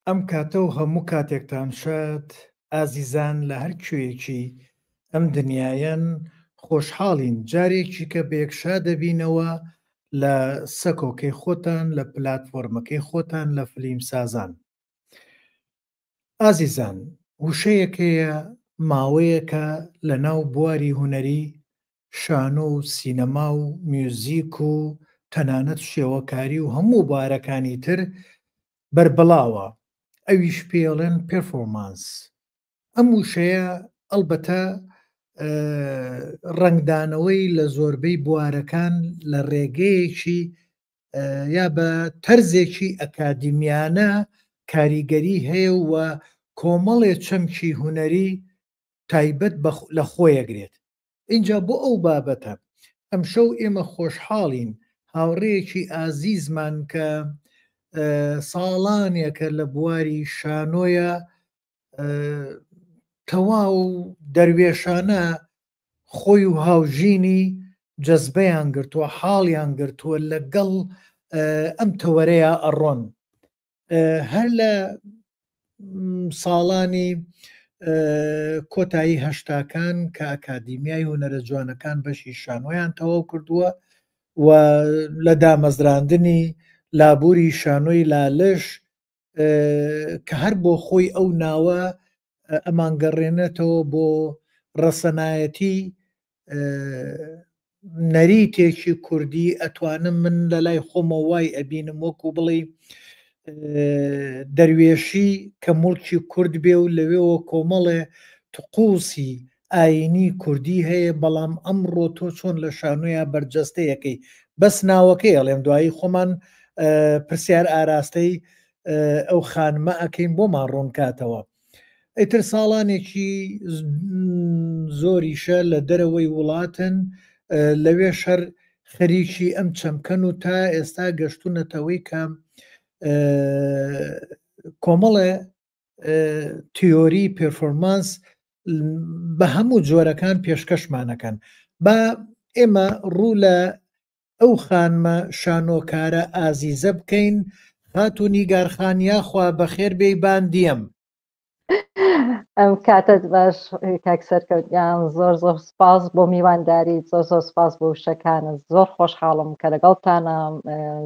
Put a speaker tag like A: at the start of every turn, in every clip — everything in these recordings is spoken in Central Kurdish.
A: ئەم کاتە و هەموو کاتێکتان شاد ئازیزان لە هەر کوێیەکی ئەم دنیایەن خۆشحاڵین جارێکیکە بەیەک شاد دەبینەوە لە سەکۆکەی خۆتان لە پلاتفۆرمەکەی خۆتان لە فلیم سازان. ئازیزان وشەیەک هەیە ماوەیەکە لە ناو بواری هونەری شانۆ و سینەما و میوزیک و تەنانەت شێوەکاری و هەموو بوارەکانی تر بەربڵاوە ئەویش پێڵێن پێرفۆرمانس ئەم وشەیە ئەڵبەتە ڕەنگدانەوەی لە زۆربەی بوارەکان لە ڕێگەیەکی یا بە تەرزێکی ئەکادیمیانە کاریگەری هەیە و کۆمەڵێ چەمکی هونەری تایبەت لە خۆیەگرێت. ئینجا بۆ ئەو بابەتە ئەمشەو ئێمە خۆشحاڵین هاوڕێیەکی ئازیزمان کە ساڵانێکە لە بواری شانۆیە تەواو دەروێشانە خۆی و هاوژینی جەزبەیان گرتووە حاڵیان گرتووە لەگەڵ ئەم تەوەرەیە ئەڕۆن هەر لە ساڵانی کۆتایی هەشتاکان کە ئەکادیمیای هونەرە جوانەکان بەشی شانۆیان تەواو کردووە و لە دامەزراندنی لابووری شانۆی لالش کە هەر بۆ خۆی ئەو ناوە ئەمانگەڕێنێتەوە بۆ ڕەسەنایەتی نەریتێکی کوردی ئەتوانم من لە لای خۆمەوە وای ئەبینم وەکو بڵێ دەروێشی کە مڵکی کورد بێ و لەوێوە کۆمەڵێ تقوسی ئاینی کوردی هەیە بەڵام ئەمڕۆ تۆ چۆن لە شانۆیا بەرجەستەیەکەی بەس ناوەکەی ئەڵێم دوایی خۆمان پرسیار ئاراستەی ئەو خانمە ئەکەین بۆمان ڕوونکاتەوە ئیتر ساڵانێکی زۆریشە لە دەرەوەی وڵاتن لەوێ شەر خەریکی ئەم چەمکەن و تا ئێستا گەشتونەتەوەی کە کۆمەڵێ تیۆری پێرفۆرمانس بە هەموو جۆرەکان پێشکەشمانەکەن با ئێمە ڕوو لە ئەو خانمە شانۆکارە ئازیزە بکەین خاتوو نیگار خان یاخوا بەخێر بێی باندیم.
B: ئەم کاتت باش کاک سەرکەوت گیان زۆر زۆر سپاس بۆ میوانداری زۆر زۆر سپاس بۆ وشەکانت زۆر خۆشحاڵم کە لەگەڵتانم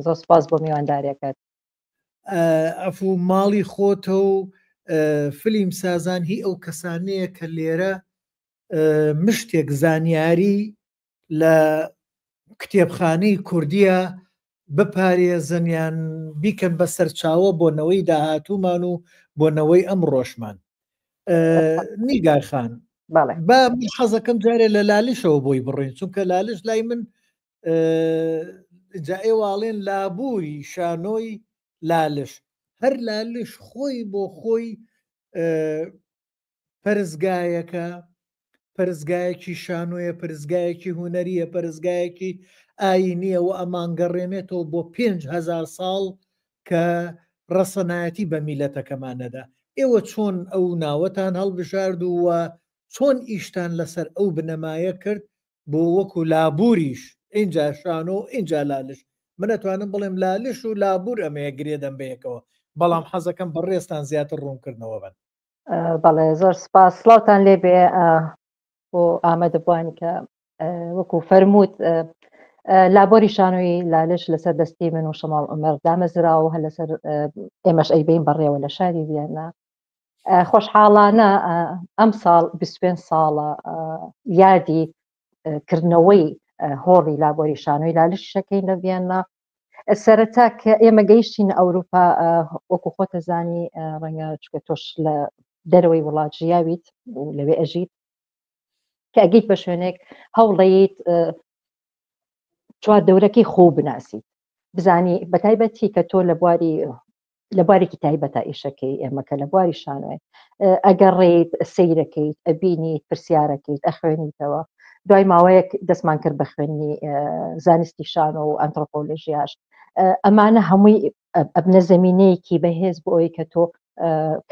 B: زۆر سپاس بۆ میوانداریەکەت.
A: ئەفوو ماڵی خۆتە و فلیم سازان هی ئەو کەسانەیە کە لێرە مشتێک زانیاری لە کتێبخانەی کوردیە بپارێزن یان بیکەن بە سەرچاوە بۆ نەوەی داهاتوومان و بۆ نەوەی ئەمڕۆشمان نیگار خان با من حەزەکەم جارێ لە لالشەوە بۆی بڕین چونکە لالش لای من جا ئێواڵێن لابووری شانۆی لالش هەر لالش خۆی بۆ خۆی پەرستگایەکە، پەرستگایەکی شانۆیە، پەرستگایەکی هونەرییە، پەرستگایەکی ئایینییە و ئەمانگەڕێنێتەوە بۆ 5000 ساڵ کە ڕەسەنایەتی بە میلەتەکەمان نەدا. ئێوە چۆن ئەو ناوەتان هەڵبژارد و و چۆن ئیشتان لەسەر ئەو بنەمایە کرد بۆ وەکو لابوریش ئینجا شانۆ ئینجا لالش من ئەتوانم بڵێم لالش و لابور ئەمەیە گرێدەم بەیەکەوە بەڵام حەزەکەم بەڕێزتان زیاتر ڕوونکردنەوە بن.
B: بەڵێ زۆر سپاس سڵاوتان لێبێ بۆ ئامادەبووانی کە وەکو فەرمووت لابۆری شانۆی لالش لەسەر دەستی من و شەماڵ عمر دامەزرا و هەر لەسەر ئێمەش ئەیبین بەڕێوە لە شاری ڤیەننا خۆشحاڵانە ئەم ساڵ 25 ساڵە یادی کردنەوەی هۆڵی لابۆری شانۆی لالش شەکەین لە ڤیەننا سەرەتا کە ئێمە گەیشتین ئەوروپا وەکو خۆتە زانی ڕەنگە چکە تۆش لە دەرەوەی وڵات ژیاویت و لەوێ ئەژیت کە ئەگەیت بە شوێنێک هەوڵەیت چوار دەورەکەی خۆ بناسیت بزانی بەتایبەتی کە تۆ لە بواری لە بوارێکی تایبەتە ئیشەکەی ئێمە کە لە بواری شانۆی ئەگەڕێیت سەیرەکەیت ئەبینیت پرسیارەکەیت ئەخوێنیتەوە دوای ماوەیەک دەستمان کرد بە خوێندنی زانستی شانۆ و ئەنترۆپۆلۆژیاش ئەمانە هەمووی ئەبنە زمینەیەکی بەهێز بۆ ئەوەی کە تۆ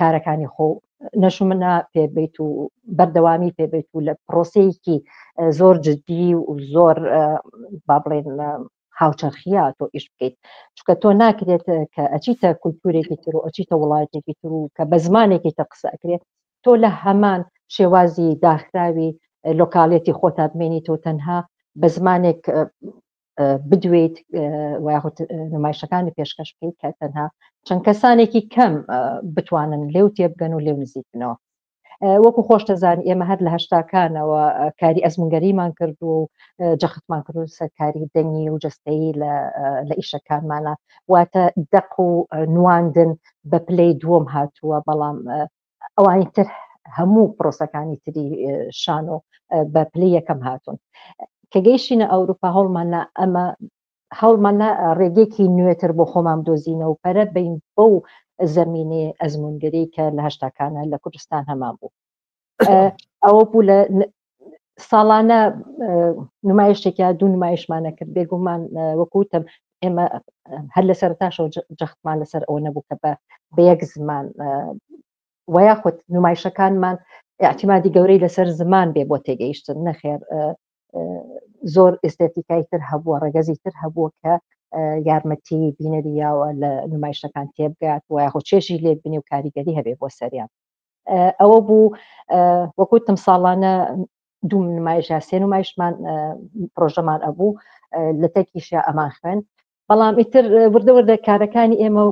B: کارەکانی خۆ نەشمنا پێبیت و بەردەوامی پێبیت و لە پرۆسەیەکی زۆر جددی و زۆر با بڵێن. هاوچەرخیا تۆ ئیش بکەیت چونکە تۆ ناکرێت کە ئەچیتە کولتورێکی تر و ئەچیتە وڵاتێکی تر و کە بە زمانێکی تر قسە ئەکرێت تۆ لە هەمان شێوازی داخراوی لۆکالێتی خۆتا بمێنیت و تەنها بە زمانێک بدوێیت و یاخود نمایشەکانی پێشکەش بکەیت کە تەنها چەند کەسانێکی کەم بتوانن لێو تێبگەن و لێو نزیک بنەوە. وەکو خۆشتەزانی ئێمە هەر لە هەشتاکانەوە کاری ئەزمونگەریمان کردووە و جەختمان کردو سەر کاری دەنگی و جەستەیی لە ئیشەکانمانە، واتە دەق و نواندن بە پلەی دووەم هاتووە، بەڵام ئەوانی تر هەموو پرۆسەکانی تری شانۆ بە پلەی یەکەم هاتوون. کە گەیشتینە ئەوروپا هەوڵمان ئەمە هەوڵمان نا ڕێگەیەکی نوێتر بۆ خۆمان بدۆزینەوە و پەرە بەین بەو زەمینەی ئەزموونگەری کە لە هەشتاکانە لە کوردستان هەمان بوو. ئەوە بوو لە ساڵانە نمایشێک یا دوو نمایشمانە کرد. بێگومان وەکوتم ئێمە هەر لە سەرتاشەوە جەختمان لەسەر ئەوە نەبوو کە بە یەک زمان و یاخود نمایشەکانمان اعتمادی گەورەی لەسەر زمان بێ بۆ تێگەیشتن، نەخێر، زۆر ئێستێتیکای تر هەبووە، ڕەگەزی تر هەبووە کە یارمەتی بینەری یاوە لە نمایشەکان تێبگات و یاخود چێژی لێ بینێ و کاریگەری هەبێ بۆ سەریان. ئەوە بوو وەکوتم ساڵانە دوو نمایش یا سێ نمایشمان پرۆژەمان ئەبوو، لە تەکیشیا ئەمان خوێن. بەڵام ئیتر وردە وردە کارەکانی ئێمە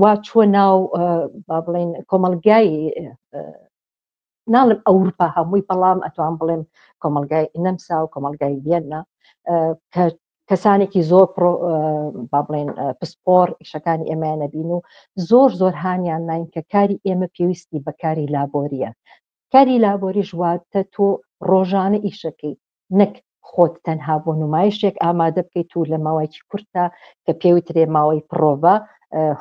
B: وا چووە ناو با بڵین کۆمەلگای، ناڵم ئەوروپا هەمووی، بەڵام ئەتوان بڵێم کۆمەلگای نەمسا و کۆمەلگای ڤیەننا کە کەسانێکی زۆر با بڵێن پسپۆر ئیشەکانی ئێمەیان نەبین و زۆر زۆر هانیان ناین کە کاری ئێمە پێویستی بە کاری لابۆریە. کاری لابۆریش واتە تۆ ڕۆژانە ئیشەکەی، نەک خۆت تەنها بۆ نمایشێک ئامادە بکەیت و لە ماوەیەکی کورتە کە پێوترێ ماوەی پرۆڤە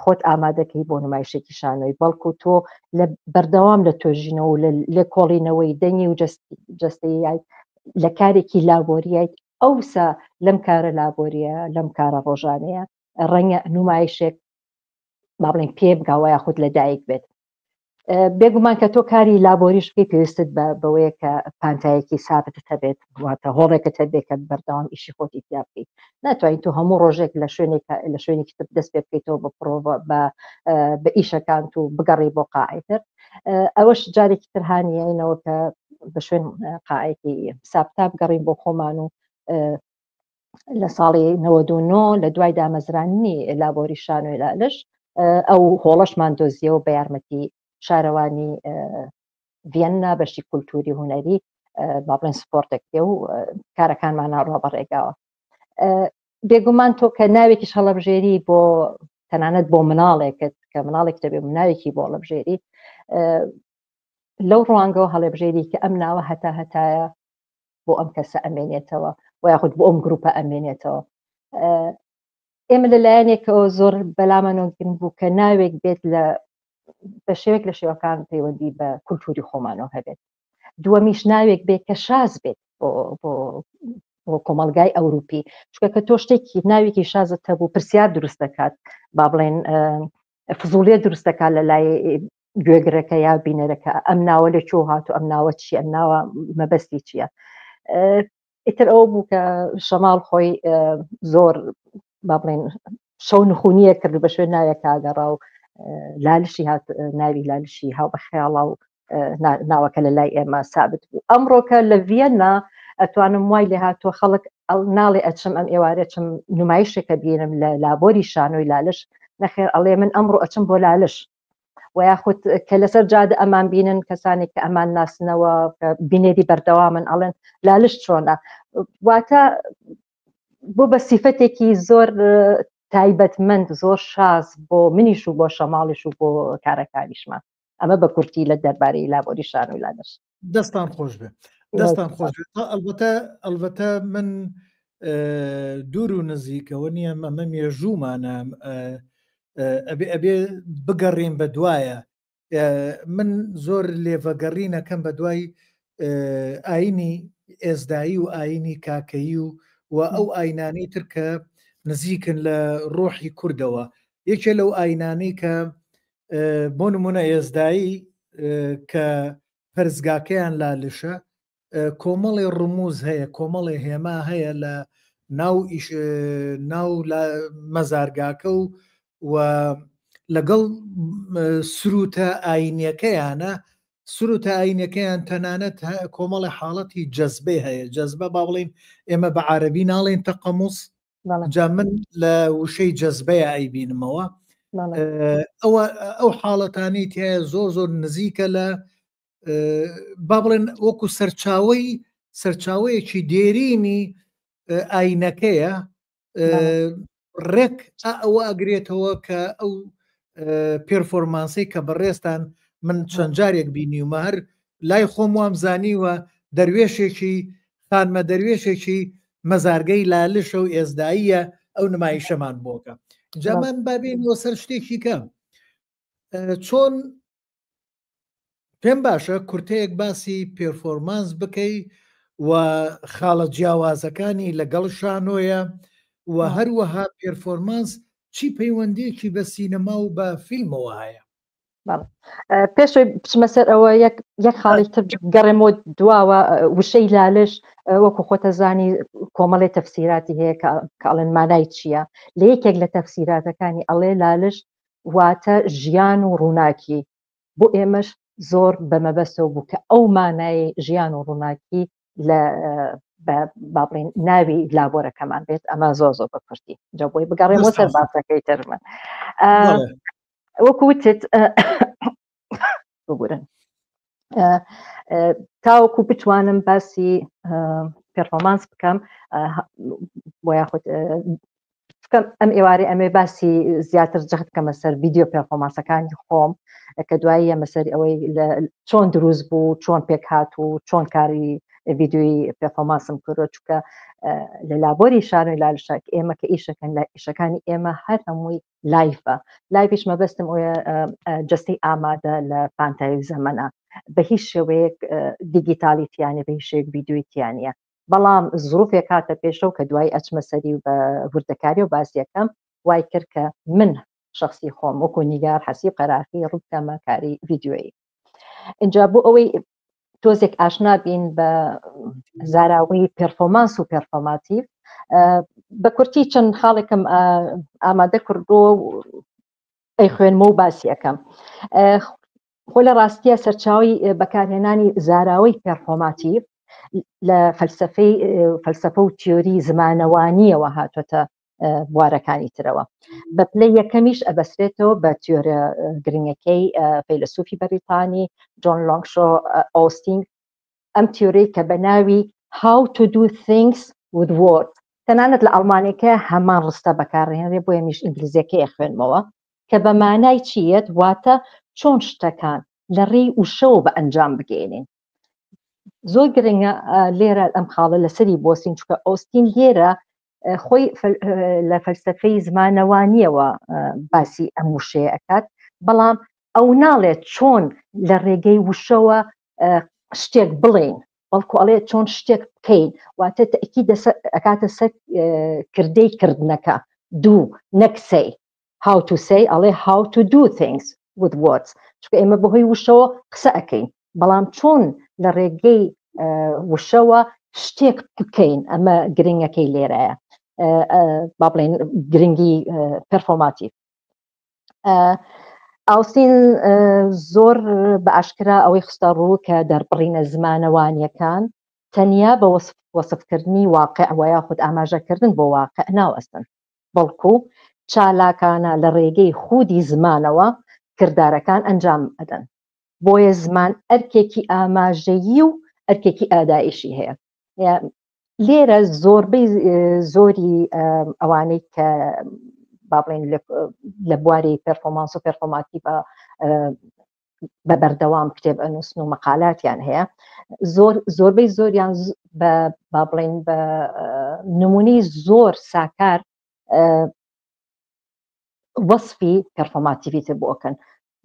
B: خۆت ئامادەکەی بۆ نمایشێکی شانۆی، بەڵکو تۆ لە بەردەوام لە توێژینەوە و لە لێکۆڵینەوەی دەنگی و جەستەیی لە کارێکی لابۆریایت. ئەوسا لەم کارە لابۆریە، لەم کارە ڕۆژانەیە ڕەنگە نمایشێک با بڵێن پێ بگاوە یاخود لە دایک بێت. بێگومان کە تۆ کاری لابۆریش بکەی پێویستت بە بەوەیە کە پانتایەکی سابتت هەبێت، واتە هۆڵێکت هەبێت کە بەردەوام ئیشی خۆتی تیا بکەیت. ناتوانیت تۆ هەموو ڕۆژێک لە شوێنێک لە شوێنێکی تر دەست پێ بکەیتەوە بە پرۆڤە بە ئیشەکانت و بگەڕی بۆ قاعی تر. ئەوەش جارێکی تر هانیینەوە کە بە شوێن قاعێکی سابتا بگەڕین بۆ خۆمان و لە ساڵی 99 لە دوای دامەزراننی لابۆری شانۆی لالش ئەو هۆڵەشمان دۆزیەوە بە یارمەتی شارەوانی ڤیەننا بەشی کولتوری هونەری با بڵێن سپۆرتێک پێ و کارەکانمان ناڕوا بەڕێگاوە. بێگومان تۆ کە ناوێکیش هەڵەبژێری بۆ تەنانەت بۆ مناڵێکت کە مناڵێک دەبێ ناوێکی بۆ هەڵەبژێری، لەو ڕوانگەوە هەڵێبژێری کە ئەم ناوە هەتا هەتایە بۆ ئەم کەسە ئەمێنێتەوە و یاخود بۆ ئەم گروپە ئەمێنێتەوە. ئێمە لە لایەنێکەوە زۆر بەلامانەوە گرنگ بوو کە ناوێک بێت لە بە شێوەیەک لە شێوەکان پەیوەندی بە کولتوری خۆمانەوە هەبێت، دووەمیش ناوێک بێت کە شاز بێت بۆ بۆ بۆ کۆمەلگای ئەوروپی، چونکە کە تۆ شتێکی ناوێکی شازت هەبوو پرسیار دروست دەکات، با بڵێن فزولیە دروست دەکات لە لای گوێگرەکە یا بینەرەکە، ئەم ناوە لە کوێ هاتو، ئەم ناوە چییە، ئەم ناوە مەبەستی چییە. ئیتر ئەوە بوو کە شەماڵ خۆی زۆر با بڵێن شەو نخونیە کرد بە شوێن ناوێک ئاگەڕا و لالشی هات، ناوی لالشی هاو بە خەیاڵا و ناوەکە لە لای ئێمە سابت بوو. ئەمڕۆکە لە ڤیەننا ئەتوانم وای لێ هاتووە خەڵک ناڵێ ئەچم ئەم ئێوارێ چم نمایشێکە بینم لە لابۆری شانۆی لالش، نەخێر، ئەڵێ من ئەمڕۆ ئەچم بۆ لالش. و یاخود کە لەسەر جادە ئەمان بینن کەسانێک کە ئەمان ناسنەوە کە بینێری بەردەوامن ئەڵێن لالش چۆنە، واتە بۆ بە سیفەتێکی زۆر تایبەتمەند، زۆر شاز بۆ منیش و بۆ شەماڵیش و بۆ کارەکانیشمان. ئەمە بە کورتی لە دەربارەی لابۆری شانۆی لالش.
A: دەستان خۆش بێ، دەستان خۆش بێ. ئەلبەتە ئەلبەتە من دوور و نزیکەوە نییە، ئەمە مێژوومانە، ئەبێ ئەبێ بگەڕین بە دوایە. من زۆر لێڤەگەڕینەکەم بە دوای ئاینی ئێزدایی و ئاینی کاکەیی و و ئەو ئاینانەی تر کە نزیکن لە ڕۆحی کوردەوە. یەکێ لەو ئاینانەی کە بۆ نمونە ئێزدایی کە پەرستگاکەیان لالشە، کۆمەڵێ ڕموز هەیە، کۆمەڵێ هێما هەیە لە ناو ئیش ناو مەزارگاکە و و لەگەڵ سروتە ئاینیەکەیانە سروتە ئاینەکەیان تەنانەت کۆمەڵی حاڵەتی جەزبەی هەیە جەزبە با بڵین ئێمە بە عربی ناڵێن تەقەموس جا من لە وشەی جەزبەیە ئەیبینمەوە ئەوە ئەو حاڵەتانی تایە زۆر زۆر نزیکە لە با بڵێن وەکو سەرچاوەی سەرچاوەیەکی دێرینی ئاینەکەیە ڕێک ئەوە ئەگرێتەوە کە ئەو پێرفۆرمانسی کە بەڕێزتان من چەند جارێک بینیومە هەر لای خۆم وام زانیوە دەروێشێکی خانمە دەروێشێکی مەزارگەی لالشە و ئێزداییە ئەو نمایشەمان بۆکە جامان بابینەوە سەر شتێکی کە چۆن پێم باشە کورتەیەک باسی پێرفۆرمانس بکەی و خاڵە جیاوازەکانی لەگەڵ شانۆیە و هەروەها پێرفۆرمانس چی پەیوەندیەکی بە سینەما و بە فیلمەوە هەیە؟
B: پێشەوەی بچمە سەر ئەوە یەک یەک خاڵی تر گەڕێمەوە دواوە وشەی لالش وەکو خۆتە زانی کۆمەڵی تەفسیراتی هەیە کە ئەڵێن مانای چییە لە یەکێک لە تەفسیراتەکانی ئەڵێ لالش واتە ژیان و ڕووناکی بۆ ئێمەش زۆر بە مەبەستەوە بوو کە ئەو مانای ژیان و ڕووناکی لە با بڵێن ناوی لابۆرەکەمان بێت ئەمە زۆر زۆر بە کورتی جا بۆی بگەڕێمەوە سەر باسەکەی تر من وەکو وتت ببورن تاوەکو بتوانم باسی پێرفۆمانس بکەم بۆ یاخود بکەم ئەم ئێوارەی ئەمێ باسی زیاتر جەخت بکەمە سەر ڤیدیۆ پێرفۆمانسەکانی خۆم کە دوایی ئەمە سەر ئەوەی چۆن دروست بوو چۆن پێکهات و چۆن کاری ڤیدیۆی پێرفۆمانسم کردوە چونکە لە لابۆری شانۆی لالشاک ئێمە کە ئیشەکەن لە ئیشەکانی ئێمە هەر هەمووی live ە live یش مەبەستم ئەوە جستەی ئامادە لە پانتایی زەمەنە بە هیچ شێوەیەک دیگیتالی تیانە بە هیچ شێوەیەک ڤیدیۆی تیانە بەڵام زروفێک هاتە پێشەوە کە دوایی ئەچمە سەری و بە وردەکاری و باسیەکەم وای کرد کە من شخصی خۆم وەکو نیگار حەسیب قەراخی ڕووبکەمە کاری ڤیدیۆیی اینجا بۆ ئەوەی تۆزێک ئاشنا بین بە زاراوەی پێرفۆمانس و پێرفۆماتیڤ بە کورتی چەند خاڵێکم ئامادە کردووە ئەیخوێنمەوە و باسی ئەەکەم خۆ لە ڕاستیە سەرچاوی بەکارهێنانی زاراوەی پێرفۆماتیڤ لە فەلسفەی فەلسفە و تیۆری زمانەوانیەوە هاتووەتە بوارەکانی ترەوە بە پلەی یەکەمیش ئەبەسرێتەوە بە تیۆرە گرنگەکەی فەیلسوفی بەریتانی جۆن لۆنگشۆ ئۆستین ئەم تیۆرەی کە بە ناوی How to do things with words تەنانەت لە ئەڵمانیەکە هەمان ڕستە بەکارهێنرێ بۆیە میش ئینگلیزیەکەی ئەخوێنمەوە کە بە مانای چییەت واتە چۆن شتەکان لە ڕێی وشەوە بە ئەنجام بگەێنین زۆر گرنگە لێرە ئەم خاڵە لەسەری بۆسین چکە ئۆستین لێرە خۆی لە فەلسفەی زمانەوانیەوە باسی ئەم وشەیە ئەکات بەڵام ئەو ناڵێت چۆن لە ڕێگەی وشەوە شتێک بڵێین بەڵکو ئەڵێ چۆن شتێک بکەین واتە تەکی ئەکاتە سەر کردەی کردنەکە دوو نەک سەی how to say ئەڵێ how to do things with words چونکە ئێمە بەهۆی وشەوە قسە ئەکەین بەڵام چۆن لە ڕێگەی وشەوە شتێک بکەین ئەمە گرنگەکەی لێرەیە با بڵێن گرنگی پەرفۆماتیڤ ئاوسین زۆر بە ئاشکرا ئەوەی خستە ڕوو کە دەربڕینە زمانەوانیەکان تەنیا بە وەسفکردنی واقع و یاخود ئاماژەکردن بۆ واقع ناوەستن بەڵکو چالاکانە لە ڕێگەی خودی زمانەوە کردارەکان ئەنجام ئەدەن بۆیە زمان ئەرکێکی ئاماژەیی و ئەرکێکی ئادایشی هەیە لێرە زۆربەی زۆری ئەوانەی کە با بڵێن لە بواری پێرفۆمانس و پێرفۆماتی بە بە بەردەوام کتێب ئەنووسن و مەقالاتیان هەیە زۆر زۆربەی زۆریان بە با بڵێن بە نمونەی زۆر ساکار وەصفی پێرفۆماتیڤیتە بۆکەن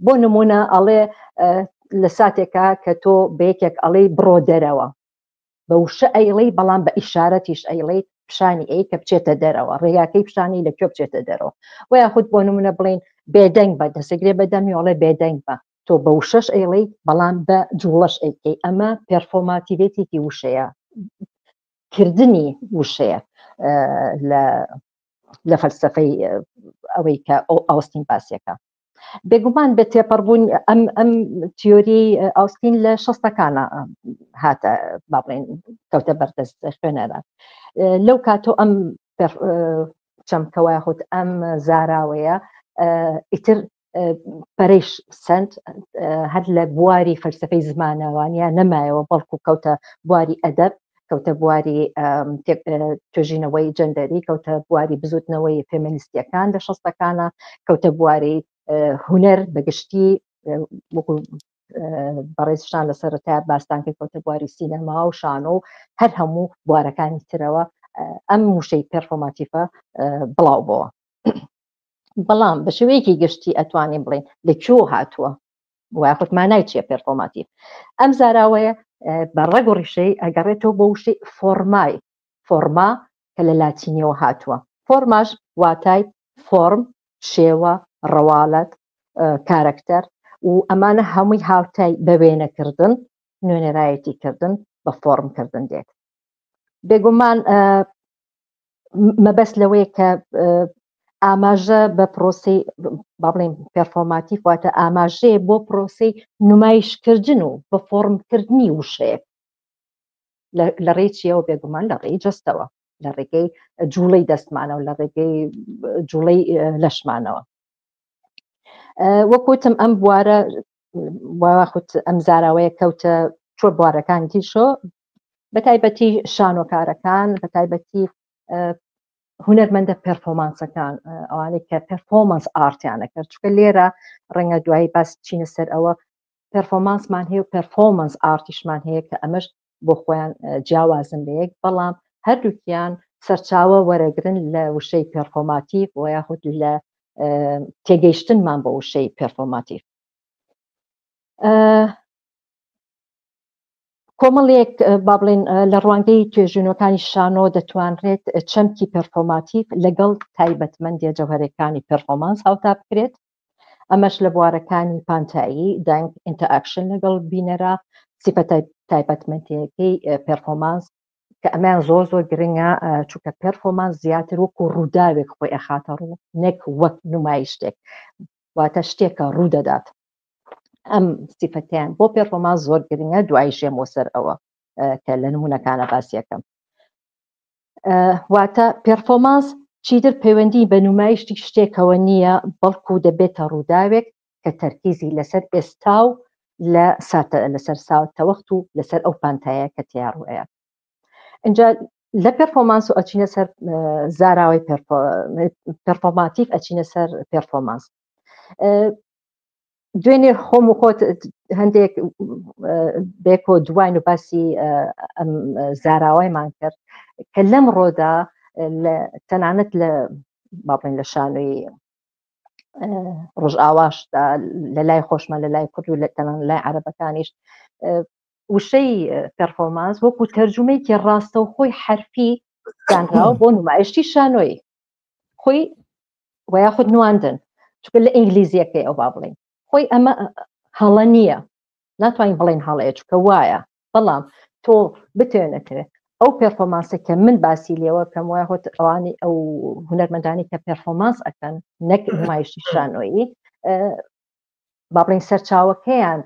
B: بۆ نمونە ئەڵێ لە ساتێکا کە تۆ بە یەکێک ئەڵێی بڕۆ دەرەوە بە وشە ئەیڵێی بەڵام بە ئیشارەتیش ئەیڵێیت پیشانی ئەی کە بچێتە دەرەوە ڕێگاکەی پیشانی لە کوێ بچێتە دەرەوە و یاخود بۆ نمونە بڵین بێدەنگ بە دەسەگرێ بە دەمی ئەڵێ بێدەنگ بە تۆ بە وشەش ئەیڵێی بەڵام بە جوڵەش ئەیکەی ئەمە پێرفۆماتیڤێتێکی وشەیە. کردنی وشەیە لە لە فەلسفەی ئەوەی کە ئاوستین باسیەکە. بێگومان بە تێپەڕبوون ئەم ئەم تیۆری ئاوستین لە شەستەکانە هاتە با بڵێن کەوتە بەردەست خوێنەران. لەو کاتۆ ئەم چەمکەوە یاخود ئەم زاراوەیە ئیتر پەرەیش سەند، هەر لە بواری فەلسفەی زمانەوانیا نەمایەوە، بەڵکو کەوتە بواری ئەدەب، کەوتە بواری توێژینەوەی جەندەری، کەوتە بواری بزوتنەوەی فێمینیستیەکان لە شەستەکانە، کەوتە بواری هونەر بەگشتی، وەکو بەڕێزشان لە سەرەتا باستان کرد، کەوتە بواری سینەما و شانۆ و هەر هەموو بوارەکانی ترەوە ئەم وشەی پێرفۆرماتیفە بڵاو بۆوە. بەڵام بە شێوەیەکی گشتی ئەتوانین بڵێن لە کوێ هاتووە و یاخود مانای چییە پێرفۆرماتیڤ. ئەم زاراوەیە بە ڕەگ و ڕیشەی ئەگەڕێتەوە بۆ وشەی فۆرمای، فۆرما، کە لە لاتینیەوە هاتووە. فۆرماش واتای فۆرم، شێوە، ڕەواڵەت، کارەکتەر و ئەمانە هەمووی هاوتای بە وێنەکردن، نوێنەرایەتی کردن، بە فۆرمکردن دێت. بێگومان مەبەست لەوەیە کە ئاماژە بە پرۆسی با بڵێین پێرفۆرماتیڤ، واتە ئاماژەیە بۆ پرۆسی نمایشکردن و بە فۆرمکردنی وشەیەک لە ڕێی چیەوە؟ بێگومان لە ڕێی جەستەوە، لە ڕێگەی جوڵەی دەستمانەوە، لە ڕێگەی جوڵەی لەشمانەوە. وەکوتم ئەم بوارە واخود ئەم زاراوەیە کەوتە چۆ بوارەکانی تیشۆ، بە تایبەتی شانۆکارەکان، بە تایبەتی هونەرمەندە پێرفۆمانسەکان، ئەوانەی کە پێرفۆمانس ئارتیانە کرد، چونکە لێرە ڕەنگە دوایی باس چینە سەر ئەوە، پێرفۆمانسمان هەیە و پێرفۆمانس ئارتیشمان هەیە کە ئەمەش بۆ خۆیان جیاوازن لە یەک، بەڵام هەردووکیان سەرچاوە وەرەگرن لە وشەی پێرفۆماتیڤ و یاخود لە تێگەیشتنمان بۆ وشەی پێرفۆماتیڤ. کۆمەڵێک با بڵێن لە ڕوانگەی توێژینەوەکانی شانۆ دەتوانرێت چەمکی پێرفۆرماتیڤ لەگەڵ تایبەتمەندیە جەوهەرەکانی پێرفۆرمانس هاوتا بکرێت، ئەمەش لە بوارەکانی پانتایی دەنگ، ئینتەئاکشن لەگەڵ بینەرە، سیفەتە تایبەتمەندیەکەی پێرفۆرمانس کە ئەمەیان زۆر زۆر گرنگە، چونکە پێرفۆرمانس زیاتر وەکو ڕووداوێک خۆی ئەخاتە ڕوو نەک وەک نمایشتێک، واتە شتێکە ڕوو دەدات. ئەم سیفەتیان بۆ پێرفۆرمانس زۆر گرنگە، دوای ژێم بۆ سەر ئەوە کە لە نمونەکانە باسیەکەم. واتە پێرفۆرمانس چیتر پەیوەندی بە نمایشتی شتێکەوە نییە، بەڵکو دەبێتە ڕووداوێک کە تەرکیزی لەسەر ئێستا و لە ساتە لەسەر ساتەوەخت و لەسەر ئەو پانتایە کە تیا ڕوئەیە. اینجا لە پێرفۆرمانس و ئەچینە سەر زاراوەی پێرفۆرماتیڤ، ئەچینە سەر پێرفۆرمانس. دوێنێ خۆم و خۆت هەندێک بێکۆ دواین و باسی ئەم زاراوایمان کرد کە لەم ڕۆدا تەنانەت لە با بڵێن لە شانۆی ڕۆژئاواشدا لە لای خۆشمان لە لای کورد و لە تەنان لای عەرەبەکانیش وشەی پێرفۆرمانس وەکو تەرجومەیەکی ڕاستەوخۆی حەرفی دانراوە بۆ نمایشتی شانۆیی خۆی و یاخود نواندن، چونکە لە ئینگلیزیەکەی ئەو با بڵین خۆی ئەمە هەڵە نییە، ناتوانین بڵێن هەڵەیە چونکە وایە، بەڵام تۆ بتوێنەتەوێ ئەو پێرفۆمانسە کە من باسی لێوە کەم وایە هۆت ئەوانی ئەو هونەرمەندانی کە پێرفۆمانس ئەکەن نەک نمایشی شانۆیی، با بڵێن سەرچاوەکەیان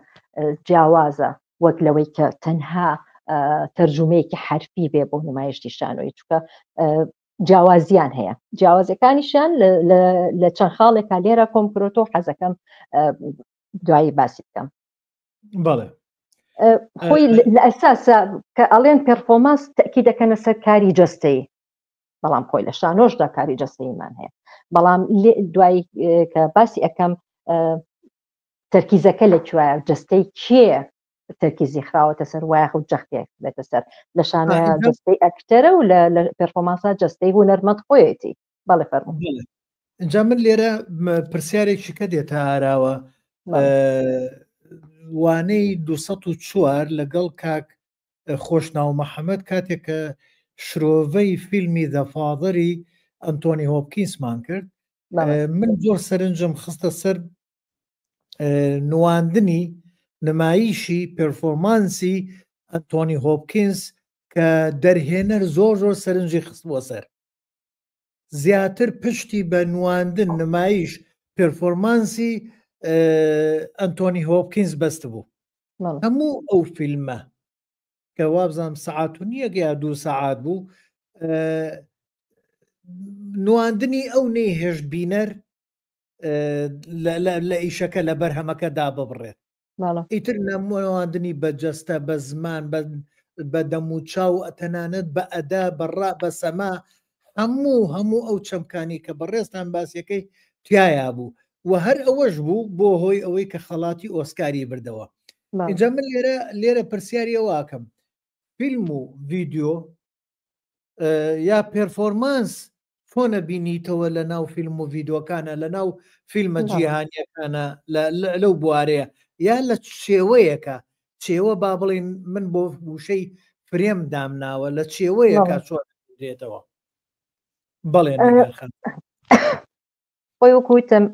B: جیاوازە وەک لەوەی کە تەنها تەرجومەیەکی حرفی بێ بۆ نمایشتی شانۆیی، چونکە جیاوازیان هەیە. جیاوازەکانیشیان لە چەند خاڵێکا لێرە کۆم کرۆتەوە، حەزەکەم دوایی باسی بکەم.
A: بەڵێ.
B: خۆی لە ئەساسا کە ئەڵێن پێرفۆرمانس تەکی دەکەنە سەر کاری جەستەیی، بەڵام خۆی لە شانۆشدا کاری جەستەییمان هەیە، بەڵام دوایی کە باسی ئەەکەم تەرکیزەکە لە کوایە، جەستەی کێ تەرکیزی خراوەتە سەر وایە خود جەختێک بێتە سەر لە شانۆ جەستەی ئەکتەرە و لە پێرفۆرمانسا جەستەی هونەرمەند خۆیەتی. بەڵێ فەرموو.
A: اینجا من لێرە پرسیارێکی کە دێتە ئاراوە، وانەی 204 لەگەڵ کاک خۆشناو محەممەد کاتێک کە شرۆڤەی فیلمی دەفادەری ئەنتۆنی هۆپکینسمان کرد، من زۆر سەرنجم خستە سەر نواندنی نمایشی پێرفۆرمانسی ئەنتۆنی هۆپکینس کە دەرهێنەر زۆر زۆر سەرنجی خستبووە سەر زیاتر پشتی بە نواندن نمایش پێرفۆرمانسی ئەنتۆنی هۆپکینز بەست بوو هەموو ئەو فیلمە کە وابزانام سەعات و نییە یا دوو سەعات بوو نواندنی ئەو نەیهێشت بینەر لە ئیشەکە لە بەرهەمەکە داببڕێت ئیتر نەمواندنی بە جەستە بە زمان بە دەموچاو تەنانەت بە ئەدا بە ڕا بە سەما هەموو هەموو ئەو چەمکانی کە بەڕێزتان باسیەکەی تایە بوو و هەر ئەوەش بوو بۆ هۆی ئەوەی کە خەڵاتی ئۆسکاری بردەوە اینجا من لێرە لێرە پرسیاری ئەوەکەم فیلم و ڤیددیو یا پێرفۆرمانس چۆنە بینیتەوە لە ناو فیلم و ڤیددیوکانە لە ناو فیلمە جیهانیەکانە لەو بوارەیە یا لە شێوەیەکە چێوە با بڵین من بۆ وشەی فرێم دامناوە لە چێوەیەکە چۆن دێتەوە بەڵێ
B: خۆی وەکوتم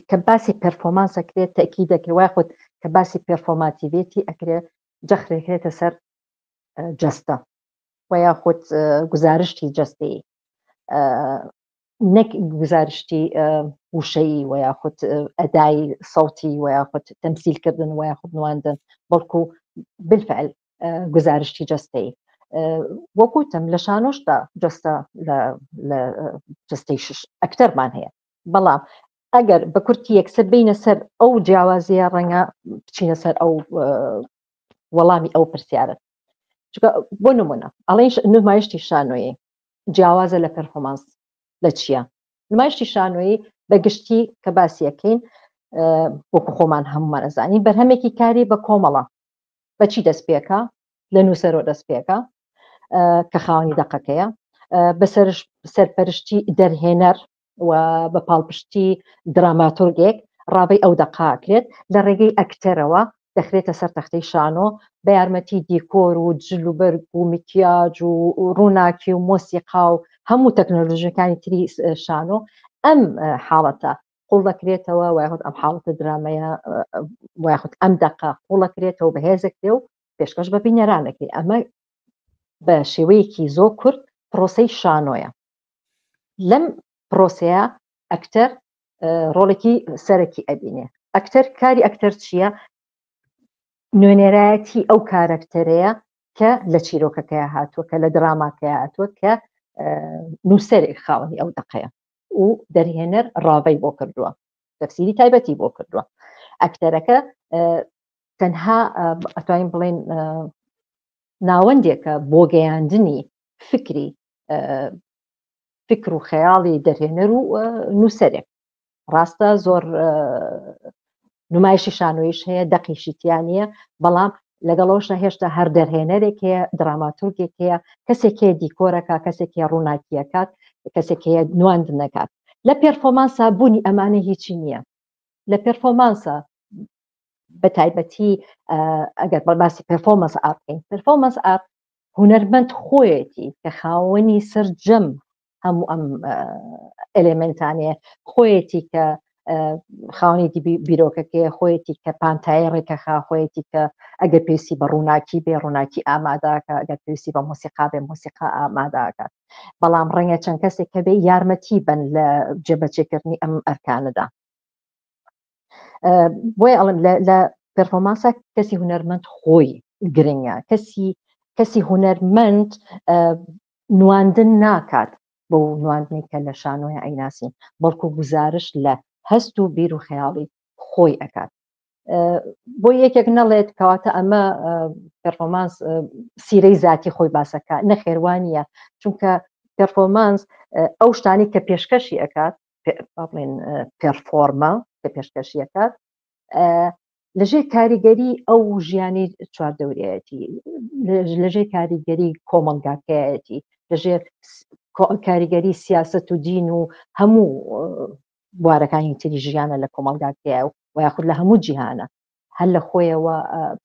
B: کە باسی پەرفۆمانس ئەکرێت تەکی دەکرێت وای خۆت کە باسی پێرفۆماتیڤێتی ئەکرێ جەخرێکرێتە سەر جەستە و یاخود گزارشتی جەستەیی نەک گزارشتی وشەیی و یاخود ئەدای سەوتی و یاخود تەمسیلکردن و یاخود نواندن بەڵکو بالفعل گزارشتی جەستەیی وەکوتم لە شانۆشدا جەستە لە جەستەی ئەکتەرمان هەیە بەڵام ئەگەر بە کورتی یەکسەر بینە سەر ئەو جیاوازیە ڕەنگە بچینە سەر ئەو وەڵامی ئەو پرسیارە چونکە بۆ نمونە ئەڵێن نمایشتی شانۆیی جیاوازە لە پەرفۆمانس لە چییە نمایشتی شانۆیی بە گشتی کە باسیەکەین وەکو خۆمان هەمومان ئەزانین بەرهەمێکی کاری بە کۆمەڵە بەچی دەست پێکە لە نووسەرەوە دەست پێکە کە خاوەنی دەقەکەیە بە سەرپەرشتی دەرهێنەر و بە پاڵپشتی دراماتۆرگێک ڕاڤەی ئەو دەقە ئەکرێت لە ڕێگەی ئەکتەرەوە دەخرێتە سەر تەختەی شانۆ بە یارمەتی دیکۆر و جل و بەرگ و میکیاج و ڕووناکی و مۆسیقا و هەموو تەکنۆلۆژیەکانی تری شانۆ ئەم حاڵەتە قوڵ دەکرێتەوە و یاخود ئەم حاڵەتە درامەیە و یاخود ئەم دەقە قوڵەکرێتەوە بەهێزەکرێ و پێشکەش بە بینەران دەکرێت ئەمە بە شێوەیەکی زۆر کورت پرۆسەی شانۆیە لەم پرۆسەیە ئەکتەر ڕۆڵێکی سەرەکی ئەبینێ ئەکتەر کاری ئەکتەر چییە نوێنەرایەتی ئەو کارەکتەرەیە کە لە چیرۆکەکەی هاتووە کە لە دراماکەی هاتووە کە نووسەرێک خاوەنی ئەو دەقەیە و دەرهێنەر ڕاڤەی بۆ کردووە تەفسیری تایبەتی بۆ کردووە ئەکتەرەکە تەنها ئەتوانین بڵێن ناوەندێکە بۆ گەیاندنی فکری فکر و خەیاڵی دەرهێنەر و نووسەرێک ڕاستە زۆر نمایشی شانۆیش هەیە دەقیشی تیانە بەڵام لەگەڵەوەشە هێشتا هەر دەرهێنەرێک هەیە دراماتورگێک هەیە کەسێک هەیە دیکۆرەکە کەسێک هەیە ڕووناکیەکات کەسێک هەیە نواندنەکات لە پێرفۆمانسا بوونی ئەمانە هیچی نییە لە پێرفۆمانسا بە تایبەتی ئەگەر باسی پێرفۆمانس ئارت بکەین پێرفۆمانس ئارت هونەرمەند خۆیەتی کە خاوەنی سەرجەم هەموو ئەم ئەلێمنتانەیە خۆیەتی کە خاوەنی بیرۆکەکەی خۆیەتی کە پانتایی ڕێکەخا خۆیەتی کە ئەگەر پێویستی بە ڕووناکی بێ ڕووناکی ئاماداکە ئەگەر پێویستی بە مۆسیقا بێ مۆسیقا ئاماداکات بەڵام ڕەنگە چەند کەسێک کە بێ یارمەتی بن لە جێبەجێکردنی ئەم ئەرکانەدا بۆیە ئەڵم لە پێرفۆمانسا کەسی هونەرمەند خۆی گرنگە کەسی کەسی هونەرمەند نواندن ناکات بۆ نواندنی کە لە شانۆی ئەیناسین بەڵکو گوزارش لە هەست و بیر و خەیاڵی خۆی ئەکات بۆ یەکێک نەڵێت کەواتە ئەمە پێرفۆمانس سیرەی زاتی خۆی باسەکە نەخێوانە چونکە پێرفۆمانس ئەو شتانی کە پێشکەشی ئەکات با بڵێن پێرفۆرمە کە پێشکەشی ئەکات لەژێر کاریگەری ئەو ژیانی چواردەورەتی لەژێر کاریگەری کۆمەڵگاکەیەتی لەژێر کاریگەری سیاست و دین و هەموو بوارەکانی تری ژیانە لە کۆمەڵگاکەیە و یاخود لە هەموو جیهانە هەر لە خۆیەوە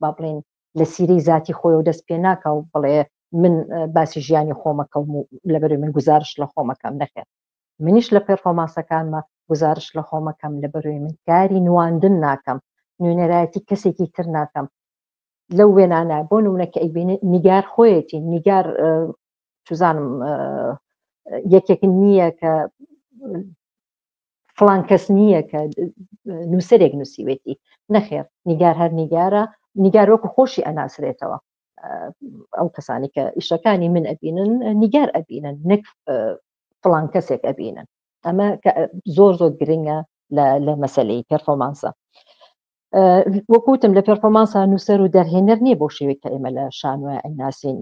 B: با بڵێن لە سیرەی زاتی خۆیەوە دەست پێ ناکا و بڵێ من باسی ژیانی خۆمەکەم و لەبەرەوەی من گوزارش لە خۆمەکەم نەخێر منیش لە پێرفۆمانسەکانمە گوزارش لە خۆمەکەم لەبەرەوەی من کاری نواندن ناکەم نوێنەرایەتی کەسێکی تر ناکەم. لەو وێنانە بۆ نمونە کە ئەیبینێ نیگار خۆیەتی نیگار چزانم یەکێک نییە کە فلان کەس نییە کە نووسەرێک نووسیوێتی نەخێر نیگار هەر نیگارە نیگار وەکو خۆشی ئەناسرێتەوە ئەو کەسانی کە ئیشەکانی من ئەبینن نیگار ئەبینن نەک فلان کەسێک ئەبینن ئەمە زۆر زۆر گرنگە لە مەسلەی پێرفۆمانسە وەکوتم لە پێرفۆمانسا نووسەر و دەرهێنەر نییە بۆ شێوەی کە ئێمە لە شانوە ئەیناسین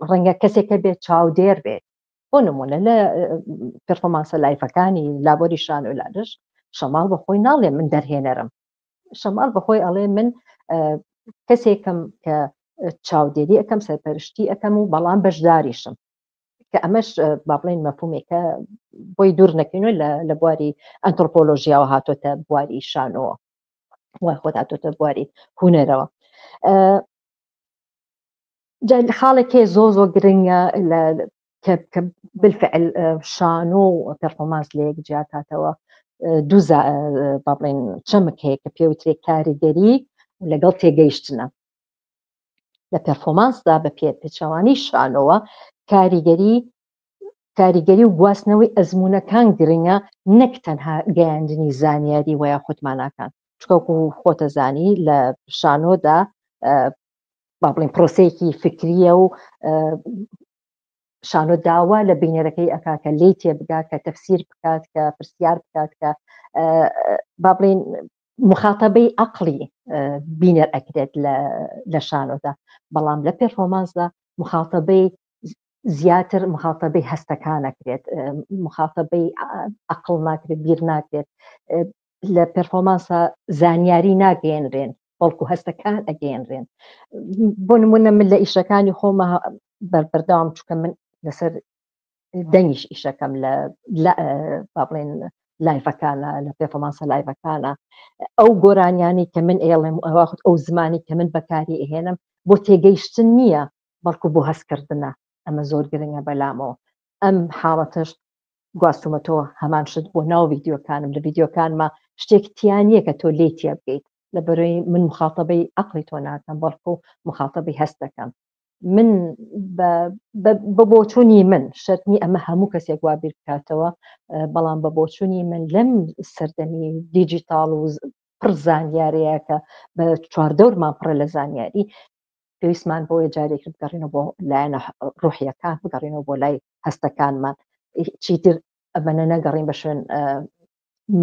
B: ڕەنگە کەسێکە بێت چاودێر بێت بۆ نمونە لە پێرفۆمانسە لایفەکانی لابۆری شان و لادش شەماڵ بەخۆی ناڵێ من دەرهێنەرم شەماڵ بەخۆی ئەڵێ من کەسێکم کە چاودێری ئەەکەم سەرپەرشتی ئەەکەم و بەڵام بەشداریشم کە ئەمەش با بڵێن مەفهومێکە بۆی دوور نەکەینەوە لە بواری ئەنتۆپۆلۆژیاوە هاتۆتە بواری شانۆوە وای خۆت هاتۆتە بواری هوەرەوە خاڵێک هەیە زۆ زۆر گرنگە لە کە بالفعل شانۆ و پێرفۆمانس لە یەک جیاکاتەوە دوو با بڵێن چەمک هەیە کە پێوترێ کاریگەری لەگەڵ تێگەیشتنە لە پێرفۆمانسدا بە پێ پێچەوانی شانۆوە کاریگەری کاریگەری و گواستنەوەی ئەزمونونەکان گرنگە نەک تەنها گەیاندنی زانیاری وە یاخود ماناکان چکەکو خۆتە زانی لە شانۆدا با بڵێن پرۆسەیەکی فکریە و شانۆ داوا لە بینەرەکەی ئەکا کە لێی تێبگا کە تەفسیر بکات کە پرسیار بکات کە با بڵێن مخاتەبەی عەقڵی بینەر ئەکرێت لە شانۆدا بەڵام لە پێرفۆمانسدا مخاتەبەی زیاتر مخاتەبەی هەستەکان ئەکرێت مخاتەبەی عەقڵ ناکرێت بیر ناکرێت لە پێرفۆمانسا زانیاری ناگەیەنرێن بەڵکو هەستەکان ئەگەیەنرێن بۆ نمونە من لە ئیشەکانی خۆمە بەردەوام چکە من لەسەر دەنگیش ئیشەکەم لە با بڵێن لایڤەکانە لە پێفۆمانسە لایڤەکانە ئەو گۆرانیانی کە من ئێڵێم ئەوخت ئەو زمانی کە من بەکاری ئەهێنم بۆ تێگەیشتن نییە بەڵکو بۆ هەستکردنە ئەمە زۆر گرنگە بەلامەوە ئەم حاڵەتەش گواستومەتەوە هەمان شت بۆ ناو ڤیددیوکانم لە ڤیددیوکانمە شتێک تیان نییە کە تۆ لێی تێبگەیت لە بەرەی من مخاتەبەی عقلی تۆ ناکەم بەڵکو مخاتەبەی هەست دەکەم من بە بۆچوونی من شەرتنی ئەمە هەموو کەسێک وا بیر بکاتەوە بەڵام بە بۆچوونی من لەم سەردەمی دیجیتاڵ و پڕ زانیاریە کە بە چواردەورمان پڕە لە زانیاری پێویستمان بۆیە جارێکی بگەڕینەوە بۆ لایەنە ڕوحیەکان بگەڕینەوە بۆ لای هەستەکانمان چیتر ئەمەنە نەگەڕین بە شوێن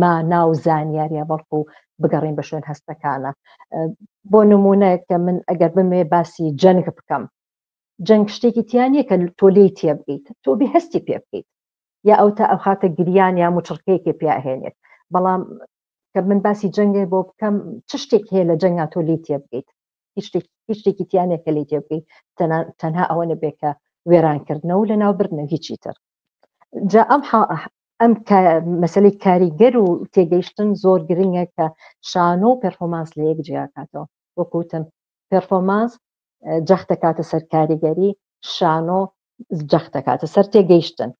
B: مانا و زانیاریە بەڵکو بگەڕین بە شوێن هەستەکانە بۆ نمونە کە من ئەگەر بمێ باسی جەنگ بکەم جەنگ شتێکی تیا نییە کە تۆ لێی تێبگەیت تۆ بێ هەستی پێ بکەیت یا ئەو تا ئەو خاتە گریان یا موچڕکەیەکی پیاهێنێت بەڵام کە من باسی جەنگێ بۆ بکەم چ شتێک هەیە لە جەنگا تۆ لێی تێبگەیت هیچ شتێک هیچ شتێکی تیانە کە لێی تێبگەیت تەنها ئەوە نەبێ کە وێرانکردنەوە و لەناوبردنەوە هیچی تر جا ئەم ئەم مەسلەی کاریگەر و تێگەیشتن زۆر گرنگە کە شانۆ و پێرفۆمانس لە یەک جیاکاتەوە وەکوتم پێرفۆمانس جەخت دەکاتە سەر کاریگەری شانۆ جەخت دەکاتە سەر تێگەیشتن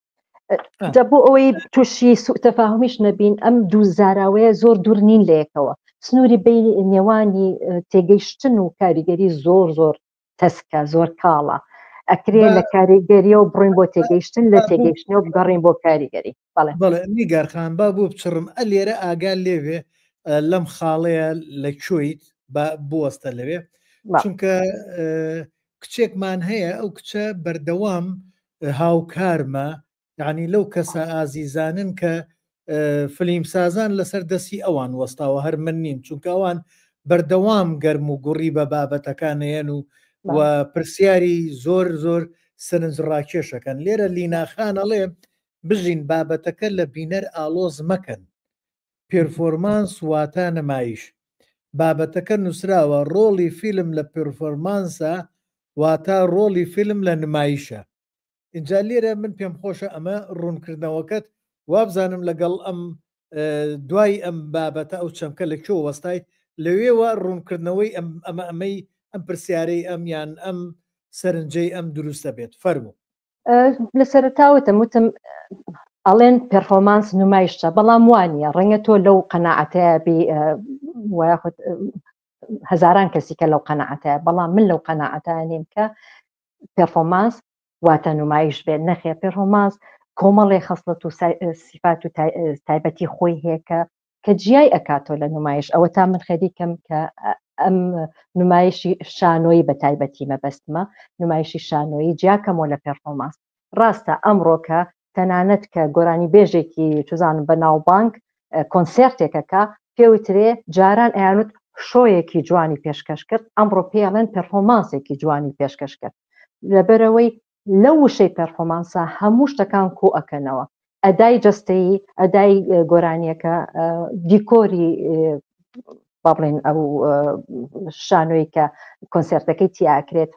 B: جا بۆ ئەوەی تووشی سوء تەفاهمیش نەبین ئەم دوو زاراوەیە زۆر دوور نین لە یەکەوە سنووری بین نێوانی تێگەیشتن و کاریگەری زۆر زۆر تەسکە زۆر کاڵە ئەکرێ لە کاریگەریەوە بڕین بۆ تێگەیشتن لە تێگەیشتنەوە بگەڕین بۆ کاریگەری
A: بەڵێ بەڵێ نیگارخان با بۆ بچڕم ئە لێرە ئاگا لێوێ لەم خاڵەیە لە کوێیت با بوەستە لەوێ چونکە کچێکمان هەیە ئەو کچە بەردەوام هاوکارمە یعنی لەو کەسە ئازیزانن کە فلیمسازان لەسەر دەستی ئەوان وەستاوە هەر من نیم چونکە ئەوان بەردەوام گەرم و گوڕی بە بابەتەکانەیەن و و پرسیاری زۆر زۆر سەرنج ڕاکێشەکەن لێرە لیناخان ئەڵێ بژین بابەتەکە لە بینەر ئاڵۆز مەکەن پێرفۆرمانس واتا نمایش بابەتەکە نووسراوە ڕۆڵی فیلم لە پێرفۆرمانسە واتا ڕۆڵی فیلم لە نمایشە ئینجا لێرە من پێم خۆشە ئەمە ڕوونکردنەوەکەت وابزانم لەگەڵ ئەم دوای ئەم بابەتە ئەو چەمکە لە کوێ وەستایت لەوێوە ڕوونکردنەوەی ئەم ئەمە ئەمەی ئەم پرسیارەی ئەم یان ئەم سەرنجەی ئەم دروستە بێت فەرموو.
B: لە سەرەتا وتم وتم ئەڵێن پێرفۆمانس نمایشتە بەڵام وانە ڕەنگە تۆ لەو قەناعەتەیە بی وە یاخود هەزاران کەسی کە لەو قەنەعەتە، بەڵام من لەو قەنەعەتە نیم کە پێرفۆمانس واتە نمایش بێت. نەخێ، پێرفۆمانس کۆمەڵێ خەسڵەت و سیفات و تایبەتی خۆی هەیە کە کە جیای ئەکاتەوە لە نمایش. ئەوە تا من خەریکەم کە ئەم نمایشی شانۆیی بە تایبەتی مەبەستمە نمایشی شانۆیی جیاکەمەوە لە پێرفۆمانس. ڕاستە ئەمڕۆکە تەنانەت کە گۆرانی بێژێکی چزانم بە ناوبانگ کۆنسێرتێکەکە پێوترێ، جاران ئەیانوت شۆیەکی جوانی پێشکەش کرد، ئەمڕۆ پێڵێن پێرفۆمانسێکی جوانی پێشکەش کرد، لەبەرەوەی لەو وشەی پێرفۆمانسە هەموو شتەکان کۆ ئەکەنەوە، ئەدای جەستەیی، ئەدای گۆرانیەکە، دیکۆری با بڵێن ئەو شانۆی کە کۆنسێرتەکەی تیاکرێت،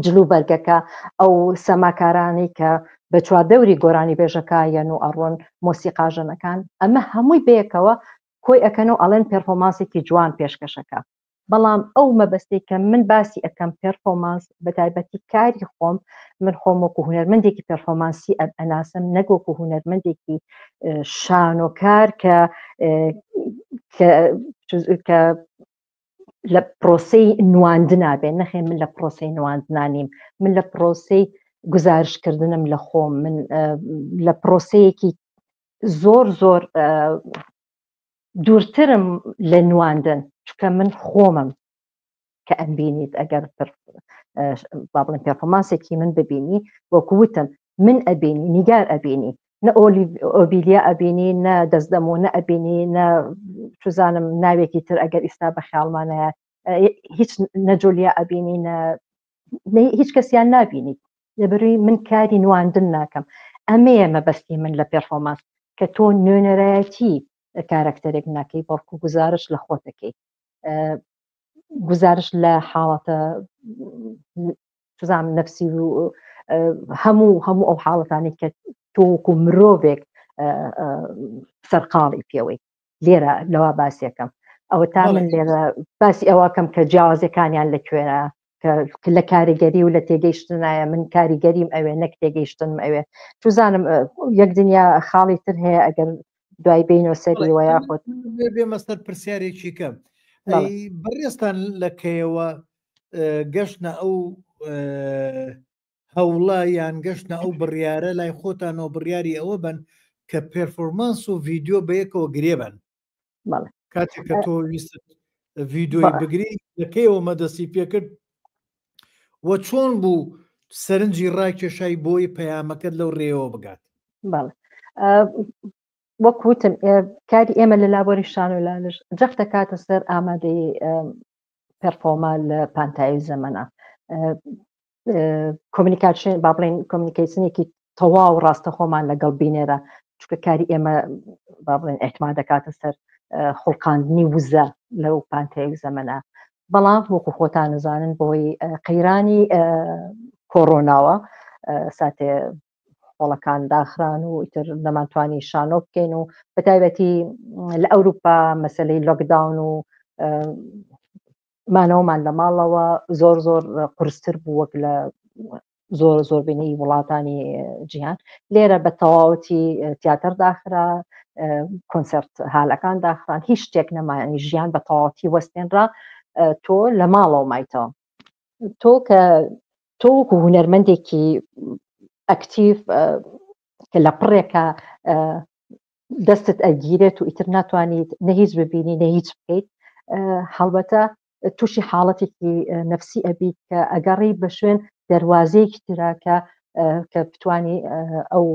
B: جلو بەرگەکە، ئەو سەماکارانەی کە بە چواردەوری گۆرانی بێژەکە یەن و ئەڕۆن، مۆسیقاژەنەکان، ئەمە هەمووی بەیەکەوە کۆی ئەکەن و ئەڵێن پێرفۆمانسێکی جوان پێشکەشەکە. بەڵام ئەو مەبەستێک کە من باسی ئەەکەم پێرفۆمانس، بە تایبەتی کاری خۆم، من خۆم وەکو هونەرمەندێکی پێرفۆمانسی ئەناسم نەک وەکو هونەرمەندێکی شانۆکار کە کە لە پرۆسەی نواندنا بێ. نەخێ، من لە پرۆسەی نواندنا نیم، من لە پرۆسەی گزارشکردنم لە خۆم، من لە پرۆسەیەکی زۆر زۆر دوورترم لە نواندن، چونکە من خۆمم کە ئەمبینیت. ئەگەر با بڵێن پێرفۆمانسێکی من ببینی، وەکو وتم من ئەبینی، نیگار ئەبینی، نە ئۆبیلیا ئەبینی، نە دەستدەمۆ نە ئەبینی، نە چزانم ناوێکی تر ئەگەر ئیستا بە خیاڵمانەیە هیچ، نە جۆلیا ئەبینی، نە هیچ کەسیان نابینی، لەبەروی من کاری نواندن ناکەم. ئەمەیە مەبەستی من لە پێرفۆمانس، کە تۆ نوێنەرایەتی کارەکتەرێک ناکەی، بەڵکو گزارش لە خۆتەکەی، گزارش لە حاڵەتە چزانم نەفسی و هەموو هەموو ئەو حاڵەتانی کە تۆ وەکو مرۆڤێک سەرقاڵی پێوەی. لێرە لەوا باسیەکەم. ئەوە تا من لێرە باسی ئەوەکەم کە جیاوازەکانیان لەکوێرە، کە لە کاریگەری و لە تێگەیشتنایە. من کاریگەریم ئەوێ نەک تێگەیشتنم ئەوێ. چزانم یەک دنیا خاڵی تر هەیە ئەگەر دوای بینەوە سەری وە یاخود
A: بێمە سەر پرسیارێکی کەم. بەڕێزتان لە کەیەوە گەشتنە ئەو هەوڵە یان گەشتنە ئەو بڕیارە لای خۆتانەوە بڕیاری ئەوە بن کە پێرفۆرمانس و ڤیددیو بەیەکەوە گرێ بن؟ کاتێک کە تۆ ویست ڤیددیۆی بگری لەکەیەوە مەدەستی پێکرد و چۆن بوو سەرنجی ڕاکێشای بۆی پەیامەکەت لەو ڕێەوە بگات؟
B: وەک وتم کاری ئێمە لە لابۆری شانۆ لالش جەخت دەکاتە سەر ئامادەی پێرفۆرما لە پانتایی زەمەنە، کۆمیونیکاسیۆن، با بڵێین کۆمیونیکەیشنێکی تەواو ڕاستەخۆمان لەگەڵ بینێرە، چونکە کاری ئێمە با بڵێن اعتماد دەکاتە سەر خوڵقاندنی وزە لەو پانتایی زەمەنە. بەڵام وەکو خۆتان نزانن بۆی قەیرانی کۆرۆناوە ساتێ هۆڵەکان داخران و ئیتر نەمانتوانی شانۆ بکەین و بە تایبەتی لە ئەوروپا مەسلەی لۆکداون و مانەوەمان لە ماڵەوە زۆر زۆر قورستر بوو وەک لە زۆر زۆربینەی وڵاتانی جیهان. لێرە بە تەواوەتی تیاتەر داخرا، کۆنسرت هالەکان داخران، هیچ شتێک نەمایانی، ژیان بە تەواوەتی وەستێنرا، تۆ لە ماڵەوە مایتەوە. تۆ کە تۆ وەکو هونەرمەندێکی ئەکتیڤ کە لە پڕێکە دەستت ئەگیرێت و ئیتر ناتوانیت نە هیچ ببینی نە هیچ بکەیت، هەڵبەتە تووشی حاڵەتێکی نەفسی ئەبیت کە ئەگەڕی بە شوێن دەواازەیەکی ترا کە کە بتانی ئەو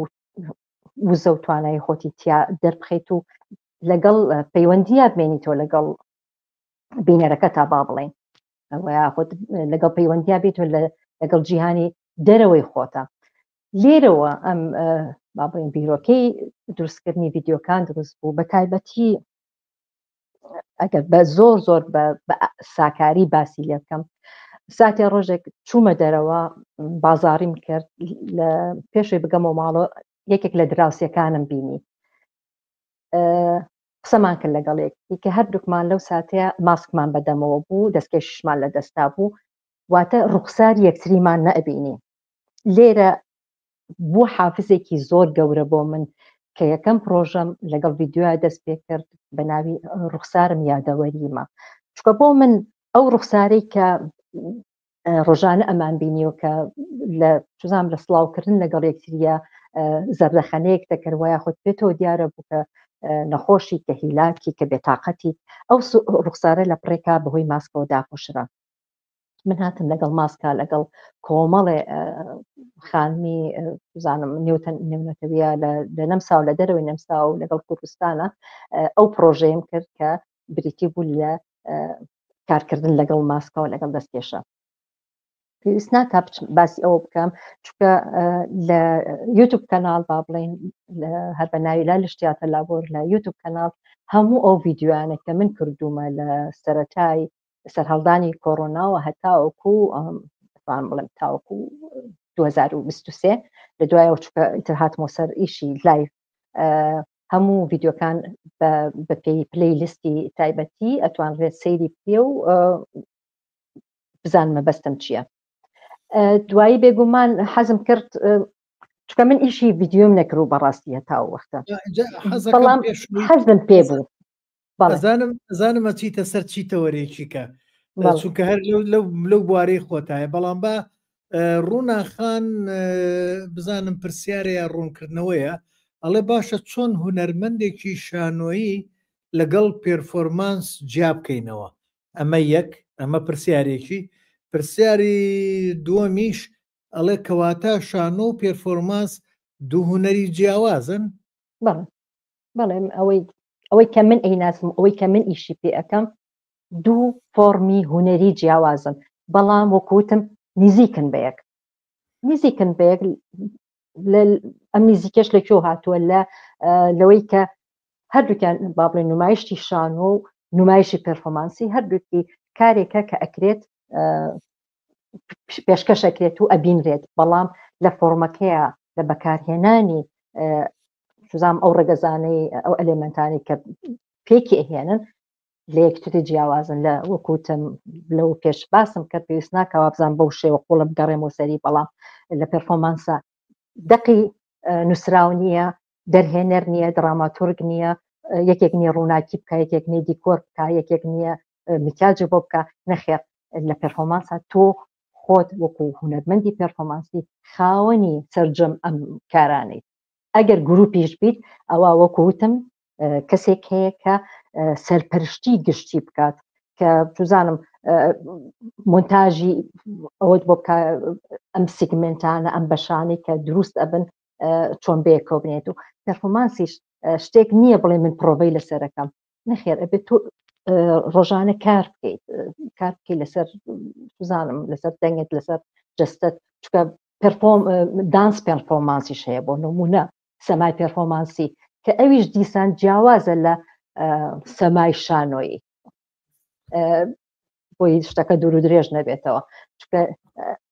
B: وزە و توانایی خۆتی تیا دەربخیت و لەگەڵ پەیوەندییا بمێنیتەوە لەگەڵ بینەرەکە تا با بڵین یاخود لەگەڵ پەیوەندیا بیت و لەگەڵ جیهانی دەرەوەی خۆتە. لێرەوە ئەم با بڵێین بیرۆکەی دروستکردنی ڤیددیوکان دروست بوو. بە تایبەتی ئەگەر بە زۆر زۆر بە ساکاری باسی لێ بکەم، ساتێ ڕۆژێک چوومە دەرەوە بازاریم کرد، لە پێشەوەی بگەمەوە ماڵەوە یەکێک لە دراوسەکانم بینی، قسەمان کرد لەگەڵ یەکتی کە هەردووکمان لەو ساتەیە ماسکمان بەدەمەوە بوو، دەستکێشیشمان لە دەستا بوو، واتە ڕوخسار یەکتریمان نەئەبینی. لێرە بوو حافزێکی زۆر گەورە بۆ من کە یەکەم پرۆژەم لەگەڵ ڤیددیویا دەست پێ کرد بە ناوی ڕوخسارم یادەوەریمە. چکە بۆ من ئەو ڕوخسارەی کە ڕۆژانە ئەمان بینیوە کە لە چزام لە سڵاوکردن لەگەڵ یەکتریە زەردەخەنەیەک دەکرد وە یاخود پێتەوە دیارە بوو کە نەخۆشی کە هیلاکی کە بێتاقەتی ئەو ڕوخسارە لە پڕێکا بەهۆی ماسکەوە داپۆشرا. من هاتم لەگەڵ ماسکا لەگەڵ کۆمەڵێ خانمی زانم نێوتن نێونەتەویە لە نەمسا و لە دەرەوەی نەمسا و لەگەڵ کوردستانە ئەو پرۆژەیەم کرد کە بریتی بوو لە کارکردن لەگەڵ ماسکەوە لەگەڵ دەستکێشە. پێویست ناکا بچم باسی ئەوە بکەم چونکە لە یوتوب کەناڵ با بڵین هەر بە ناوی لا لشتیاتە لابۆر لە یوتوب کەناڵ هەموو ئەو ڤیددیوانە کە من کردومە لە سەرەتای سەرهەڵدانی کۆرۆناوە هەتاوەکو توانم بڵێم تاوەکو 2023 لە دوایەوە چونکە ئیتر هاتمەوە سەر ئیشی لایڤ هەموو ڤیددیوکان بە پێی پلی لیستی تایبەتی ئەتوانرێت سەیری بکرێ و بزانمە بەستم چییە. دوایی بێگومان حەزم کرد چکە من ئیشی ڤیددیۆم نەکرد و بەڕاستی هەتا وەختە بەڵام حەزم پێ بوو.
A: ئەزانم ئەزانم ئەچیتە سەر چی تەوەرێکی کە چونکە هەر لەو بوارەی خۆتایە بەڵام بە ڕوونا خان بزانم پرسیارە یا ڕوونکردنەوەیە ئەڵێ باشە چۆن هونەرمەندێکی شانۆیی لەگەڵ پێرفۆرمانس جیا بکەینەوە ئەمە یەک ئەمە پرسیارێکی پرسیاری دووەمیش ئەڵێ کەواتە شانۆ و پێرفۆرمانس دوو هونەری جیاوازن؟
B: بەڵێ بەڵێ ئەوەی ئەوەی کە من ئەیناسم ئەوەی کە من ئیشی پێ ئەەکەم دوو فۆڕمی هونەری جیاوازن بەڵام وەکوتم نزیکن بە یەک نزیکن بە یەک ئەم نزیکەش لە کوێ هاتووە لە لەوەی کە هەردووکیان با بڵێن نمایشتی شانۆ و نمایشی پێرفۆمانسی هەردووکی کارێکە کە ئەکرێت پێشکەش ئەکرێت و ئەبینرێت بەڵام لە فۆرمەکەیە لە بەکارهێنانی سوزام ئەو ڕگەزانەی ئەو ئەلێمنتانی کە پێکی ئەهێنن لە یەکتری جیاوازن لە وەکوتم لەو پێش باسم کە پێویست ناکەوە بزان بەو شێوە قوڵە بگەڕێمەوە سەری بەڵام لە پێرفۆمانسە دەقی نووسراو نییە دەرهێنەر نییە دراماتۆرگ نییە یەکێک نییە ڕووناکی بکە یەکێک نییە دیکۆر بکە یەکێک نییە میکاجی بۆ بکە نەخێر لە پێرفۆمانسا تۆ خۆت وەکو هونەرمەندی پێرفۆمانسی خاوەنی سەرجەم ئەم کارانەی ئەگەر گروپیش بیت ئەوە وەکو وتم کەسێک هەیە کە سەرپەرشتی گشتی بکات کە توزانم مۆنتاژی ئەوەت بۆ بکە ئەم سیگمنتانە ئەم بەشانەی کە دروست ئەبن چۆن بەیەکەوە بنێت و پەرفۆمانسیش شتێک نییە بڵێ من پرۆڤەی لەسەرەکەم نەخێر ئەبێت تۆ ڕۆژانە کار بکەیت کار بکەیت لەسەر بزانم لەسەر دەنگت لەسەر جستت چکە پرفۆم دانس پێرفۆمانسیش هەیە بۆ نمونە سەمای پێرفۆمانسی کە ئەویش دیسان جیاوازە لە سەمای شانۆیی بۆی شتەکە دوور و درێژ نەبێتەوە چکە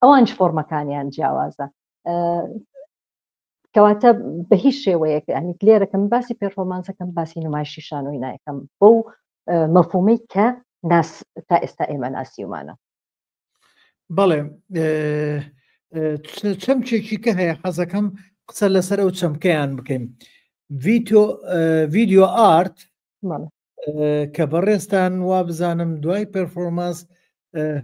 B: ئەوانش فۆرمەکانیان جیاوازە کەواتە بە هیچ شێوەیەک ینی لێرەکەم باسی پێرفۆمانسەکەم باسی نمایشی شانۆی نایەکەم بەو مەفهومەی کە ناس تا ئێستا ئێمە ناسیومانە.
A: بەڵێ چەمکێکی کە هەیە حەزەکەم قسە لەسەر ئەو چەمکەیان بکەین ڤیتۆ ڤیدیۆ ئارت کە بەڕێزتان وا بزانم دوای پێرفۆرمانس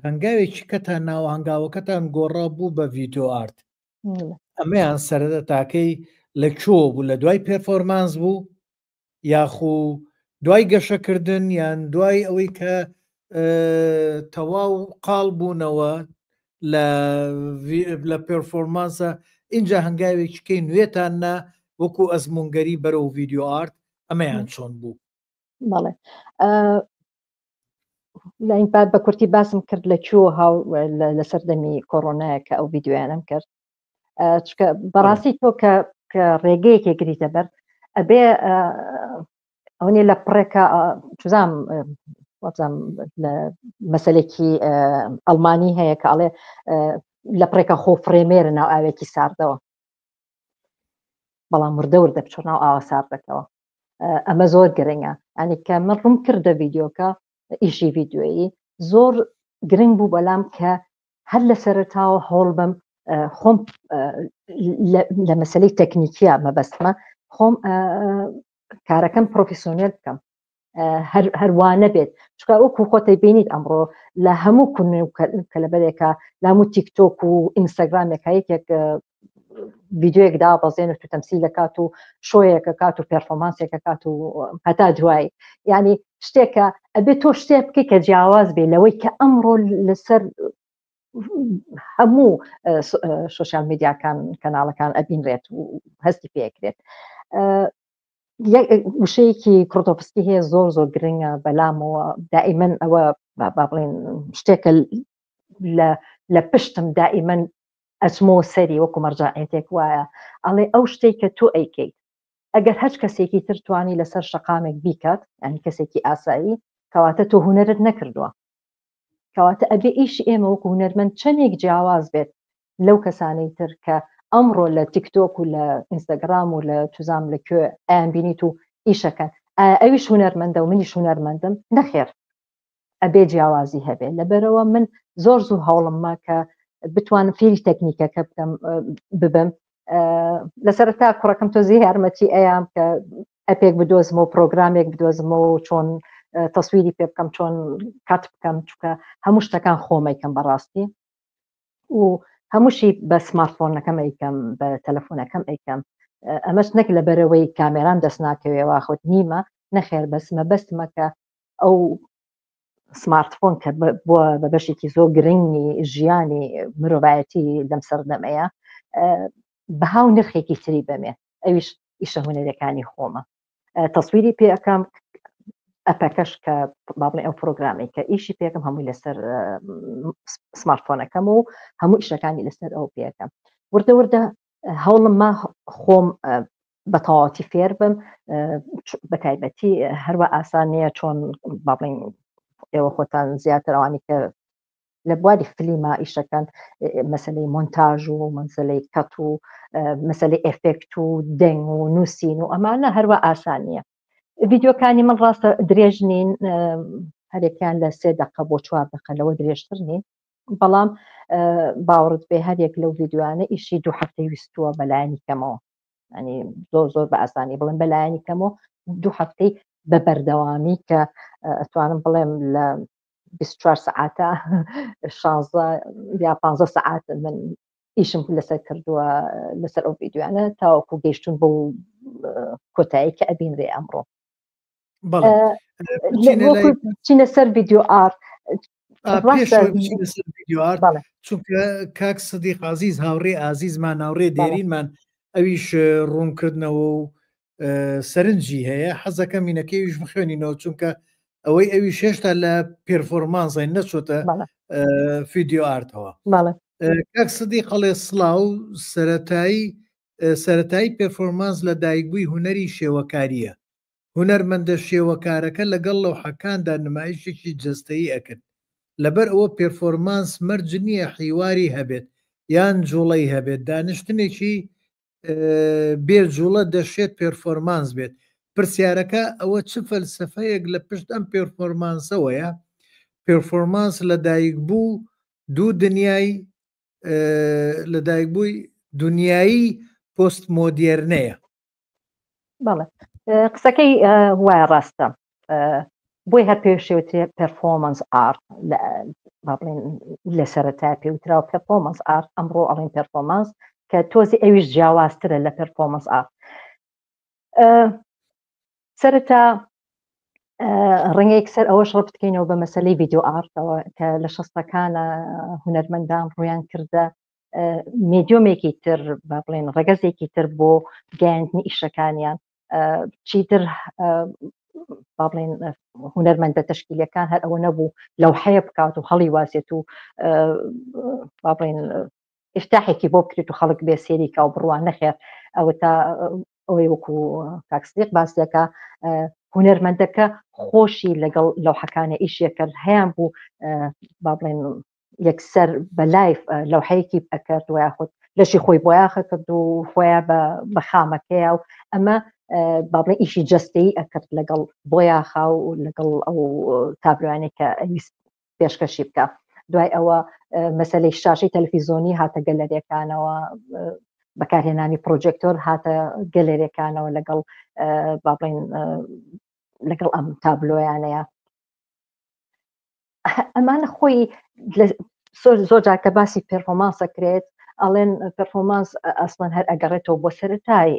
A: هەنگاوێکی کەتان ناوە هەنگاوەکەتان گۆڕا بوو بە ڤیدیۆ ئارت ئەمەیان سەرەتاکەی لە کوێ بوو لە دوای پێرفۆرمانس بوو یاخو دوای گەشەکردن یان دوای ئەوەی کە تەواو قاڵ بوونەوە لە پێرفۆرمانسە اینجا هەنگاوێکی کەی نوێتان نا وەکو ئەزمونگەری بەرەو ڤیددیو ئارت ئەمەیان چۆن بوو؟
B: بەڵێ بە کورتی باسم کرد لە کوێ هاو لە سەردەمی کۆرۆنایە کە ئەو ڤیددیویانم کرد چکە بەڕاستی تۆ کە کە ڕێگەیەکی گریتە بەر ئەبێ ئەوە نیە لە پڕێکە چزام وابزانم لە مەسلێکی ئەڵمانی هەیە کە ئەڵێ لە پڕێکە خۆ فڕێمێرە ناو ئاوێکی ساردەوە بەڵام وردە وردە بچۆ ناو ئاوە ساردەکەوە ئەمە زۆر گرنگە ئەنی کە من ڕوم کردە ڤیددیوکە ئیشی ڤیددیویی زۆر گرنگ بوو بەلام کە هەر لە سەرەتاوە هەوڵ بم خۆم لە مەسلەی تەکنیکیە مەبەستمە خۆم کارەکەم پرۆفیسۆنێل بکەم. هەروانە بێت چکە وەکو خۆتەی بینیت ئەمڕۆ لە هەموو کون کەلەبەرێکە لە هەموو تیکتۆک و ئینستاگرامێکە یەکێک ڤیدیۆیەک دابەزێنێت و تەمسیل دەکات و شۆیەکە کات و پێرفۆمانسێکە کات و هەتا دوایی یعنی شتێکە ئەبێ تۆ شتێ بکەی کە جیاواز بێ لەوەی کە ئەمڕۆ لەسەر هەموو سۆشیال میدیاکان کەناڵەکان ئەبینرێت و هەستی پێکرێت. وشەیەکی کڕۆتۆفسکی هەیە زۆر زۆر گرنگە بەلامەوە دائیمەن ئەوە با بڵێن شتێکە لە لە پشتم دائیمەن ئەچمەوە سەری وەکو مەرجەعیەتێک وایە ئەڵێ ئەو شتێک کە تۆ ئەیکەیت ئەگەر هەچ کەسێکی تر توانی لەسەر شەقامێک بیکات ینی کەسێکی ئاسایی کەواتە تۆ هوەرت نەکردووە کەواتە ئەبێ ئیشی ئێمە وەکو هونەرمەند چەندێک جیاواز بێت لەو کەسانەی تر کە ئەمڕۆ لە تیکتۆک و لە ئینستاگرام و لە توزام لە کوێ ئەیان بینیت و ئیشەکەن ئەویش هونەرمەندە و منیش هونەرمەندم نەخێر ئەبێ جیاوازی هەبێ لەبەرەوە من زۆر زوو هەوڵمما کە بتوانم فێری تەکنیکەکە بکەم ببم لە سەرەتا کوڕەکەم تۆزی یارمەتی ئەیام کە ئەپێک بدۆزمەوە پرۆگرامێک بدۆزمەوە چۆن تەسویری پێ بکەم چۆن کات بکەم چکە هەموو شتەکان خۆمەکەم بەڕاستی و هەمووشی بە سمارتفۆنەکەم ئەیکەم بە تەلەفۆنەکەم ئەیکەم ئەمەش نەک لە بەرەوەی کامێران دەست ناکەوێەوە خۆت نیمە نەخێر بەس مەبەستمە کە ئەو سمارتفۆن کە بووە بە بەشێکی زۆر گرنگی ژیانی مرۆڤایەتی لەم سەردەمەیە بەها و نرخێکی تری بەمێ ئەویش ئیشە هونەرەکانی خۆمە تەسویری پێ ئەەکەم ئەپەکەش کە با بڵێ ئەو پرۆگرامی کە ئیشی پێکم هەمووی لەسەر سمارتفۆنەکەم و هەموو ئیشەکانی لەسەر ئەو پێەکەم وردە وردە هەوڵم ما خۆم بە تەواوەتی فێر بم بە تایبەتی هەروە ئاسان نییە چۆن با بڵین ئێوە خۆتان زیاتر ئەوانی کە لە بواری فلیما ئیشەکەن مەسلەی مۆنتاژ و مەسلەی کەت و مەسلەی ئەفێکت و دەنگ و نووسین و ئەمانە هەروە ئاسان نییە ڤیددیوکانی من ڕاستە درێژ نین هەرێکیان لە سێ دقە بۆ چوار دقە لەوە درێژتر نین بەڵام باوەڕت بێ هەر یەک لەو ڤیددیوانە ئیشی دوو هەفتەی ویستووە بەلایەنی کەمەوە ینی زۆر زۆر بە ئاسانی بڵێم بەلایەنی کەمەوە دوو هەفتەی بە بەردەوامی کە ئەتوانم بڵێم لە 24 سەعاتە 16 یا 15 سەعات من ئیشم لەسەر کردووە لەسەر ئەو ڤیددیوانە تاوەکو گەیشتون بۆ کۆتایی کە ئەبینرێ ئەمڕۆ چینە سەر ڤیددیو ئارت
A: چونکە کاک سدیق عزیز هاوڕێ ئازیزمان هاوڕێ دێرینمان ئەویش ڕوونکردنەوە و سەرنجی هەیە حەزەکە مینەکەیش بخوێنینەوە چونکە ئەوەی ئەویش هێشتا لە پێرفۆرمانسای نەچۆتە فیددیو ئارتەوە کاک سدی قەڵێ سڵاو سەتایی سەتایی پێرفۆرمانس لە دایکبووی هوەری شێوەکاریە هونەرمەندە شێوەکارەکە لەگەڵ لەوحەکاندا نمایشێکی جەستەیی ئەکرد. لەبەر ئەوە پێرفۆرمانس مەرج نییە حیواری هەبێت یان جوڵەی هەبێت، دانیشتنێکی بێ جوڵە دەشێت پێرفۆرمانس بێت. پرسیارەکە ئەوە چ فەلسەفەیەک لە پشت ئەم پێرفۆرمانسەوەیە؟ پێرفۆرمانس لەدایکبوو دوو دنیای لەدایکبووی دنیایی پۆستمۆدێرنەیە.
B: بەڵێ قسەکەی وایە ڕاستە بۆی هەر پێشێوترێ پەرفۆمەنس ئارت بڵێن لە سەرەتا پێوتراوە پەرفۆمەنس ئارت ئەمڕۆ ئەڵێن پەرفۆمانس کە تۆزی ئەویش جیاوازترە لە پەرفۆمەنس ئارت سەرەتا ڕەنگەیەک سەر ئەوەش ڕەبت بکەینەوە بە مەسلەی ڤیددیو ئارتەوە کە لە شەستەکانە هونەرمەندان ڕویان کردە مێدیۆمێکی تر با بڵێن ڕەگەزێکی تر بۆ گەیاندنی ئیشەکانیان چیتر با بڵێن هونەرمەندە تەشکیلەکان هەر ئەوە نەبوو لەوحەیە بکات و هەڵی واسێت و با بڵێن ئفتاحێکی بۆ بکرێت و خەڵک بێ سێریکا و بڕوان نەخێر ئەوە تا ئەوەی وەکو کاکسدیق باس دەکا هونەرمەندەکە خۆشی لەگەڵ لەوحەکانە ئیشیە کرد هەیان بوو با بڵێن یەکسەر بە لایف لەوحەیەکی ئەکرد و یاخود لەشی خۆی بۆیاخە کرد و خۆیان بە خامەکەیە و ئەمە با بڵێ ئیشی جەستەیی ئەکرد لەگەڵ بۆیاخا و لەگەڵ ئەو تابلوانێک کە ئەویست پێشکەشی بکە دوای ئەوە مەسلەی شاشەی تەلەفیزۆنی هاتە گەلەرێکانەوە بەکارهێنانی پرۆجێکتۆر هاتە گەلەرێکانەوە لەگەڵ با بڵێن لەگەڵ ئەم تابلۆیانەیە. ئەمانە خۆی زۆر جار کە باسی پێرفۆمانسە کرێت ئەڵێن پێرفۆمانس ئەسڵەن هەر ئەگەڕێتەوە بۆ سەرەتای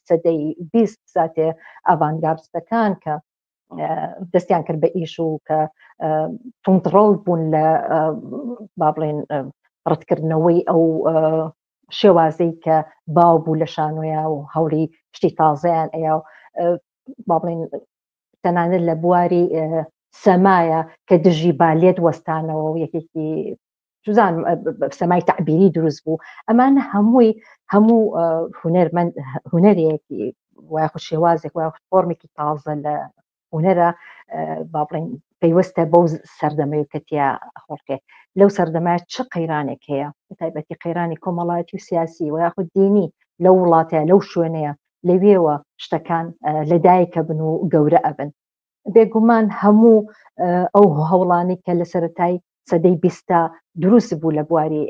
B: سەدەی 20 ساتێ ئاڤانگاردستەکان کە دەستیان کرد بە ئیش و کە توندڕەو بوون لە با بڵێن ڕەتکردنەوەی ئەو شێوازەی کە باو بوو لە شانۆیا و هەوڵی شتی تازەیان ئەیا و با بڵێن تەنانەت لە بواری سەمایە کە دژی بالێت وەستانەوە و یەکێکی جوزان سەمای تعبیری دروست بوو. ئەمانە هەمووی هەموو هونەرمەند هونەرێکی وایخود شێوازێک وایخود فۆرمێکی تازە لە هونەرە با بڵێن پەیوەستە بەو سەردەمەی کە تیا خۆڵکێ. لەو سەردەمە چ قەیرانێک هەیە، بە تایبەتی قەیرانی کۆمەڵایەتی و سیاسی و یاخود دینی لەو وڵاتەیە، لەو شوێنەیە، لەوێوە شتەکان لەدایکە بن و گەورە ئەبن. بێگومان هەموو ئەو هەوڵانی کە لە سەرەتای سەدەی بیستا دروست بوو لە بواری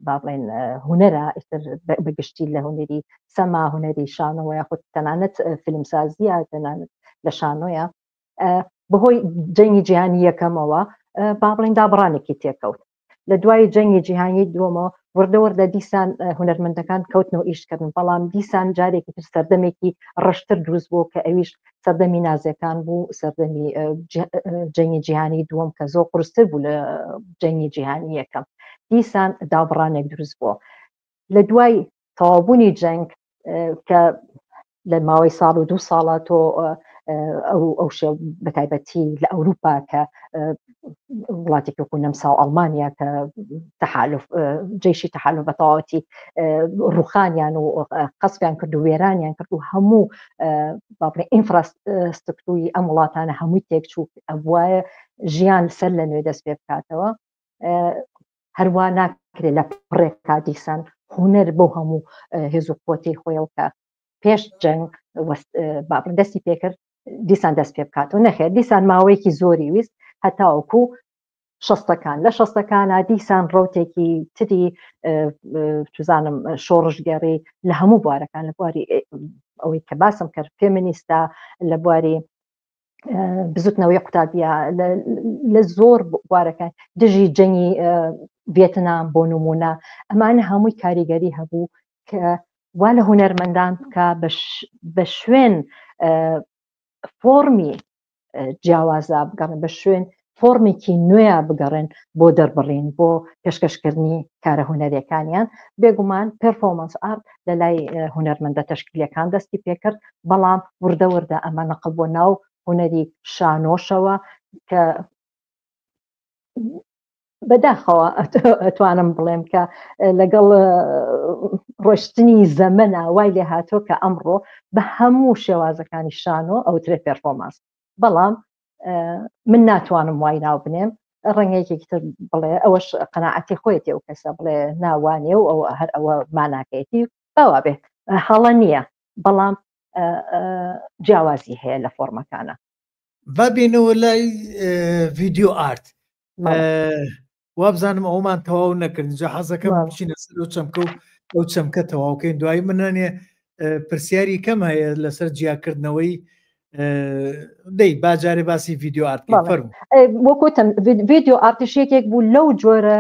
B: با بڵێن هونەرە، ئیتر بەگشتی لە هونەری سەما، هونەری شانۆوە، یاخود تەنانەت فیلمسازیە، تەنانەت لە شانۆیە، بەهۆی جەنگی جیهانی یەکەمەوە با بڵێن دابڕانێکی تێکەوت. لە دوای جەنگی جیهانی دووەمەوە وردە وردە دیسان هونەرمەندەکان کەوتنەوە ئیشکردن، بەڵام دیسان جارێکی تر سەردەمێکی ڕەشتر دروست بوو کە ئەویش سەردەمی نازیەکان بوو، سەردەمی جەنگی جیهانی دووەم کە زۆر قورستر بوو لە جەنگی جیهانی یەکەم. دیسان دابڕانێک دروست بووە. لە دوای تەواوبوونی جەنگ کە لە ماوەی ساڵ و دوو ساڵە تۆ ئەو ئەو شێ بەتایبەتی لە ئەوروپا کە وڵاتێکی وەکو نەمسا و ئەڵمانیا کە تەحالف جەیشی تەحالف بە تەواوەتی ڕوخانیان و قەسفیان کرد و وێرانیان کرد و هەموو با بڵێ ئینفراسترکتوری ئەم وڵاتانە هەمووی تێکچوو، ئەبوایە ژیان سەر لە نوێ دەست پێ بکاتەوە. هەروە ناکرێت لە پڕێکا دیسان هونەر بۆ هەموو هێز و قوتەی خۆیەوە کە پێش جەنگ با بڵێن دەستی پێکرد دیسان دەست پێ بکاتەوە. نەخێر، دیسان ماوەیەکی زۆری ویست هەتاوەکو شەستەکان. لە شەستەکانە دیسان ڕوتێکی تری توزانم شۆڕشگێڕی لە هەموو بوارەکان، لە بواری ئەوەی کە باسم کرد فێمینیستا، لە بواری بزوتنەوەی قوتابیە، لە زۆر بوارەکان دژی جەنگی ڤێتنام بۆ نمونە، ئەمانە هەمووی کاریگەری هەبوو کە وا لە هونەرمەندان بکە بە شوێن فۆرمی جیاوازا بگەڕێن، بە شوێن فۆرمێکی نوێ بگەڕێن بۆ دەربڕین، بۆ پێشکەشکردنی کارە هونەریەکانیان. بێگومان پێرفۆرمانس ئارت لە لای هونەرمەندە تەشکیلەکان دەستی پێکرد، بەڵام وردە وردە ئەمە نەقل بۆ ناو هونەری شانۆشەوە کە بەداخەوە ئەتوانم بڵێم کە لەگەڵ ڕۆشتنی زەمەنا وای لێ هاتووە کە ئەمڕۆ بە هەموو شێوازەکانی شانۆ ئەوترێ پێرفۆرمانس. بەڵام من ناتوانم وای ناو بنێم، ڕەنگە یەکێکی تر بڵێ ئەوەش قەناعەتی خۆیەتی، ئەو کەسە بڵێ ناوانێ و ئەو هەر ئەوە ماناکەیەتی، باوا بێ هەڵە نییە، بەڵام جیاوازی هەیە لە فۆرمەکانە.
A: با بێنەوە لای ڤیدیۆ ئارت. وابزانم ئەومان تەواو نەکرد، جا حەزەکەم بچینە سەر ئەو چەمکە و ئەو چەمکە تەواوکەین. دوایی منانێ پرسیاری کەم هەیە لەسەر جیاکردنەوەی. دەی با جارێ باسی ڤیدیۆ ئارت فەرموو.
B: وەکوتم ڤیدیۆ ئارتیش یەکێک بوو لەو جۆرە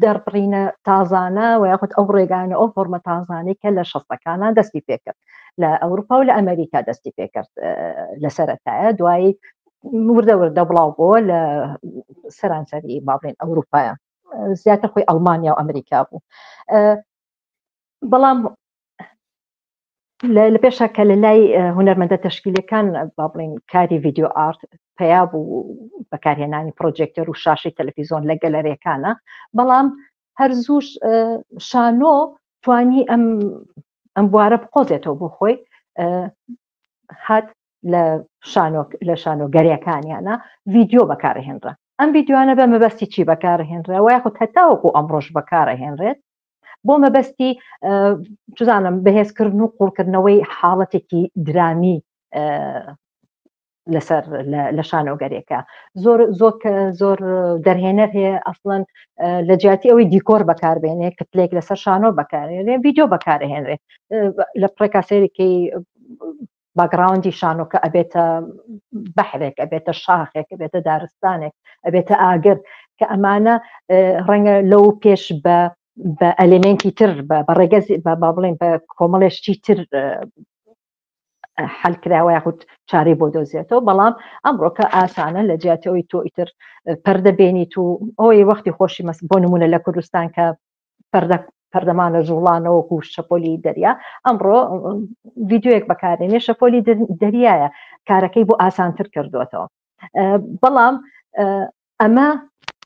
B: دەربڕینە تازانە و یاخود ئەو ڕێگانە ئەو فۆرمە تازانەی کە لە شەستەکانە دەستی پێکرد لە ئەوروپا و لە ئەمریکا دەستی پێکرد لە سەرەتایە، دوایی وردە وردە بڵاو بووە لە سەرانسەری با بڵێن ئەوروپایە، زیاتر خۆی ئەڵمانیا و ئەمریکا بوو. بەڵام لە پێشە کە لە لای هونەرمەندە تەشکیلەکان با بڵین کاری ڤیدیۆ ئارت پەیا بوو، بەکارهێنانی پرۆجێکتەر و شاشەی تەلەفیزۆن لە گەلەرێکانە، بەڵام هەر زووش شانۆ توانی ئەم ئەم بوارە بقۆزێتەوە بۆ خۆی. هات لە شانۆ لە شانۆگەریەکانیانە ڤیدیۆ بەکارهێنرا. ئەم ڤیدیۆانە بە مەبەستی چی بەکارهێنرا و یاخود هەتاوەکو ئەمڕۆژ بەکارهێنرێت؟ بۆ مەبەستی چزانم بەهێزکردن و قوڵکردنەوەی حاڵەتێکی درامی لەسەر لە شانۆگەرێکە. زۆر زۆر زۆر دەرهێنەر هەیە ئەسڵەن لە جیاتی ئەوەی دیکۆر بەکاربێنێ، کتلێک لەسەر شانۆ بەکارێنێ، ڤیدیۆ بەکارهێنرێ. لە پڕێکا سەیرێکی. background ی شانۆکە ئەبێتە بەحرێک، ئەبێتە شاخێک، ئەبێتە دارستانێک، ئەبێتە ئاگر، کە ئەمانە ڕەنگە لەو پێش بە بە element ی تر بە ڕێگەزی بە با بڵێن بە کۆمەڵێ شتی تر حل کراوە یاخود چارەی بۆ دۆزێتەوە. بەڵام ئەمڕۆکە ئاسانە، لە جیاتەوەی تۆ ئیتر پەردە بێنیت و ئەوەی وەختی خۆشی مەس بۆ نمونە لە کوردستان کە پەردە پەردەمانە جوڵانەوە و شەپۆلی دەریا، ئەمڕۆ ڤیدیۆیەک بەکارێنێ شەپۆلی دەریایە، کارەکەی بۆ ئاسانتر کردووەتەوە. بەڵام ئەمە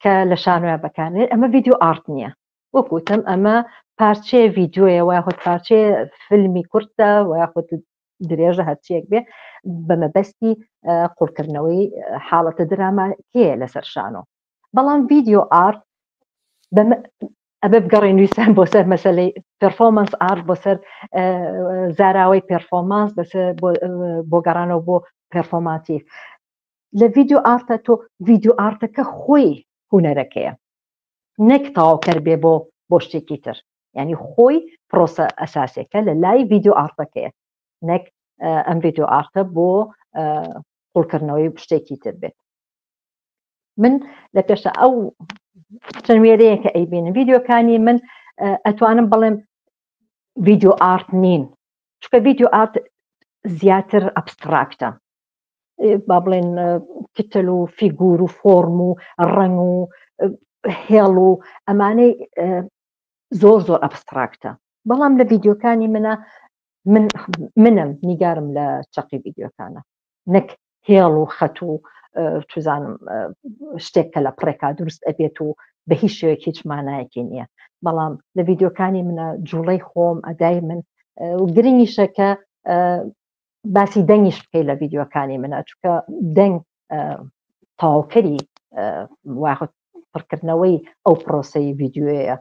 B: کە لە شانۆیا بەکارێت ئەمە video art نییە، وەکوتم ئەمە پارچەیە ڤیدیۆیە و یاخود پارچەیە فیلمی کورتە و یاخود درێژە، هەرچیەک بێ، بە مەبەستی قوڵکردنەوەی حاڵەتە دراماکەیە لەسەر شانۆ. بەڵام video art ئەبێ بگەڕێن ویسان بۆ سەر مەسلەی performance art، بۆ سەر زاراوەی performance، بۆ گەڕانەوە بۆ performative. لە video art ە تۆ video art ەکە خۆی هوەرەکەیە، نەک تەواوکەر بێ بۆ شتێکی تر، ینی خۆی پرۆسە ئەساسێکە لە لای video art ەکەیە، نەک ئەم video art ە بۆ قوڵکردنەوەی شتێکی تر بێت. من لە پێشە ئەو چەند وێرەیە کە ئەیبینن ڤیدیۆکانی من، ئەتوانم بڵێم video art نین، چونکە video art زیاتر abstract ە، با بڵێن کتل و فیگور و فۆرم و ڕەنگ و هێڵ و ئەمانەی زۆر زۆر abstract ە. بەڵام لە ڤیدیۆکانی منە من منم نیگارم لە چەقی ڤیدیۆکانە، نەک هێڵ و خەت و توزانم شتێک کە لە پڕێکا دروست ئەبێت و بە هیچ شێوەیەک هیچ مانایەکی نییە. بەڵام لە ڤیدیۆکانی منە جوڵەی خۆم، ئەدای من و گرنگیشە کە باسی دەنگیش بکەیت لە ڤیدیۆکانی منە، چونکە دەنگ تەواوکەری واخت پڕکردنەوەی ئەو پرۆسەی ڤیدیۆیە.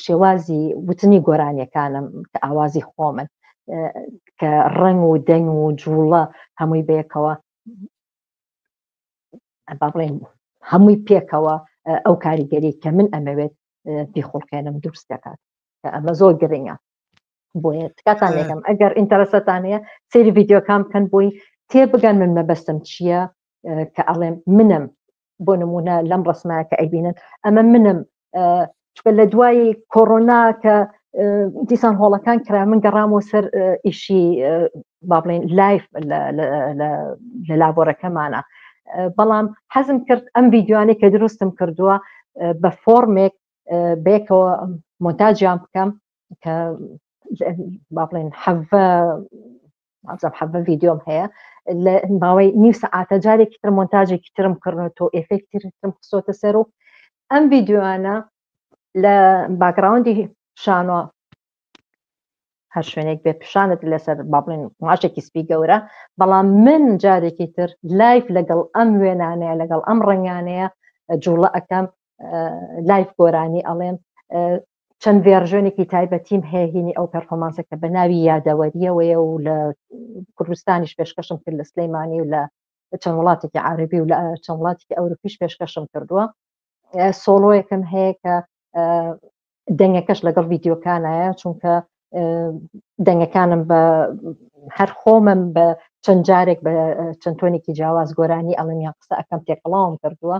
B: شێوازی وتنی گۆرانیەکانم کە ئاوازی خۆمن، کە ڕەنگ و دەنگ و جوڵە هەمووی بەیەکەوە، با بڵێن هەمووی پێکەوە ئەو کاریگەری کە من ئەمەوێت بیخوڵقێنم دروست دەکات، کە ئەمە زۆر گرنگە. بۆیە تکاتان لێکەم ئەگەر interest تان هەیە سەیری ڤیدیۆکان بکەن بۆی تێبگەن من مەبەستم چییە کە ئەڵێم منم. بۆ نمونە لەم ڕسمایە کە ئەیبینن ئەمە منم، چونکە لە دوای کۆرۆنا کە دیسان هۆڵەکان کرا من گەڕامەوە سەر ئیشی با بڵێن live لە لابۆرەکەمانە. بەڵام حەزم کرد ئەم ڤیدیۆانەی کە دروستم کردووە بە فۆرمێک بەیەکەوە مۆنتاجیان بکەم کە با بڵێن حەڤە ئەزم حەڤە ڤیدیۆم هەیە لە ماوەی نیو سەعاتە، جارێکی تر مۆنتاجێکی ترم کردن تۆ ئێفێکتی ترم خستۆتە سەر و ئەم ڤیدیۆانە لە background ی شانۆ هەر شوێنێک بێ پیشانت لەسەر با بڵێن قوماشێکی سپی گەورە، بەڵام من جارێکی تر live لەگەڵ ئەم وێنانەیە لەگەڵ ئەم ڕەنگانەیە جوڵە ئەەکەم، live گۆرانی ئەڵێم. چەند version ێکی تایبەتیم هەیە هینی ئەو performance ە کە بە ناوی یادەوەریەوەیە و لە کوردستانیش پێشکەشم کرد، لە سلەیمانی و لە چەند وڵاتێکی عربی و لە چەند وڵاتێکی ئەوروپیش پێشکەشم کردووە. سۆڵۆیەکم هەیە کە دەنگەکەش لەگەڵ ڤیدیۆکانایە، چونکە دەنگەکانم بە هەر خۆمم بە چەند جارێک بە چەند tone ێکی جیاواز گۆرانی ئەڵێم یان قسە ئەەکەم تێکەڵاوم کردووە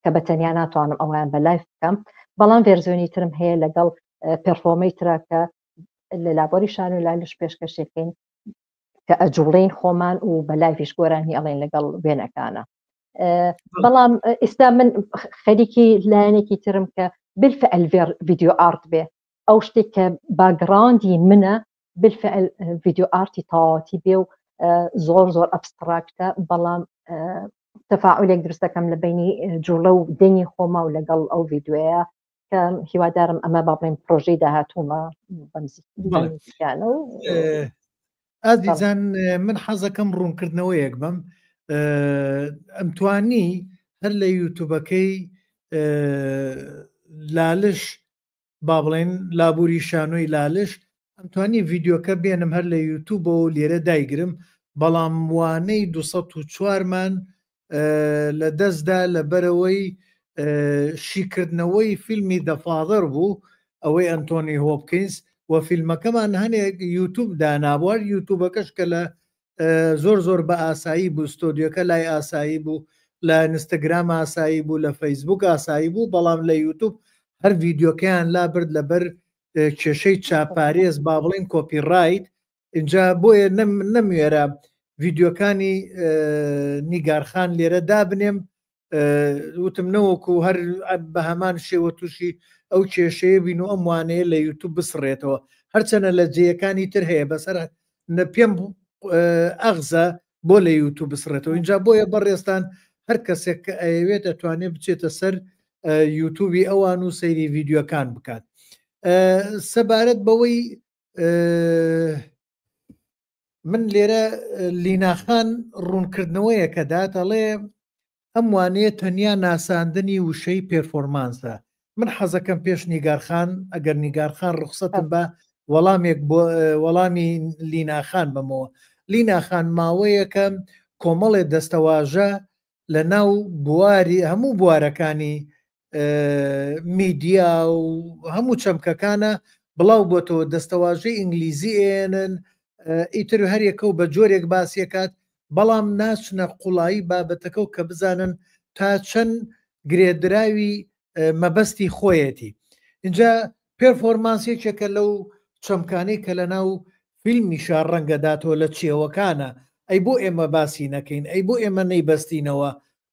B: کە بە تەنیا ناتوانم ئەویان بە live بکەم. بەڵام version ی ترم هەیە لەگەڵ perform ەی ترا کە لە لابۆری شان و لالش پێشکەشێکین کە ئەجوڵین خۆمان و بە live یش گۆرانی ئەڵێن لەگەڵ وێنەکانە. بەڵام ئێستا من خەریکی لایەنێکی ترم کە بالفعل video art بێ، ئەو شتێک کە background ی منە بالفعل video art ی تەواوەتی بێ و زۆر زۆر abstract ە، بەڵام تەفاعولێک دروست دەکەم لە بینی جوڵە و دەنگی خۆما و لەگەڵ ئەو ڤیدیۆیە، کە هیوادارم ئەمە با بڵێن پرۆژەی داهاتوومە بەمزیکانە. و
A: ئازیزان من حەزەکەم ڕوونکردنەوەیەک بم. ئەمتوانی هەر لە یوتوبەکەی لالش، با بڵێن لابوری شانۆی لالش، ئەمتوانی ڤیددیوکە بێنم هەر لە یوتوبەوە لێرە دایگرم، بەڵام وانەی 204مان لە دەستدا لە بەرەوەی شیکردنەوەی فیلمی The Father بوو، ئەوەی ئەنتۆنی هۆپکینس، و فیلمەکەمان هەنێک یوتوب دانابوار، یوتوبەکەش کە لە زۆر زۆر بە ئاسایی بوو ستۆدیۆکە لای ئاسایی بوو لە ئینستاگرام ئاسایی بوو لە فەیسبوک ئاسایی بوو بەڵام لە یوتوب هەر ڤیددیوکەیان لا برد لەبەر کێشەی چاپارێز با بڵین کۆپی ڕایت اینجا بۆیە نەموێرە ڤیددیوکانی نیگارخان لێرە دابنێم وتم نەوەکو هەر بە هەمان شێوە تووشی ئەو کێشەیە بین و ئەم وانەیە لە یوتوب بسڕێتەوە هەرچەنە لە جێیەکانی تر هەیە بەسەر پێم ئەغزە بۆ لە یوتوب بسڕێتەوە اینجا بۆیە بەڕێستان هەر کەسێک کە ئەیەوێت ئەتوانێت بچێتە سەر یوتوبی ئەوان و سەیری ڤیددیوەکان بکات سەبارەت بەوەی من لێرە لیناخان ڕوونکردنەوەیەکە دات ئەڵێ ئەم وانەیە تەنیا ناساندنی وشەی پێرفۆرمانسە من حەزەکەم پێش نیگارخان ئەگەر نیگارخان ڕوخسەتم بە وەڵامێک بۆ وەڵامی لیناخان بەمەوە لیناخان ماوەیەکە کۆمەڵێ دەستەواژە لە ناو بواری هەموو بوارەکانی میدیا و هەموو چەمکەکانە بڵاو بۆتەوە دەستەواژەی ئینگلیزی ئێنن ئیتر هەریەکە و بە جۆرێک باسیەکات بەڵام ناچنە قوڵایی بابەتەکە و کە بزانن تا چەند گرێدراوی مەبەستی خۆیەتی اینجا پێرفۆرمانس یەکێکە لەو چەمکانەی کە لە ناو فیلمیشا ڕەنگە داتەوە لە چێوەکانە ئەی بۆ ئێمە باسی نەکەین ئەی بۆ ئێمە نەیبەستینەوە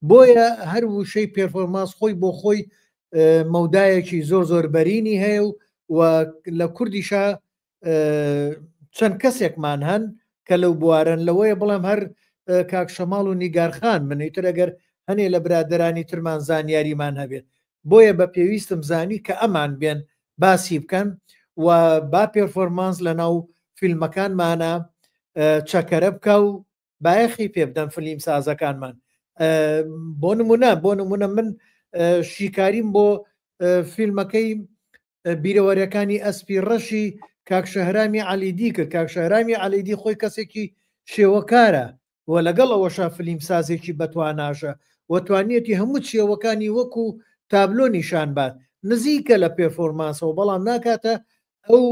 A: بۆیە هەر وشەی پێرفۆرمانس خۆی بۆ خۆی مەودایەکی زۆر زۆر بەرینی هەیە و و لە کوردیشا چەند کەسێکمان هەن کە لەو بوارن لەوەیە بڵێم هەر کاک شەماڵ و نیگارخان من ئیتر ئەگەر هەنێ لە برادرانی ترمان زانیاریمان هەبێت بۆیە بە پێویستم زانی کە ئەمان بێن باسی بکەن و با پێرفۆرمانس لە ناو فیلمەکانمانە چەکەرە بکە و بایەخی پێ بدەن فلیم سازەکانمان بۆ نمونە بۆ نمونە من شیکاریم بۆ فیلمەکەی بیرەوەرەکانی ئەسپی ڕەشی کاک شەهرامی عەلیدی کرد کاک شەهرامی عەلیدی خۆی کەسێکی شێوەکارە و لەگەڵ ئەوەشا فلیمسازێکی بەتواناشە و توانیەتی هەموو چێوەکانی وەکو تابلۆ نیشان بات نزیکە لە پێرفۆرمانسەوە بەڵام ناکاتە ئەو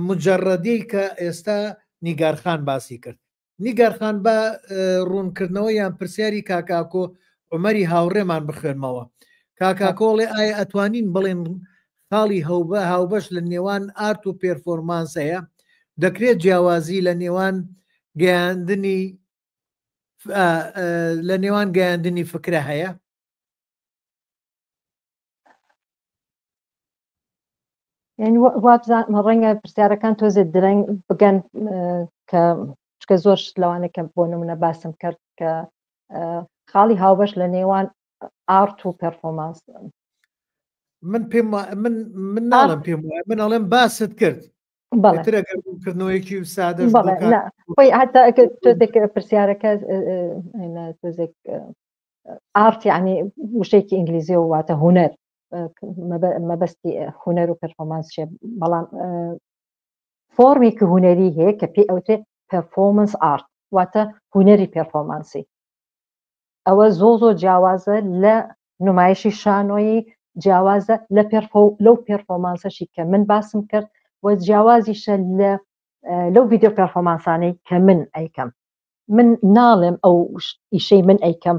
A: مجرڕەدی کە ئێستا نیگارخان باسی کرد نیگارخان با ڕوونکردنەوە یان پرسیاری کاکاکۆ عومەری هاوڕێمان بخوێنمەوە کاکاکۆڵێ ئایا ئەتوانین بڵێن خاڵی هەوبە هاوبەش لە نێوان ئارت و پێرفۆرمانس هەیە دەکرێت جیاوازی لە نێوان گەیاندنی لە نێوان گەیاندنی فکرە هەیە
B: یعنی وابزانم ڕەنگە پرسیارەکان تۆزێ درەنگ بگەن کە چکە زۆر شت لەوانە کە بۆ نمونە باسم کرد کە خاڵی هاوبەش لە نێوان ئارت و پێرفۆمانس
A: من پێم من من ناڵم پێم من ئەڵێم باست کرد کردنەوەیەکی سادە
B: خۆی هەتا تۆزێک پرسیارەکە تۆزێک ئارت یعنی وشەیەکی ئینگلیزی و واتە هوەر مەبەستی هوەر و پەرفۆمانس شێ بەڵام فۆرمێکی هوەری هەیە کە پێی ئەوترێ پەرفۆمنس ئارت واتە هوەری پەرفۆمانسی ئەوە زۆ زۆر جیاوازە لە نمایشی شانۆیی جیاوازە لە پێرفۆ لەو پێرفۆمانسەشی کە من باسم کرد و جیاوازیشە لە لەو ڤیددیو پێرفۆمانسانەی کە من ئەیکەم من ناڵێم ئەو ئیشەی من ئەیکەم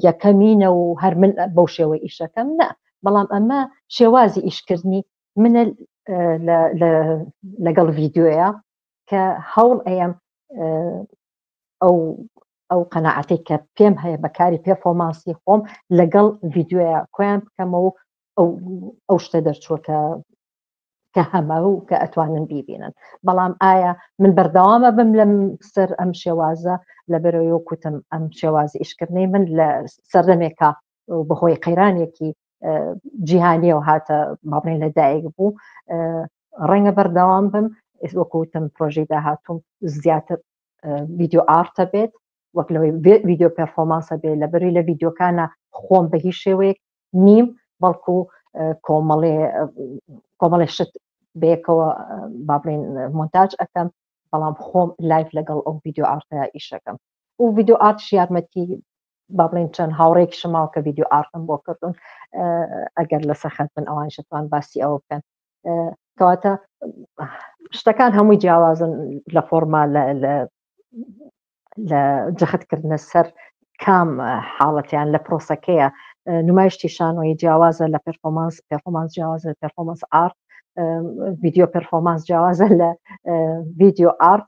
B: یەکەمینە و هەر من بەو شێوەی ئیشەکەم نە بەڵام ئەمە شێوازی ئیشکردنی منە لەگەڵ ڤیددیوەیە کە هەوڵ ئەیەم ئەو ئەو قەنەعەتێک کە پێم هەیە بەکاری پێرفۆمانسی خۆم لەگەڵ ڤیددیوەیە کۆیان بکەمەوە ئەو شتە دەرچووە کە کە هەمە و کە ئەتوانن بیبینن بەڵام ئایا من بەردەوامە بم لەم سەر ئەم شێوازە لە بەرەوەی وەکوتم ئەم شێوازی ئیشکردنەی من لە سەردەمێکا بەهۆی قەیرانێکی جیهانیەوە هاتە بابرێن لە دایک بوو ڕەنگە بەردەوام بم وەکوتم پرۆژەی داهاتوم زیاتر ڤیددیو ئارتە بێت وەک لەوەی ڤیددیو پێرفۆمانسە بێت لە بەری لە ڤیددیوکانە خۆم بە هیچ شێوەیەک نیم بەڵکو کۆمەڵێ کۆمەڵێ شت بەیەکەوە با بڵێن مۆنتاج ئەەکەم بەڵام خۆم لایف لەگەڵ ئەو ڤیددیو ئارتە ئیشەکەم و ڤیددیو ئارتش یارمەتی با بڵێن چەند هاوڕێک شماو کە ڤیددیو ئارتم بۆ کردون ئەگەر لەسەر خەت بن ئەوان شتوان باسی ئەوە بکەن کەواتە شتەکان هەمووی جیاوازن لە فۆرما لە لە جەختکردنە سەر کام حاڵەتیان لە پرۆسەکەیە نمایشتی شانۆیی جیاوازە لە پێرفۆمانس پێرفۆمانس جیاوازە لە پێرفۆمانس ئارت ڤیدیۆ پێرفۆمانس جیاوازە لە ڤیدیۆ ئارت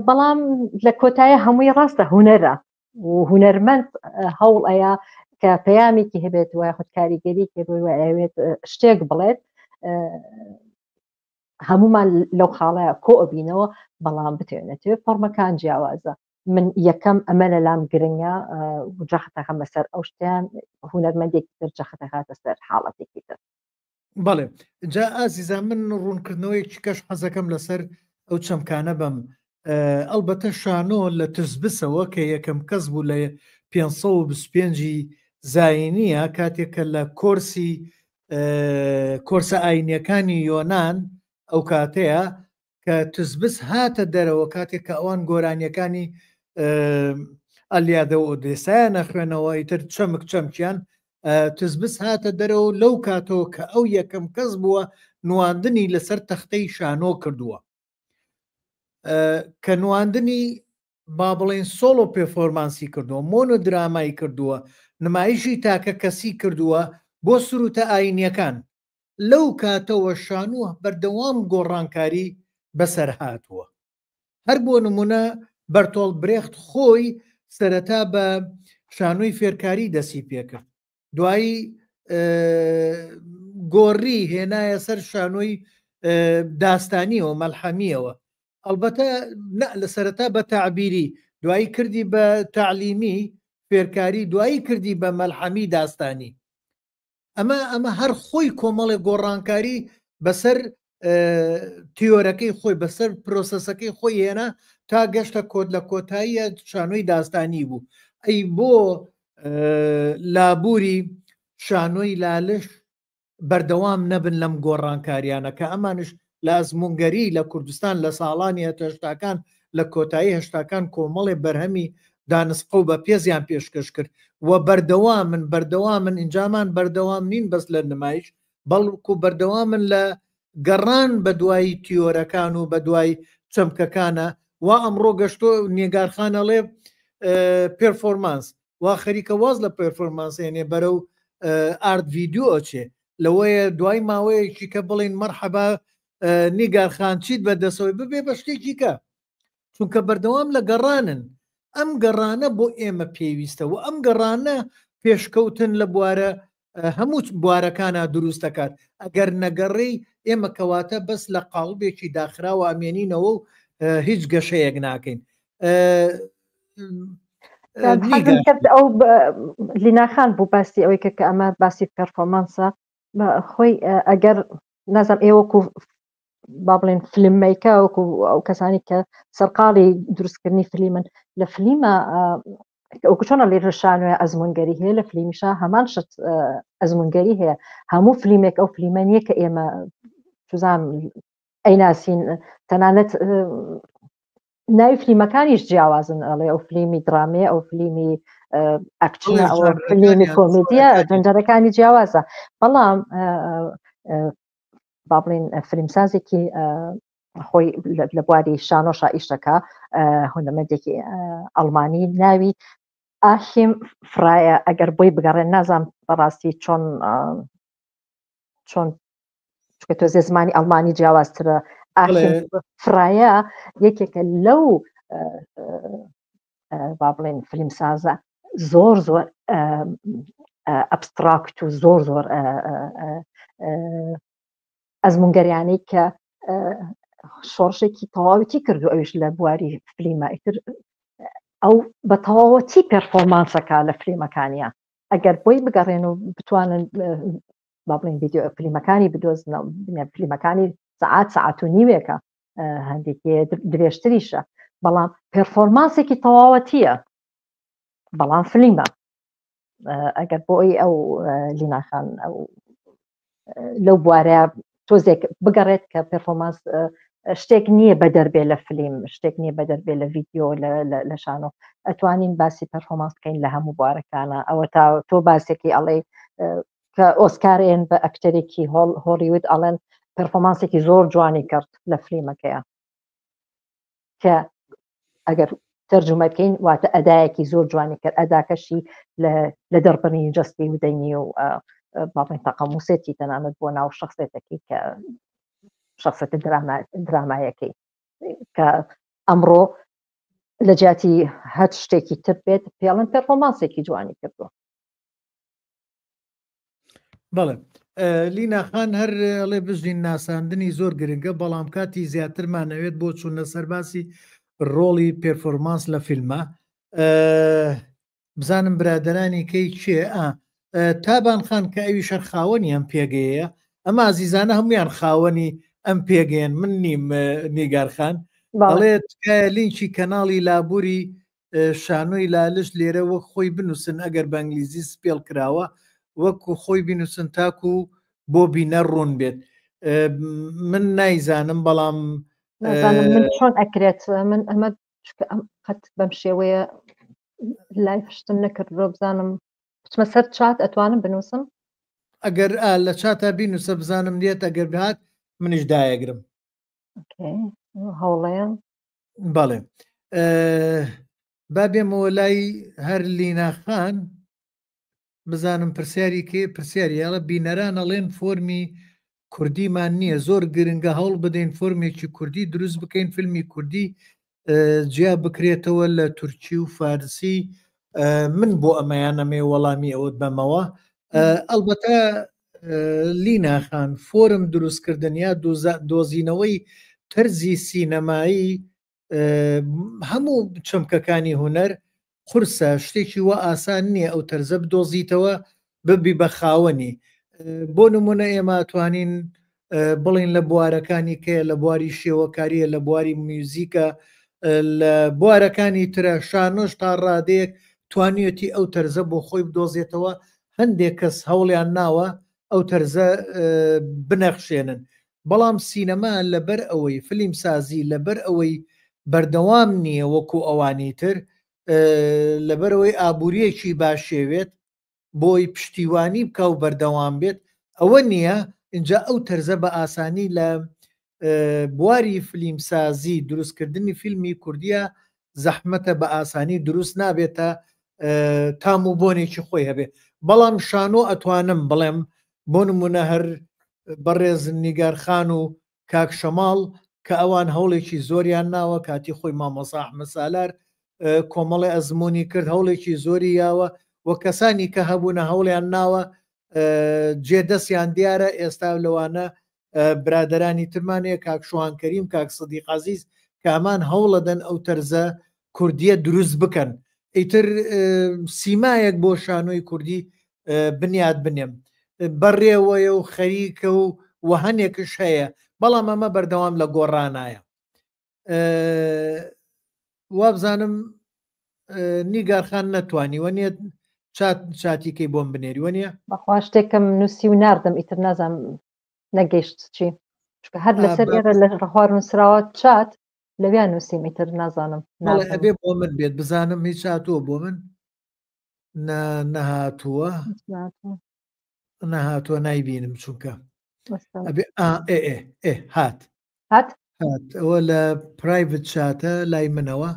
B: بەڵام لە کۆتایە هەمووی ڕاستە هونەرە و هونەرمەند هەوڵ ئەیا کە پەیامێکی هەبێت و یاخود کاریگەری هەبێت و ئەوێت شتێک بڵێت هەمومان لەو خاڵەیە کۆ ئەبینەوە بەڵام بتێنێتێ فۆرمەکان جیاوازە من یەکەم ئەمە لە لام گرنگە جەختەخەمە سەر ئەو شتیان هونەرمەندێکی تر جەختەخاتە سەر حاڵەتێکی تر.
A: بەڵێ جا ئازیزان من ڕوونکردنەوەیەکی کەش حەزەکەم لەسەر ئەو چەمکانە بەم ئەڵبەتە شانۆ لە تزبسەوە کە یەکەم کەس بوو لە 525 زینیە کاتێک کە لە کۆرسی کۆرسە ئاینیەکانی یۆناان ئەو کاتەیە کە تزبس هاتە دەرەوە کاتێک کە ئەوان گۆرانیەکانی ئەلیادە و ئۆدێسایان نەخوێنەوە ئیتر چەمک چەمکیان تزبس هاتە دەرەوە لەو کاتەوە کە ئەو یەکەم کەس بووە نواندنی لەسەر تەختەی شانۆ کردووە کە نواندنی با بڵێن سۆڵۆ پێفۆرمانسی کردووە مۆنۆ درامای کردووە نمایشی تاکە کەسی کردووە بۆ سروتە ئاینیەکان لەو کاتەوە شانۆ بەردەوام گۆڕانکاری بەسەر هاتووە. هەر بۆ نموونە بەرتۆڵد برێخت خۆی سەرەتا بە شانۆی فێرکاری دەستی پێکرد، دوایی گۆڕی هێنایە سەر شانۆی داستانیەوە، مەلحەمیەوە. ئەڵبەتە لە سەرەتا بە تەعبیری، دوایی کردی بە تەعلیمی فێرکاری، دوایی کردی بە مەلحەمی داستانی. ئەمە ئەمە هەر خۆی کۆمەڵێک گۆڕانکاری بەسەر تیۆرەکەی خۆی بەسەر پرۆسەسەکەی خۆی هێنا تا گەشتە کۆت لە کۆتاییە شانۆی داستانی بوو ئەی بۆ لابووری شانۆی لالش بەردەوام نەبن لەم گۆڕانکاریانە کە ئەمانش لە ئەزمونگەری لە کوردستان لە ساڵانی هەشتاکان لە کۆتایی هەشتاکان کۆمەڵێ بەرهەمی دانسقە و بەپێزیان پێشکەش کرد و بەردەوامن بەردەوامن ئینجامان بەردەوام نین بەس لە نمایش بەڵکو بەردەوامن لە گەڕان بە دوای تیۆرەکان و بە دوای چەمکەکانە وا ئەمڕۆ گەشتۆ نێگارخان ئەڵێ پێرفۆرمانس وا خەریکە واز لە پێرفۆرمانس هێنێ بەرەو ئارت ڤیدیۆ ئەچێ لەوەیە دوای ماوەیەکی کە بڵین مەرحەبا نیگارخان چیت بە دەسەوەی ببێ بە شتێکی کە چونکە بەردەوام لە گەڕانن ئەم گەڕانە بۆ ئێمە پێویستە و ئەم گەڕانە پێشکەوتن لە بوارە هەموو بوارەکانە دروست دەکات ئەگەر نەگەڕێی ئێمە کەواتە بەس لە قاڵبێکی داخراوە ئەمێنینەوە و هیچ گەشەیەک ناکەین.
B: کرد ئەو لیناخان بوو باسی ئەوەی کە کە ئەمە باسی پێرفۆمانسە خۆی ئەگەر نازم ئێوەکو با بڵێن فیلم مەیکە وەکو ئەو کەسانی کە سەرقاڵی دروستکردنی فلیمن لە فلیمە وەکو چۆنە لێ شانۆیە ئەزمونگەری هەیە لە فلیمیشا هەمان شت ئەزمونگەری هەیە هەموو فلیمێک ئەو فلیمە نییە کە ئێمە چزان ئەیناسین تەنانەت ناوی فلیمەکانیش جیاوازن ئەڵێ ئەو فلیمی درامێ ئەو فلیمی ئەکچنە ئەو فلیمی کۆمیدیە جەنجەرەکانی جیاوازە بەڵام با بڵین فلیمسازێکی خۆی لە بواری شانۆشا ئیشەکە هونەمەندێکی ئەڵمانی ناوی ئاخیم فرایە ئەگەر بۆی بگەڕێن نازام بەڕاستی چۆن چۆن چونکە تۆزێ زمانی ئەڵمانی جیاوازترە ئاخیم فرایە یەکێکە لەو با بڵێن فیلمسازە زۆر زۆر ئەبستراکت و زۆر زۆر ئەزمونگەریانەی کە شۆڕشێکی تەواوەتی کردو ئەویش لە بواری فلیمە ئیتر ئەو بە تەواوەتی پێرفۆرمانسەکە لە فلیمەکانە ئەگەر بۆی بگەڕێن و بتوانن با بڵێن ڤیدیۆ فلیمەکانی بدۆزنەوە فلیمەکانی سەعات سەعات و نیوێکە هەندێکی درێژتریشە بەڵام پێرفۆرمانسێکی تەواوەتیە بەڵام فلیمە ئەگەر بۆ ئەوی ئەو لیناخان ئەو لەو بوارە تۆزێک بگەڕێت کە پێرفۆمانس شتێک نییە بەدەر بێ لە فلیم شتێک نییە بەدەر بێ لە ڤیددیو لە شانۆ ئەتوانین باسی پەرفۆمانس بکەین لە هەموو بوارەکانە ئەوە تا تۆ باسێکی ئەڵێ کە ئۆسکارێن بە ئەکتەرێکی هۆڵ هۆڵیوود ئەڵێن پەرفۆمانسێکی زۆر جوانی کرد لە فلیمەکەیە کە ئەگەر تەرجومە بکەین، واتە ئەدایەکی زۆر جوانی کرد، ئەداکەشی لە دەربڕینی جەستەی و دەنگی و باڵین تەقەموسێتی تەنانەت بۆ ناو شخصێتەکەی کە شخصێتە درامایەکەی کە ئەمڕۆ لە جیاتی هەر شتێکی تر بێت پێڵن پێرفۆمانسێکی جوانی کردووە.
A: بەڵێ لینا خان هەر ئەڵێ بژین ناساندنی زۆر گرنگە بەڵام کاتی زیاترمان ئەوێت بۆ چوونە سەرباسی ڕۆڵی پێرفۆرمانس لە فیلمە بزانم برادرانی کەی کێ ئا تابان خان کە ئەوی شەر خاوەنی ئەم پێگەیە ئەمە ئازیزانە هەمویان خاوەنی ئەم پێگەیەن من نیم نیگارخان ئەڵێ تکایە لینکی کەناڵی لابوری شانۆی لالش لێرە وەک خۆی بنووسن ئەگەر بە ئەنگلیزی spell کراوە وەکو خۆی بینووسن تاکو بۆ بینەر ڕوون بێت من نایزانم بەڵام
B: من چۆن ئەکرێت من ئەمە قەت بەم شێوەیە live شتم نەکردووە بزانم بچمە سەر چات ئەتوانم بنووسم
A: ئەگەر لە چاتا بینوسە بزانم دێت ئەگەر بهات منیش دایەگرم
B: هەوڵەیە
A: بەڵێ با بێمەوە لای هەر لینا خان بزانم پرسیاری کێ پرسیاری یاڵە بینەران ئەڵێن فۆرمی کوردیمان نییە زۆر گرنگە هەوڵ بدەین فۆرمێکی کوردی دروست بکەین فیلمی کوردی جیا بکرێتەوە لە تورکی و فارسی من بۆ ئەمەیان ئەمێ وەڵامی ئەوت بەمەوە ئەلبەتە لینا خان فۆرم دروستکردن یا دۆزینەوەی تەرزی سینەمایی هەموو چەمکەکانی هونەر قورسە شتێکی وا ئاسان نییە ئەو تەرزە بدۆزیتەوە ببی بە خاوەنی بۆ نمونە ئێمە توانین بڵین لە بوارەکانی کەیە لە بواری شێوەکاریە لە بواری میوزیکە لە بوارەکانی ترە شانۆش تا ڕادەیەک توانیەتی ئەو تەرزە بۆ خۆی بدۆزێتەوە هەندێک کەس هەوڵیان ناوە ئەو تەرزە بنەخشێنن بەڵام سینەما لەبەر ئەوەی فلیم سازی لەبەر ئەوەی بەردەوام نییە وەکو ئەوانی تر لەبەرەوەی ئابووریەکی باشێوێت بۆی پشتیوانی بکە و بەردەوام بێت ئەوە نییە اینجا ئەو تەرزە بە ئاسانی لە بواری فلیمسازی دروستکردنی فیلمی کوردیە زەحمەتە بە ئاسانی دروست نابێتە تام و بۆنێکی خۆی هەبێ بەڵام شانۆ ئەتوانم بڵێم بۆ نمونە هەر بەڕێز نیگارخان و کاک شەماڵ کە ئەوان هەوڵێکی زۆریان ناوە کاتی خۆی مامۆسا ئەحمە سالار کۆمەڵی ئەزمموی کرد هەوڵێکی زۆری یاوە و کەسانی کە هەبوونە هەوڵیان ناوە جێ دەستیان دیارە ئێستا لەوانە برادەرانی ترمان هەیە کاک شوان کەریم کاک سدیق عەزیز کە ئەمان هەوڵەدەن ئەو تەرزە کوردیە دروست بکەن ئیتر سیمایەک بۆ شانۆی کوردی بنیاد بنێم بەڕێوەیە و خەریکە و و هەنێکش هەیە بەڵام ئەمە بەردەوام لە گۆڕانایە وابزانم نیگارخان نەتوانی وە نیە چات چاتیکەی بۆم بنێری وە نیە
B: بەخوا شتێکم نووسی و ناردم ئیتر نازانم نەگەیشت چی چونکە هەر لەسەر ئێرە لە ڕەخوار نووسراوە چات لەویا نووسیم ئیتر نازانم
A: ئەبێ بۆ من بێت بزانم هیچ هاتووە بۆ من نەهاتووە نەهاتووە نایبینم چونکە ئەبێ ئێ هات
B: هات
A: هات ئەوە لە private chat ە لای منەوە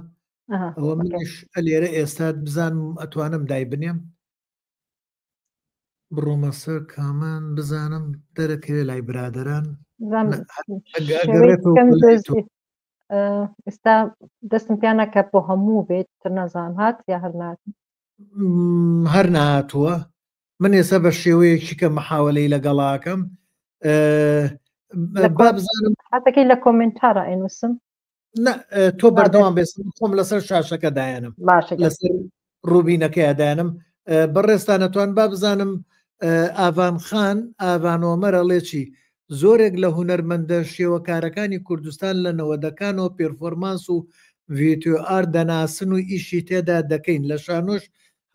A: ئەوە منش ئەلێرە ئێستا بزانم ئەتوانم دای بنێم بڕۆمە سەر کامان بزانم دەرەکەوێ لای برادەران
B: ئێستا دەستم پیانە کە بۆ هەموو بێت تر نازان هات یا هەر نات
A: هەر نهاتووە من ئێستا بە شێوەیەکی کە محاولەی لەگەڵاکەم
B: بابزانم هاتەکەی لە کۆمنتارە ئەینوسم
A: تۆ بەردەوام بێ خۆم لەسەر شاشەکە دایانم لەسەر ڕوبینەکەی دایانم بەڕێزتان ئەتوان با بزانم ئاڤان خان ئاڤان ئۆمەر ئەڵێ چی زۆرێک لە هونەرمەندە شێوەکارەکانی کوردستان لە نەوەدەکانەوە پێرفۆرمانس و ڤیتیۆ ئارت دەناسن و ئیشی تێدا دەکەین لە شانۆش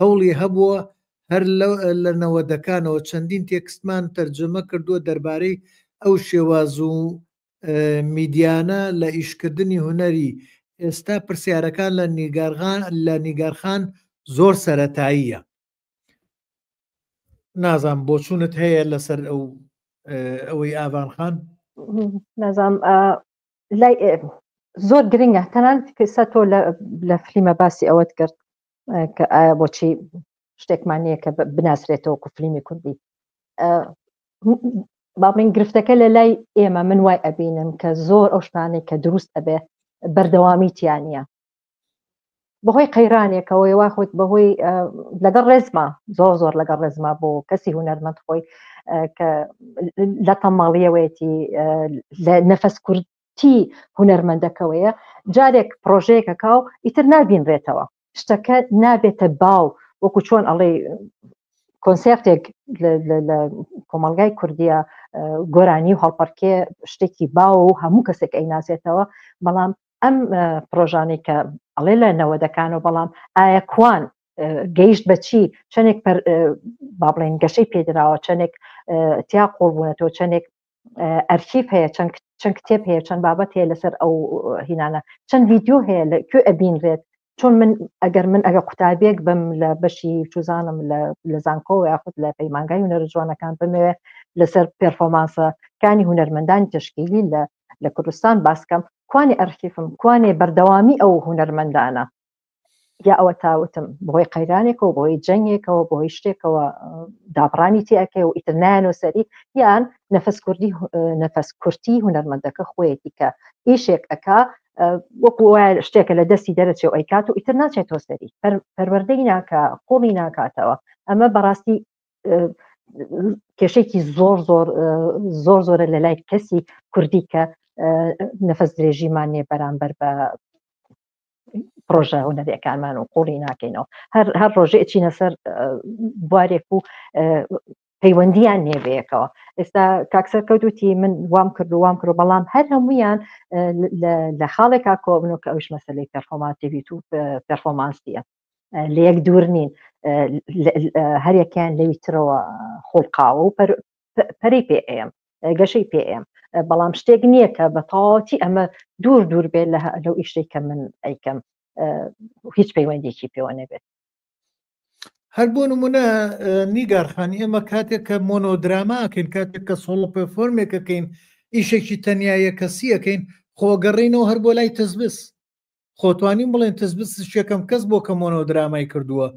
A: هەوڵی هەبووە هەر لە نەوەدەکانەوە چەندین تێکستمان تەرجەمە کردووە دەربارەی ئەو شێواز و میدیانە لە ئیشکردنی هونەری ئێستا پرسیارەکان لە نیگارغان لە نیگارخان زۆر سەرەتاییە نازام بۆچوونت هەیە لەسەر ئەو ئەوەی ئاڤان خان
B: نازام لای. زۆر گرنگە تەنانەت کەسا تۆ لە فلیمە باسی ئەوەت کرد کە ئایا بۆچی شتێکمان نییە کە بناسرێتەوە کو فلیمی کوردی با بڵێین گرفتەکە لە لای ئێمە من وای ئەبینم کە زۆر ئەو شتانەی کە دروست ئەبێ بەردەوامی تیانە بەهۆی قەیرانێکەوە وا خۆت بەهۆی لەگەڵ ڕێزما زۆر زۆر لەگەڵ ڕێزما بۆ کەسی هونەرمەند خۆی کە لە تەماڵیەوەیەتی لە نەفەس کورتی هونەرمەندەکەوەیە جارێک پرۆژەیەکەکە و ئیتر نابینرێتەوە شتەکە نابێتە باو وەکو چۆن ئەڵێ کۆنسێرتێک لە کۆمەلگای کوردیە گۆرانی و هەڵپەرکێ شتێکی باو و هەموو کەسێک ئەیناسێتەوە بەڵام ئەم پرۆژانەی کە ئەڵێ لە نەوەدەکان و بەڵام ئایا کوان گەیشت بە چی چەندێک با بڵێن گەشەی پێدراوە چەندێک تیا قۆڵ بوونەتەوە چەندێک ئەرشیف هەیە چەند چەند کتێب هەیە چەند بابەت هەیە لەسەر ئەو هینانە چەند ڤیددیو هەیە لە کوێ ئەبینرێت چۆن من ئەگەر من ئەگە قوتابیەک بم لە بەشی چوزانم لە زانکۆ یاخود لە پەیمانگای هونەرە جوانەکان بمەوێ لەسەر پێرفۆمانسە کانی هونەرمەندانی تەشکیلی لە لە کوردستان باسکەم کوانێ ئەرخیفم کوانێ بەردەوامی ئەو هونەرمەندانە یا ئەوە تاوتم بەهۆی قەیرانێکەوە بەهۆی جەنگێکەوە بەهۆی شتێکەوە دابڕانی تێەکەی و ئیتر نایەنەوە سەری یان نەفەس کوردی نەفەس کورتی هونەرمەندەکە خۆیەتی کە ئیشێک ئەکا وەکو وایە شتێکە لە دەستی دەرەچێ و ئەیکات و ئیتر ناچێتەوە سەری پەروەردەی ناکە قوڵی ناکاتەوە ئەمە بەڕاستی کێشێکی زۆر زۆر زۆر زۆرە لە لای کەسی کوردی کە نەفەس درێژیمان نیە بەرامبەر بە پرۆژە هونەریەکانمان و قوڵی ناکەینەوە هەر هەر ڕۆژێ چینە سەر بوارێک و پەیوەندیان نییە بەیەکەوە ئێستا کاکسەر کەوتوتی من وام کرد و وام کرد بەڵام هەر هەمویان لە خاڵێکا کۆبن و کە ئەوش مەسلەی پەرفۆماتیڤیت و پەرفۆمانسیە لە یەک دوور نین هەریەکیان لەوی ترەوە خوڵقاوە و پەرەی پێ ئەیەم گەشەی پێ ئەیەم بەڵام شتێک نییە کە بە تەواوەتی ئەمە دوور دوور بێت لە لەو ئیشتێک کە من ئەیکەم هیچ پەیوەندێکی پێوە نەبێت.
A: هەر بۆ نمونە نیگارخان ئێمە کاتێک کە مۆنۆدراما ئەکەین کاتێک کە سۆڵۆ پێرفۆرمێک ئەکەین ئیشێکی تەنیا یەکەسی ئەکەین خۆگەڕینەوە هەر بۆ لای تزبس خۆتوانین بڵێن تزبس یەکەم کەس بۆ کە مۆنۆدرامای کردووە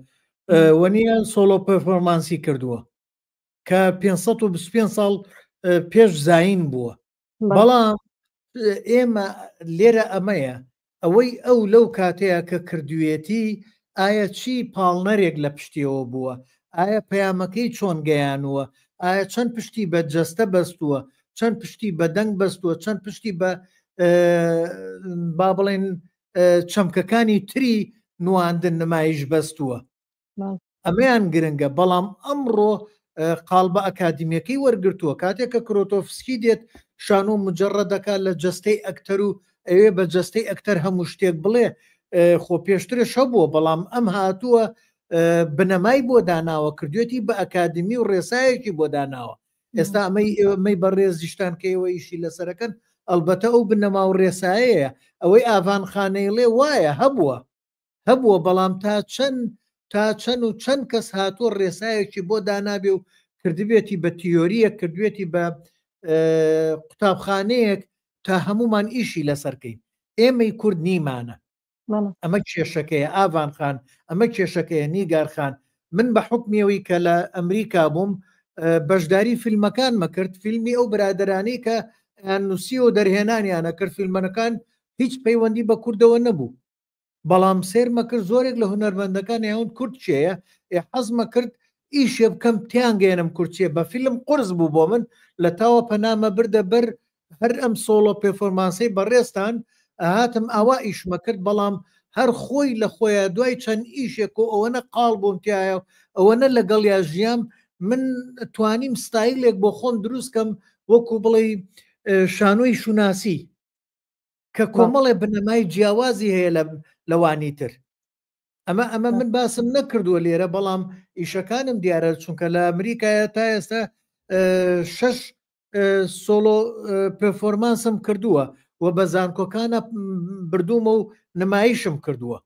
A: وەنیان سۆڵۆ پێرفۆرمانسی کردووە کە 525 ساڵ پێش زین بووە بەڵام ئێمە لێرە ئەمەیە ئەوەی ئەو لەو کاتەیە کە کردوێتی ئایا چی پاڵنەرێک لە پشتیەوە بووە ئایا پەیامەکەی چۆن گەیانووە ئایا چەند پشتی بە جەستە بەستووە چەند پشتی بە دەنگ بەستووە چەند پشتی بە با بڵێن چەمکەکانی تری نواندن نمایش بەستووە ئەمەیان گرنگە، بەڵام ئەمڕۆ قاڵبە ئەکادیمیەکەی وەرگرتووە، کاتێک کە کرۆتۆفسکی دێت شانۆ مجەڕەد دەکات لە جەستەی ئەکتەر و ئەوێ بە جەستەی ئەکتەر هەموو شتێک بڵێ، خۆ پێشترش هەبووە، بەڵام ئەم هاتووە بنەمای بۆ داناوە، کردوێتی بە ئەکادیمی و ڕێسایەکی بۆ داناوە. ئێستا ئەمەی ئێمەی بەڕێزیشتان کە ئێوە ئیشی لەسەرەکەن، ئەڵبەتە ئەو بنەما و ڕێسایەیە، ئەوەی ئاڤان خانەیڵێ وایە هەبووە، هەبووە بەڵام تا چەند تا چەند و چەند کەس هاتووە ڕێسایەکی بۆ دانابێ و کردبێتی بە تیۆریەک کردوێتی بە قوتابخانەیەک تا هەمومان ئیشی لەسەرکەین ئێمەی کورد نیمانە ئەمە کێشەکەیە ئاڤان خان ئەمە کێشەکەیە نیگار خان من بە حکمیەوەی کە لە ئەمریکا بووم بەشداری فیلمەکان مەکرد فیلمی ئەو برادرانی کە نووسی و دەرهێنانیانە کرد فیلمەکان هیچ پەیوەندی بە کوردەوە نەبوو بەڵام سەیرمە کرد زۆرێک لە هونەرمەندەکان ئەیان کورد کێیە ئێ حەزمە کرد ئیشێ بکەم تیانگەیەنم کورد چیە بە فیلم قورس بوو بۆ من لە تاوە پەنامە بردە بەر هەر ئەم سۆڵۆ پێفۆرمانسەی بەڕێزتان ئەهاتم ئاوا ئیشمە کرد بەڵام هەر خۆی لە خۆیا دوای چەند ئیشێک و ئەوەنە قاڵ بووم تایە و ئەوەنە لەگەڵیا ژیام من توانیم ستایلێک بۆ خۆم دروست کەم وەکو بڵێی شانۆی شوناسی کە کۆمەڵێ بنەمای جیاوازی هەیە لە لەوانی تر ئەمە ئەمە من باسم نەکردووە لێرە بەڵام ئیشەکانم دیارە چونکە لە ئەمریکایە تا ئێستا شش سۆلۆ پرفۆرمانسم کردووە و بە زانکۆکانە بردوومە و نمایشم کردووە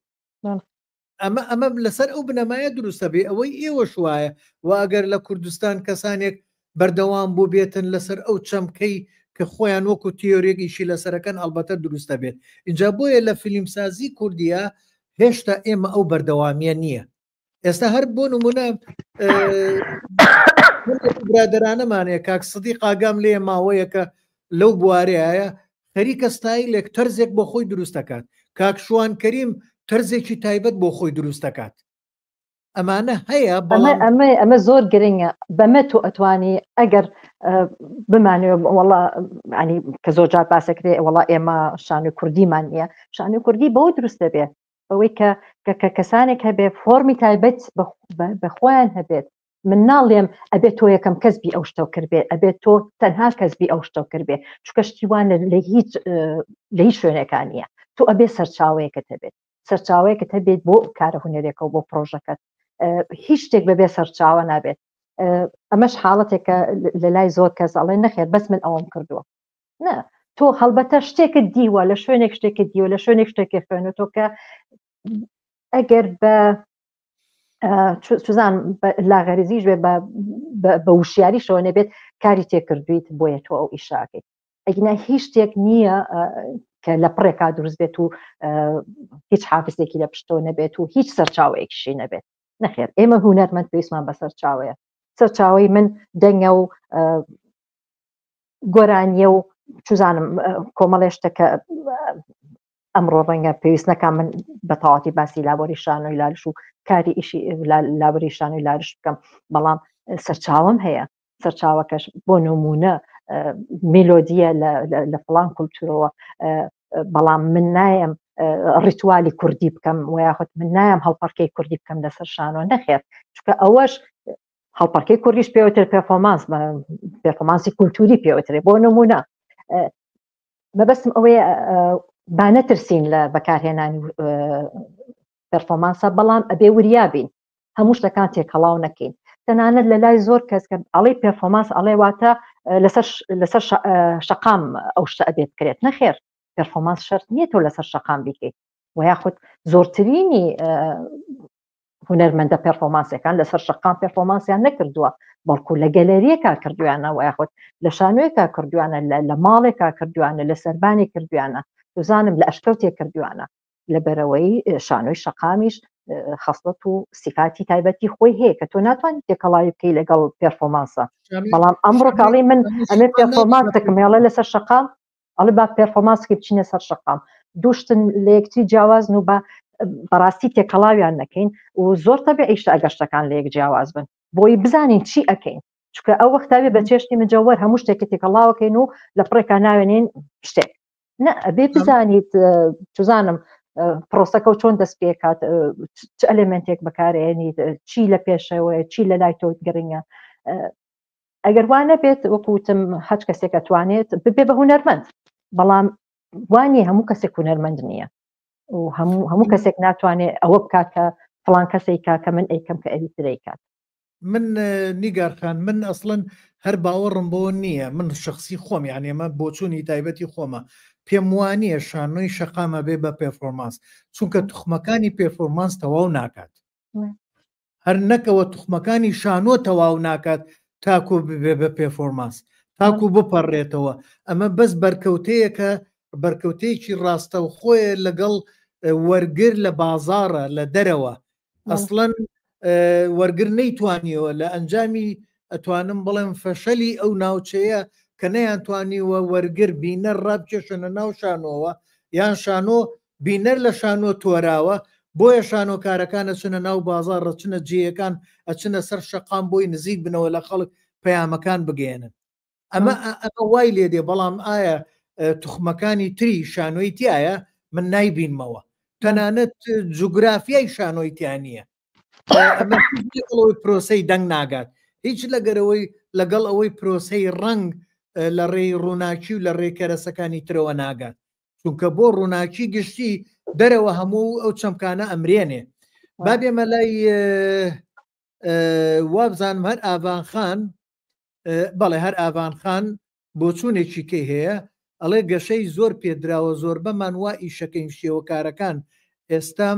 A: ئەمە ئەمە لەسەر ئەو بنەمایە دروستە بێ ئەوەی ئێوەش وایە و ئەگەر لە کوردستان کەسانێک بەردەوام بوو بێتن لەسەر ئەو چەمکەی کە خۆیان وەکو تیۆریەک ئیشی لەسەرەکەن ئەڵبەتە دروستە بێت اینجا بۆیە لە فیلمسازی کوردیە هێشتا ئێمە ئەو بەردەوامیە نییە ئێستا هەر بۆ نمونە برادرانەمانەیە کاک سدی قاگام لێ ماوەیەکە لەو بوارەیە خەریکە ستایلێک تەرزێک بۆ خۆی دروست دەکات کاک شوان کەریم تەرزێکی تایبەت بۆ خۆی دروست دەکات ئەمانە هەیە
B: بەڵام ئەمە ئەمە زۆر گرنگە بەمە تۆ ئەتوانی ئەگەر بمانەوە وەڵا ینی کە زۆر جار باسەکرێ وەڵا ئێمە شانۆی کوردیمان نییە شانۆی کوردی بەوە دروست دەبێت بەوەی کە کە کەسانێک هەبێ فۆرمی تایبەت بە خۆیان هەبێت من ناڵێم ئەبێت تۆ یەکەم کەس بی ئەو شتەو کردبێ ئەبێت تۆ تەنها کەس بی ئەو شتەو کردبێ چونکە شتیوان لە هیچ لە هیچ شوێنێکان نییە تۆ ئەبێ سەرچاوەیەکت هەبێت سەرچاوەیەکت هەبێت بۆ کارە هونەرێکە و بۆ پرۆژەکەت هیچ شتێک بەبێ سەرچاوە نابێت ئەمەش حاڵەتێکە لە لای زۆر کەس ئەڵێ نەخێر بەس من ئەوەم کردووە نا تۆ هەڵبەتە شتێکت دیوە لە شوێنێک شتێکت دیوە لە شوێنێک شتێکی خوێنە تۆ کە ئەگەر بە سوزان لاغەرزیش بێ بە وشیاریشەوە نەبێت کاری تێکردویت بۆیە تۆ ئەو ئیشاکەیت ئەگینا هیچ شتێک نییە کە لە پڕێکا دروست بێت و هیچ حافزێکی لە پشتەوە نەبێت و هیچ سەرچاوەیەکیشی نەبێت نەخێر ئێمە هونەرمەند پێویستمان بە سەرچاوەیە سەرچاوەی من دەنگە و گۆرانیە و چزانم کۆمەڵێ شتە کە ئەمڕۆ ڕەنگە پێویست نەکا من بە تەواتی باسی لابۆری شانۆی لالش و کاری ئیشی لابری شانۆی لالش بکەم بەڵام سەرچاوم هەیە سەرچاوەکەش بۆ نمونە میلۆدیە لە فلان کولتورەوە بەڵام من نایم ڕیتوالی کوردی بکەم و یاخود من نایم هەڵپەڕکەی کوردی بکەم لەسەر شانۆ نەخێر چونکە ئەوەش هەڵپەڕکەی کوردیش پێوتر پێرفۆمانس پێرفۆمانسی کولتوری پێوترێ بۆ نمونە مەبەستم ئەوەیە با نەترسین لە بەکارهێنانی پێرفۆمانسە بەڵام ئەبێ وریا بین هەموو شتەکان تێکەڵاو نەکەین تەنانەت لە لای زۆر کەس کە ئەڵێ پێرفۆمانس ئەڵێ واتە لەسەر لەسەر شەقام ئەو شتە ئەبێ بکرێت نەخێر پێرفۆمانس شەرت نییە تۆ لەسەر شەقام بیکەیت و یاخود زۆرترینی هونەرمەندە پێرفۆمانسەکان لەسەر شەقام پێرفۆمانسیان نەکردووە بەڵکو لە گەلەریەکە کردویانە و یاخود لە شانۆیەکە کردویانە لە ماڵێکا کردویانە لە سەربانی کردویانە دوزانم لە ئەشکەوتێک کردویانە لەبەرەوەی شانۆی شەقامیش خەسڵەت و سیفاتی تایبەتی خۆی هەیە کە تۆ ناتوانیت تێکەڵاوی بکەی لەگەڵ پێرفۆمانسە بەڵام ئەمڕۆ کاڵی من ئەمێ پێرفۆمانس دەکەم هێڵێ لەسەر شەقام ئەڵێ با پێرفۆمانسکی بچینە سەر شەقام دووشتن لە یەکتری جیاوازن و بە بەڕاستی تێکەڵاویان نەکەین و زۆر تەبیعیشە ئەگەر شتەکان لە یەک جیاواز بن بۆی بزانین چی ئەکەین چونکە ئەو وەختاوێ بە چێشتی مجەوەر هەموو شتێکی تێکەڵاوەکەین و لە پڕێکا ناوێنین شتێک نە ئەبێ بزانیت چزانم پرۆسەکە و چۆن دەست پێکات چ ئەلێمنتێک بەکارێنیت چی لە پێشەوەیە چی لە لای تۆ گرنگە ئەگەر وا نەبێت وەکوتم هەچ کەسێک ئەتوانێت ببێ بە هونەرمەند بەڵام وانی هەموو کەسێک هونەرمەند نییە و هەموو هەموو کەسێک ناتوانێت ئەوە بکات کە فلان کەسێک کە من ئەیکەم کە ئەوی ترەی کات.
A: من نیگار خان من ئەسڵەن هەر باوەڕم بۆ نییە من شخصی خۆم یعنی ئەمە بۆچوونی تایبەتی خۆمە پێم وانە شانۆی شەقامە بێ بە پێرفۆرمانس چونکە توخمەکانی پێرفۆرمانس تەواو ناکات هەر نەکەوە توخمەکانی شانۆ تەواو ناکات تاکو ببێ بە پێرفۆرمانس تاکو بپەڕێتەوە ئەمە بەس بەرکەوتەیەکە بەرکەوتەیەکی ڕاستەوخۆیە لەگەڵ وەرگر لە بازاڕە لە دەرەوە ئەسڵەن وەرگر نەیتوانیەوە لە ئەنجامی ئەتوانم بڵێم فەشەلی ئەو ناوچەیە کە نەیانتوانیوە وەرگر بینەر ڕابکێشنە ناو شانۆوە یان شانۆ بینەر لە شانۆ تۆراوە بۆیە شانۆکارەکان ئەچنە ناو بازاڕ ئەچنە جێیەکان ئەچنە سەر شەقام بۆی نزیک بنەوە لە خەڵک پەیامەکان بگەیەنن ئەمە ئەمە وای لێ دێ بەڵام ئایا توخمەکانی تری شانۆی تایە من نایبینمەوە تەنانەت جوگرافیای شانۆی تیا نییە ئەمە ئەوەی پرۆسەی دەنگ ناگات هیچ لەگەرەوەی لەگەڵ ئەوەی پرۆسەی ڕەنگ لە ڕێی ڕووناکی و لە ڕێی کەرەسەکانی ترەوە ناگات چونکە بۆ ڕووناکی گشتی دەرەوە هەموو ئەو چەمکانە ئەمرێنێ با بێمە لای وابزانم هەر ئاڤان خان بەڵێ هەر ئاڤان خان بۆچوونێکی کەی هەیە ئەڵێ گەشەی زۆر پێدراوە زۆربەمان وا ئیشەکەین شێوەکارەکان ئێستا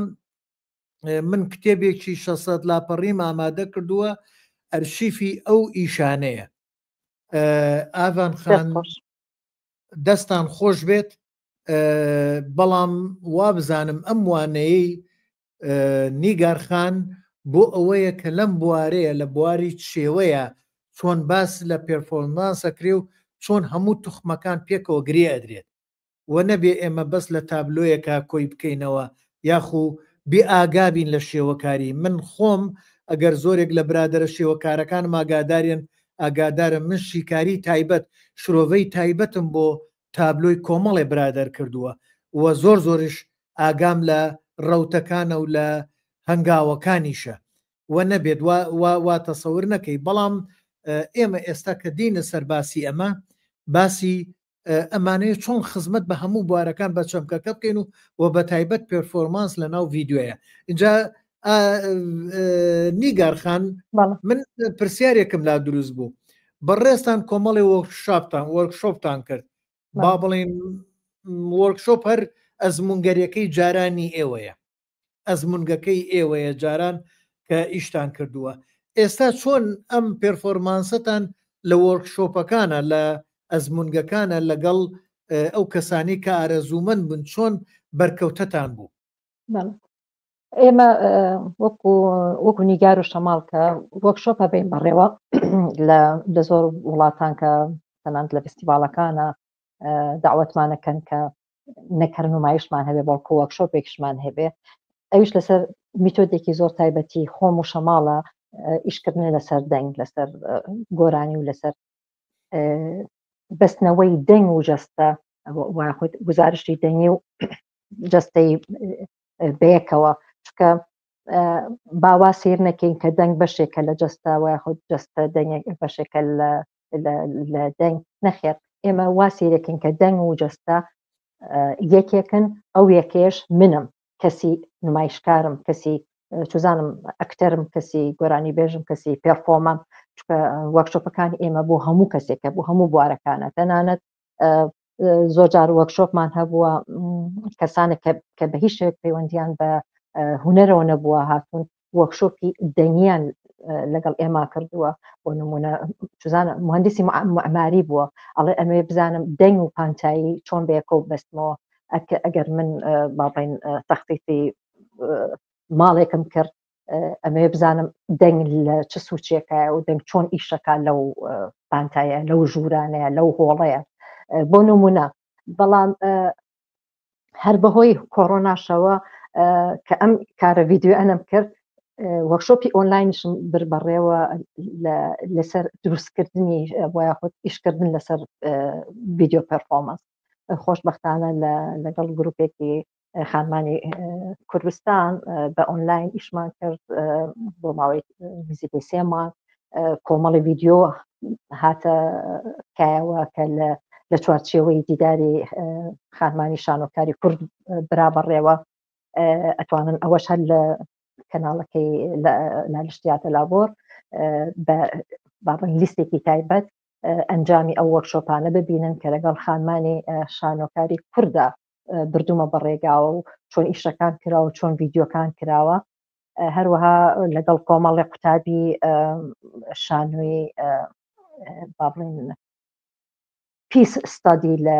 A: من کتێبێکی 600 لاپەڕیم ئامادە کردووە ئەرشیفی ئەو ئیشانەیە ئاڤان خان. دەستان خۆش بێت بەڵام وابزانم ئەم وانەیەی نیگارخان بۆ ئەوەیە کە لەم بوارەیە لە بواری شێوەیە چۆن باس لە performance ئەکرێ و چۆن هەموو توخمەکان پێکەوە گرێ ئەدرێت و نەبێ ئێمە بەس لە تابلۆیەکا کۆی بکەینەوە یاخو بێ ئاگا بین لە شێوەکاری من خۆم ئەگەر زۆرێک لە برادەرە شێوەکارەکانم ئاگادارێن ئاگادارم من شیکاری تایبەت شرۆڤەی تایبەتم بۆ تابلۆی کۆمەڵێ برادەر کردووە و زۆر زۆریش ئاگام لە ڕەوتەکانە و لە هەنگاوەکانیشە و نەبێت وا وا وا تەسەور نەکەی بەڵام ئێمە ئێستا کە دێینە سەر باسی ئەمە باسی ئەمانەیە چۆن خزمەت بە هەموو بوارەکان بە چەمکەکە بکەین و و بە تایبەت performance لە ناو ڤیدیۆیە اینجا نیگارخان من پرسیارێکم لا دروست بوو بەڕێزتان کۆمەڵی workshop تان workshop تان کرد با بڵین workshop هەر ئەزمونگەریەکەی جارانی ئێوەیە ئەزمونگەکەی ئێوەیە جاران کە ئیشتان کردووە ئێستا چۆن ئەم performance ەتان لە workshop ەکانە لە ئەزمونگەکانە لەگەڵ ئەو کەسانی کە ئارەزوومەند بوون چۆن بەرکەوتەتان بوو؟
B: ئێمە وەکو وەکو نیگار و شەماڵ کە workshop ئەبەین بەڕێوە لە زۆر وڵاتان کە تەنانەت لە فستیڤاڵەکانە داوەتمانەکەن کە نەک هەر نمایشمان هەبێ بەڵکو workshop ێکشمان هەبێ ئەویش لەسەر میتۆدێکی زۆر تایبەتی خۆم و شەماڵە ئیشکردنە لەسەر دەنگ لەسەر گۆرانی و لەسەر بەستنەوەی دەنگ و جەستە خود گزارشتی دەنگی و جەستەی بەیەکەوە چکە باوا سیر نەکەین کە دەنگ بەشێکە لە جەستە و یاخود جەستە دەنگێک بەشێکە لە دەنگ نەخێر ئێمە وا سیرەکەین کە دەنگ و جەستە یەکێکن ئەو یەکێش منم کەسی نمایشکارم کەسی چزانم ئەکتەرم کەسی گۆرانی بێژم کەسی performer م چکە workshop ەکانی ئێمە بۆ هەموو کەسێکە بۆ هەموو بوارەکانە تەنانەت زۆر جار workshop مان هەبووە کەسانێک کە بە هیچ شێوەیەک پەیوەندیان بە هونەرەوە نەبووە هاتوون workshop ی دەنگیان لەگەڵ ئێمە کردووە بۆ نمونە چزانە مهندسی معماری بووە ئەڵێ ئەمێ بزانم دەنگ و پانتایی چۆن بەیەکەوە بەستمەوە ئەگەر من باڵین تەختیتی ماڵێکم کرد ئەمەوێ بزانم دەنگ لە چ سوچێکە و دەنگ چۆن ئیشەکە لەو پانتایە لەو ژوورانەیە لەو هۆڵەیە بۆ نمونە بەڵام هەر بەهۆی کۆرۆناشەوە کە ئەم کارە ڤیددیو ئەنەم کرد workshop ی ئۆنلاینشم بر بەڕێوە لەسەر دروستکردنی بۆ یاخود ئیشکردن لەسەر ڤیددیو performance خۆشببختانە لەگەڵ گروپێکی خانمانی کوردستان بە ئۆنلاین ئیشمان کرد بۆ ماوەی نزیکەی سێ مانگ کۆمەڵی ڤیددیو هاتە کایەوە کە لە لە چوارچێوەی دیداری خانمانی شانۆکاری کورد برا بەڕێوە ئەتوانن ئەوەش هەر لە کەناڵەکەی لالشتیاتە لابۆر بە بابن لیستێکی تایبەت ئەنجامی ئەو workshop انە ببینن کە لەگەڵ خانمانی شانۆکاری کووردا بردومە بەڕێگاوە و چۆن ئیشەکان کراوە و چۆن ڤیددیوکان کراوە هەروەها لەگەڵ کۆمەڵی قوتابی شانۆی با بڵێن peace study لە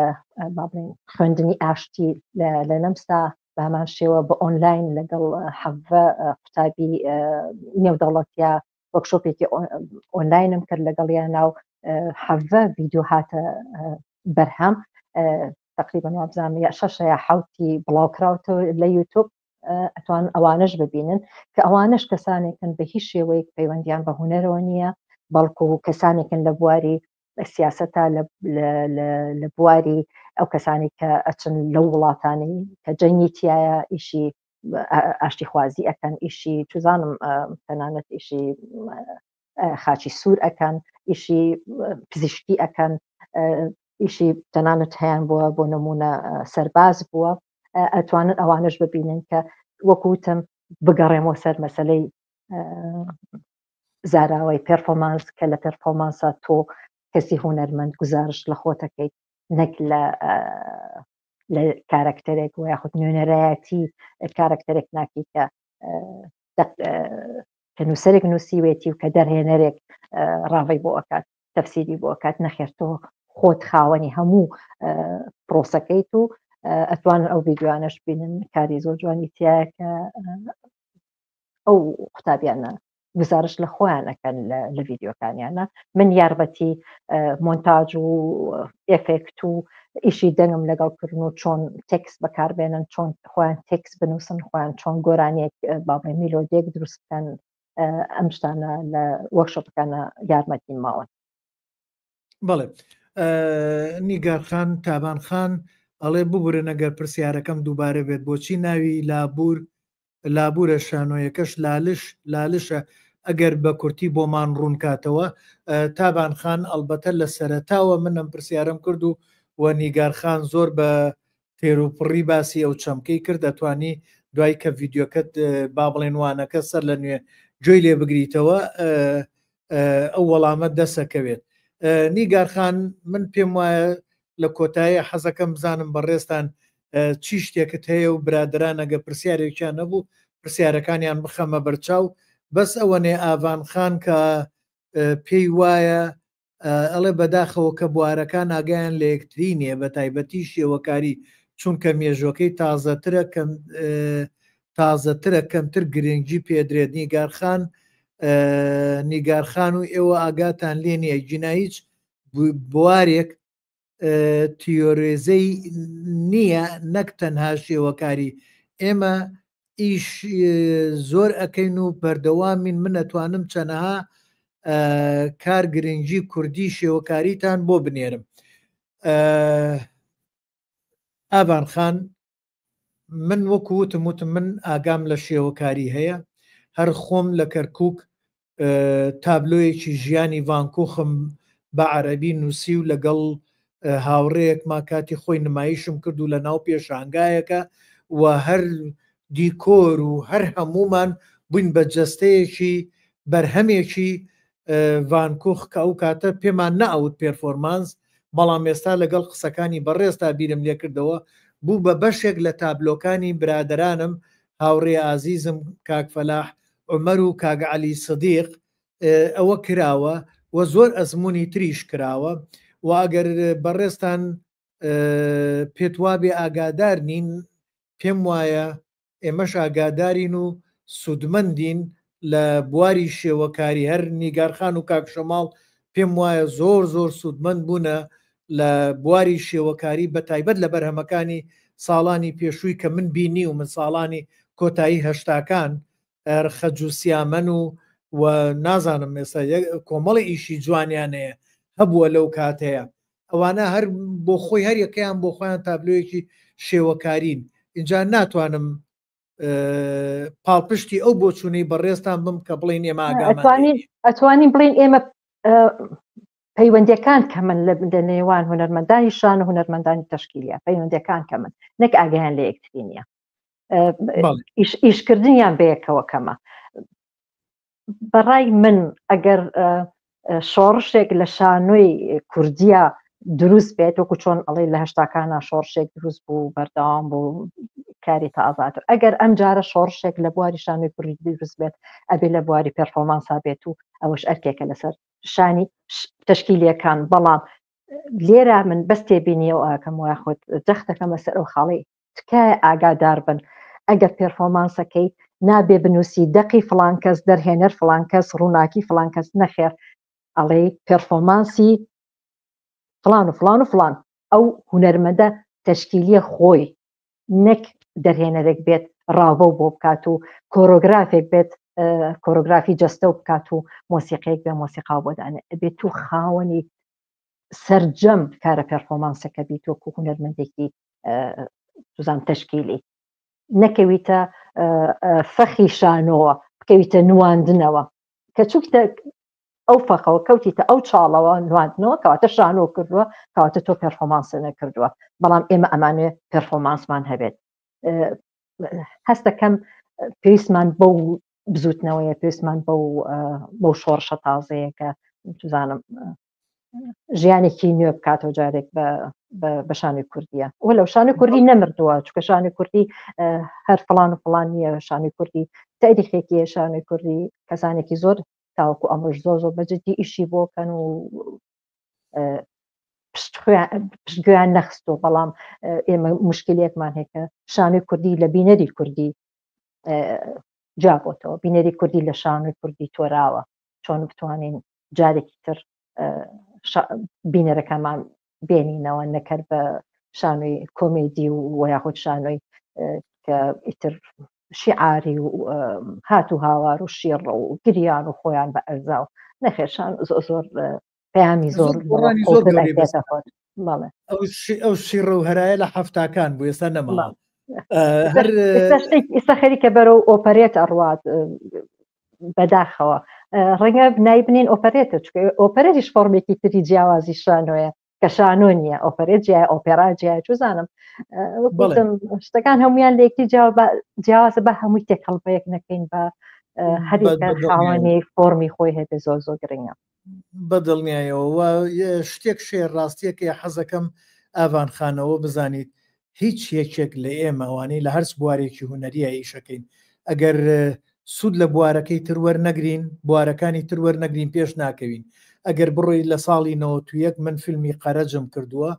B: با بڵێن خوێندنی ئاشتی لە نەمسا بە هەمان شێوە بە ئۆنلاین لەگەڵ حەڤە قوتابی نێودەوڵەتیا workshop ێکی ئۆنلاینم کرد لەگەڵیان ناو حەڤە ڤیددیو هاتە بەرهەم تقریبا وابزانم یا شەشە یا حوتی بڵاو کراوتەوە لە یوتوب ئەتوان ئەوانەش ببینن کە ئەوانەش کەسانێکن بە هیچ شێوەیەک پەیوەندیان بە هوەرەوە نییە بەڵکو کەسانێکن لە بواری سیاسەتا لە بواری ئەو کەسانی کە ئەچن لەو وڵاتانی کە جەنگی تایە ئیشی ئاشتیخوازی ئەەکەن ئیشی چزانم تەنانەت ئیشی خاچی سوور ئەەکەن ئیشی پزیشکی ئەەکەن ئیشی تەنانەت هەیان بووە بۆ نمونە سەرباز بووە ئەتوانن ئەوانش ببینن کە وەکوتم بگەڕێمەوە سەر مەسلەی زاراوەی performance کە لە performance ا تۆ کەسی هونەرمەند گوزارشت لە خۆتەکەیت نەک لە لە کارکتەرێک و یاخود نوێنەرایەتی کارکتەرێک ناکی کە کە نووسەرێک نووسیوێتی و کە دەرهێنەرێک ڕاڤەی بۆ ئەکات تەفسیری بۆ ئەکات نەخێر تۆ خۆت خاوەنی هەموو پرۆسەکەیت و ئەتوانن ئەو ڤیدیۆیانەش بینن کاری زۆر جوانی تایە کە ئەو قوتابیانە گزارش لە خۆیان ئەکەن لە ڤیدیۆکانیانە من یارمەتی مۆنتاج و ئێفێکت و ئیشی دەنگم لەگەڵ کردن و چۆن تێکست بەکاربێنن چۆن خۆیان تێکست بنووسن خۆیان چۆن گۆرانیەک بابڵێ میلۆدیەک دروست بکەن ئەم شتانە لە وەرکشۆپەکانە یارمەتیم ماون.
A: بەڵێ نیگارخان تابان خان ئەڵێ ببورن ئەگەر پرسیارەکەم دووبارە بێت بۆچی ناوی لابور لابورە شانۆیەکەش لالش لالشە ئەگەر بە کورتی بۆمان ڕوون کاتەوە تابان خان ئەڵبەتە لە سەرەتاوە من ئەم پرسیارەم کرد و و نیگار خان زۆر بە تێروپڕی باسی ئەو چەمکەی کرد ئەتوانی دوای کە ڤیدیۆکەت با بڵێن وانەکە سەر لە نوێ گوێی لێ بگریتەوە ئەو وەڵامە دەسەکەوێت نیگار خان من پێم وایە لە کۆتایی حەزەکەم بزانم بەڕێزتان چی شتێکت هەیە و برادران ئەگە پرسیارێکیان نەبوو پرسیارەکانیان بخەمە بەرچاو بەس ئەوەنێ ئاڤان خان کە پێی وایە ئەڵێ بەداخەوە کە بوارەکان ئاگایان لە یەکتری نییە بە تایبەتی شێوەکاری چونکە مێژوەکەی تازەترە کەم تازەترە کەمتر گرنگی پێدرێت نیگارخان نیگارخان و ئێوە ئاگاتان لێ نییە گینا هیچ بوارێک تیۆرێزەی نییە نەک تەنها شێوەکاری ئێمە ئیش زۆر ئەکەین و بەردەوامین من ئەتوانم چەنەها کار گرنگی کوردی شێوەکاریتان بۆ بنێرم ئابان خان من وەکو وتم وتم من ئاگام لە شێوەکاری هەیە هەر خۆم لە کەرکک تابلۆیەکی ژیانی ڤانکۆخم بە عەرەبی نووسی و لەگەڵ هاوڕێیەکما کاتی خۆی نمایشم کرد و لە ناو پێشانگایەکە و هەر دیکۆر و هەر هەمومان بووین بە جەستەیەکی بەرهەمێکی ڤانکوخ کە ئەو کاتە پێمان نەئەوت پێرفۆرمانس، بەڵام ئێستا لەگەڵ قسەکانی بەڕێزتا بیرم لێکردەوە، بوو بە بەشێک لە تابلۆکانی برادەرانم هاوڕێ ئازیزم کاک فەلاح عومەر و کاک عەلی سدیق ئەوە کراوە و زۆر ئەزموونی تریش کراوە و ئەگەر بەڕێزتان پێت وابێ ئاگادار نین پێم وایە ئێمەش ئاگادارین و سوودمەندین لە بواری شێوەکاری هەر نیگار خان و کاک شەماڵ پێم وایە زۆر زۆر سوودمەند بوونە لە بواری شێوەکاری بە تایبەت لە بەرهەمەکانی ساڵانی پێشووی کە من بینی و من ساڵانی کۆتایی هەشتاکان خەج و سیامەن و و نازانم ئێستا کۆمەڵی ئیشی جوانیان هەیە هەبووە لەو کاتەیە ئەوانە هەر بۆ خۆی هەر یەکەیان بۆ خۆیان تابلۆیەکی شێوەکارین اینجا ناتوانم پاڵپشتی ئەو بۆچوونەی بەڕێزتان بم کە بڵین ئێمە
B: ئەتوانین بڵین ئێمە پەیوەندەکان کەمن لە نێوان هونەرمەندانی شان و هونەرمەندانی تەشکیلە پەیوەندەکان کەمن نەک ئاگیان لە یەکتری نییە ئیشکردنیان بەیەکەوە کەمە بەڕای من ئەگەر شۆڕشێک لە شانۆی کوردیە دروست بێت وەکو چۆن ئەڵێ لە هەشتاکانە شۆڕشێک دروست بوو بەردەوام بوو کاری تازاتر ئەگەر ئەم جارە شۆڕشێک لە بواری شانۆی کوردی دروست بێت ئەبێ لە بواری پێرفۆمانسا بێت و ئەوەش ئەرکێکە لەسەر شانی تەشکیلەکان بەڵام لێرە من بەس تێبینیەوە ئەکەم یاخود جەختەکەمە سەر ئەو خاڵی تکایە ئاگادار بن ئەگەر پێرفۆمانسەکەی نابێ بنووسی دەقی فڵان کەس دەرهێنەر فڵان کەس ڕووناکی فڵان کەس نەخێر ئەڵێی پێرفۆمانسی فڵان و فڵان و فڵان ئەو هونەرمەندە تەشکیلیە خۆی نەک دەرهێنەرێک بێت ڕاڤە و بۆ بکات و کۆرۆگرافێک بێت کۆرۆگرافی جەستە و بکات و مۆسیقێک بێ مۆسیقا بۆ دانێ ئەبێت تو خاوەنی سەرجەم کارە پێرفۆمانسەکە بیت وەکو هونەرمەندێکی سوزان تەشکیلی نەکەویتە فەخی شانۆوە بکەویتە نواندنەوە کە چووکتە ئەو فەخەوە کەوتیتە ئەو چاڵەوە نواندنەوە کەواتە شانۆ کردووە کەواتە تۆ پێرفۆمانس نەکردووە بەڵام ئێمە ئەمانێ پێرفۆمانسمان هەبێت هەستەکەم پێویستمان بەو بزوتنەوەیە پێویستمان بەو بەو شۆڕشە تازەیە کە توزانم ژیانێکی نوێ بکاتەوە جارێک بە شانی کوردیە وە لەو شانی کوردی نەمردووە چکە شانی کوردی هەر فلان و فلان نییە شانی کوردی تاریخێکی شانی کوردی کەسانێکی زۆر تاوەکو ئەمڕۆش زۆر زۆر بەجددی ئیشی بۆکەن و پشتگوێیان نەخستووە بەڵام ئێمە مشکلێکمان هەیە کە شانۆی کوردی لە بینەری کوردی جیابۆتەوە بینەری کوردی لە شانۆی کوردی تۆراوە چۆن بتوانین جارێکی تر بینەرەکانمان بێنینەوە نەکەر بە شانۆی کۆمێدی و یاخود شانۆی کە ئیتر شیعاری و هات و هاوار و شیڕە و گریان و خۆیان بە ئەرزا و نەخێشان زۆر زۆر پەیامی زۆر
A: زۆر ئەو شیڕە و هەرایە لە هەفتاکان بوو ئێستا نەماوە
B: ئێستا خەریکە بەرەو ئۆپەرێت ئەڕوات بەداخەوە ڕەنگە نایبنین ئۆپەرێتە چکە ئۆپەرێتیش فۆرمێکی تری جیاوازی شانۆیە کە شانۆ نییە ئۆپەرێت جیای ئۆپێرا جیای چزانم شتەکان هەمویان لە یەکتی جیاوازە بە هەمووی تێکەڵ بە یەک نەکەین بە هەریکە خاوەنی فۆرمی خۆی هەبێ زۆر زۆر گرنگە
A: بەدڵنیایەوە و شتێک شێر ڕاستیەکەی حەزەکەم ئاڤان خانەوە بزانیت هیچ یەکێک لە ئێمە ئەوانەی لە هەرچ بوارێکی هونەریە ئیشەکەین ئەگەر سوود لە بوارەکەی تر وەرنەگرین بوارەکانی تر وەرنەگرین پێش ناکەوین ئەگەر بڕۆی لە ساڵی 91 من فیلمی قەرەجم کردووە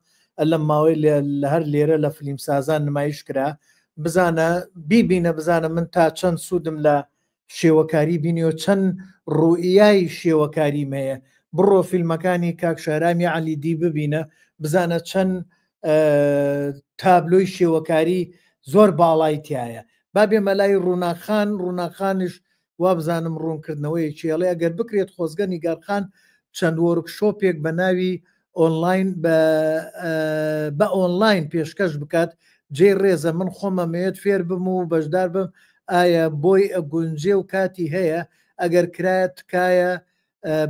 A: لەم ماوەی لە هەر لێرە لە فلیم سازان نمایش کرا بزانە بیبینە بزانە من تا چەند سوودم لە شێوەکاری بینیوە چەند ڕوئیای شێوەکاریم هەیە بڕۆ فیلمەکانی کاک شارامی عەلی دی ببینە بزانە چەند تابلۆی شێوەکاری زۆر باڵای تایە با بێمە لای ڕووناخان ڕووناخانش وابزانم ڕوونکردنەوەیەکی ئەڵێ ئەگەر بکرێت خۆزگە نیگارخان چەند وۆرکشۆپێک بە ناوی ئۆنلاین بە ئۆنلاین پێشکەش بکات جێی ڕێزە من خۆم ئەمەوێت فێر بم و بەشدار بم ئایا بۆی ئەگونجێ و کاتی هەیە ئەگەر کرایە تکایە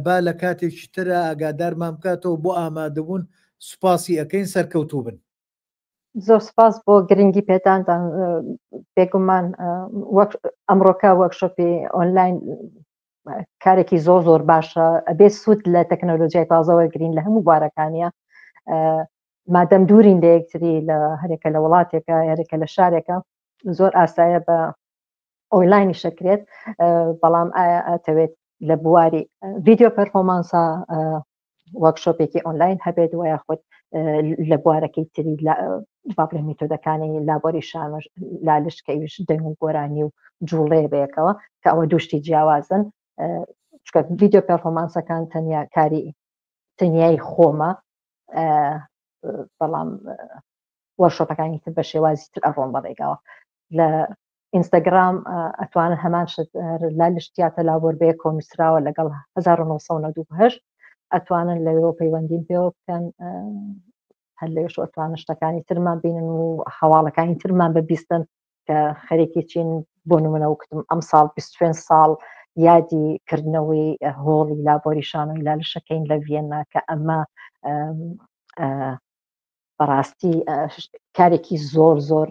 A: با لە کاتێکی ترا ئاگادارمان بکاتەوە بۆ ئامادەبوون سوپاسی ئەکەین سەرکەوتوو بن.
B: زۆر سپاس بۆ گرنگی پێدانتان بێگومان وەک ئەمڕۆکە وەرکشۆپی ئۆنلاین کارێکی زۆر زۆر باشە ئەبێ سوود لە تەکنەلۆژیای تازە وەرگین لە هەموو بوارەکانە مادەم دوورین لە یەکتری لە هەرێکە لە وڵاتێکە هەرێکە لە شارێکە زۆر ئاسایە بە ئۆنلاینی شەکرێت بەڵام ئایا ئەتەوێت لە بواری ڤیددیو پەرفۆمانسا وەرکشۆپێکی ئۆنلاین هەبێت و یاخود لە بوارەکەی تری با بڵێ میتۆدەکانی لابۆری شانۆش لالش کە ئەویش دەنگ و گۆرانی و جوڵێ بەیەکەوە کە ئەوە دوشتی جیاوازن چکە ڤیددیو پەرفۆمانسەکان تەنیا کاری تەنیای خۆمە بەڵام وەرشۆپەکانی تر بە شێوازی تر ئەڕۆن بەڕێگاوە لە ئینستاگرام ئەتوانن هەمان شت لالش تیاتە لاوەر بەیەک کۆنووسراوە لەگەڵ 1998 ئەتوانن لەوێەوە پەیوەندیم پێوە بکەن هەر لەوێش ئەتوانن شتەکانی ترمان بینن و هەواڵەکانی ترمان ببیستن کە خەرێکی چین بۆ نمونە وکتم ئەم ساڵ 25 ساڵ یادی کردنەوەی هۆڵی لابۆری شانۆی لالشەکەین لە ڤیەننا کە ئەمە بەڕاستی کارێکی زۆر زۆر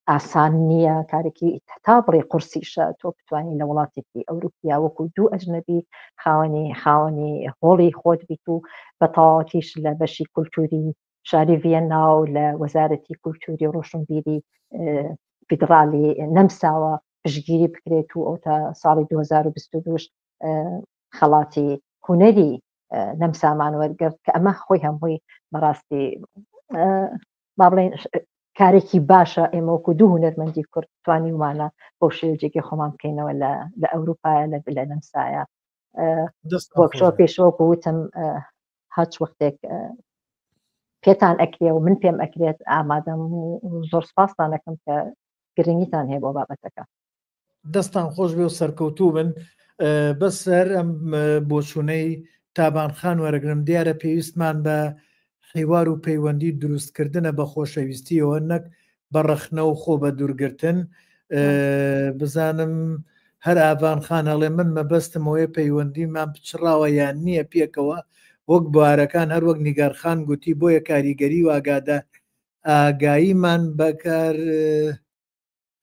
B: ئاسان نییە کارێکی تا بڕی قورسیشە تۆ بتوانانی لە وڵاتێکی ئەوروپیا وەکو دوو ئەجنەبی خاوەنی خاوەنی هۆڵی خۆت بیت و بە تەواوەتیش لە بەشی کولتوری شاری ڤیەننا و لە وەزارەتی کولتوری ڕۆشنبیری فیدراڵی نەمساوە پشگیری بکرێت و ئەو تا ساڵی 2022 خەڵاتی هونەری نەمسامان وەرگرت کە ئەمە خۆی هەمووی بەڕاستی با بڵێن کارێکی باشە ئێمە وەکو دوو هونەرمەندی کورد توانیومانە بۆ شێوە جێگەی خۆمان بکەینەوە لە لە ئەوروپایە لە لە نەمسایە وەرکشۆپیش وەکو وتم هەچ وەختێک پێتان ئەکرێ و من پێم ئەکرێت ئامادەم و زۆر سپاستان ئەکەم کە گرنگیتان هەیە بۆ بابەتەکە.
A: دەستان خۆش بێ و سەرکەوتوو بن بەس هەر ئەم بۆچوونەی تابان خان وەرەگرم دیارە پێویستمان بە حیوار و پەیوەندی دروستکردنە بە خۆشەویستیەوە نەک بە ڕەخنە و خۆ بە دوورگرتن بزانم هەر ئاڤان خان ئەڵێ من مەبەستم ئەوەیە پەیوەندیمان پچڕاوە یان نییە پێکەوە وەک بوارەکان هەر وەک نیگار خان گوتی بۆیە کاریگەری و ئاگادار ئاگاییمان بەکار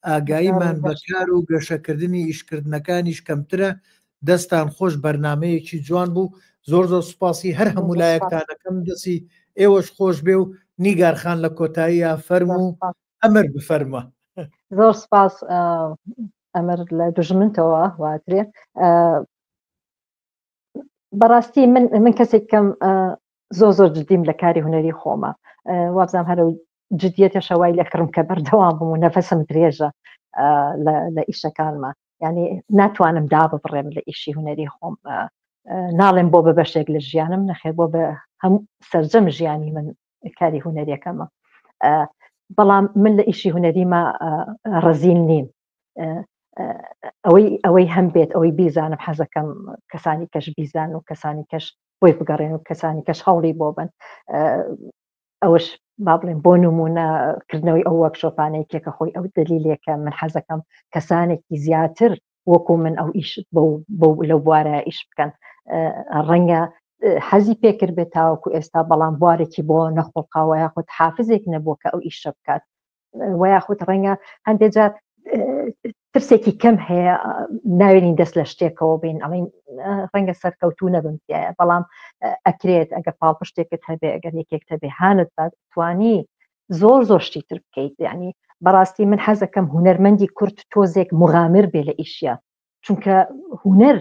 A: ئاگاییمان بە کار و گەشەکردنی ئیشکردنەکانیش کەمترە دەستان خۆش بەرنمەیەکی جوان بوو زۆر زۆر سوپاسی هەر هەموو لایەکتانەکەم دەسی ئێوەش خۆش بێ و نیگارخان لە کۆتاییە فەرموو ئەمر بفەرمە
B: زۆر سپاس ئەمر لە دوژمنتەوە واترێ بەڕاستی من من کەسێک کەم زۆر زۆر جدیم لە کاری هونەری خۆمە وابزانام هەرە جدیەتەشە وای لە کڕم کە بەردەوام بووم و نەفەسم درێژە لە ئیشەکانمە یعنی ناتوانم داببڕێم لە ئیشی هونەری خۆم ناڵێم بۆ بە بەشێک لە ژیانم نەخێر بۆ بە هەموو سەرجەم ژیانی من کاری هونەریەکەمە بەڵام من لە ئیشی هونەریمە ڕزین نیم ئەوەی ئەوەی هەم بێت ئەوەی بیزانم حەزەکەم کەسانی کەش بیزان و کەسانی کەش بۆی بگەڕێن و کەسانی کەش هەوڵی بۆ بن ئەوەش با بڵێن بۆ نمونە کردنەوەی ئەو وەرکشۆپانەی کێکە خۆی ئەو دلیلێکە من حەزەکەم کەسانێکی زیاتر وەکو من ئەو ئیش بەو لەو بوارە ئیش بکەن ڕەنگە حەزی پێکرد بێت تاوەکو ئێستا بەڵام بوارێکی بۆ نەخۆڵقاوە یاخود حافزێک نەبووە کە ئەو ئیشە بکات و یاخود ڕەنگە هەندێک جار ترسێکی کەم هەیە ناوێنین دەست لە شتێکەوە بین ئەڵین ڕەنگە سەرکەوتو نەبم تایە بەڵام ئەکرێت ئەگەر پاڵپشتێکت هەبێ ئەگەر یەکێک هەبێ هاانت بات توانی زۆر زۆر شتی تر بکەیت یعنی بەڕاستی من حەزەکەم هونەرمەندی کورد تۆزێک مغامر بێ لە ئیشیا چونکە هونەر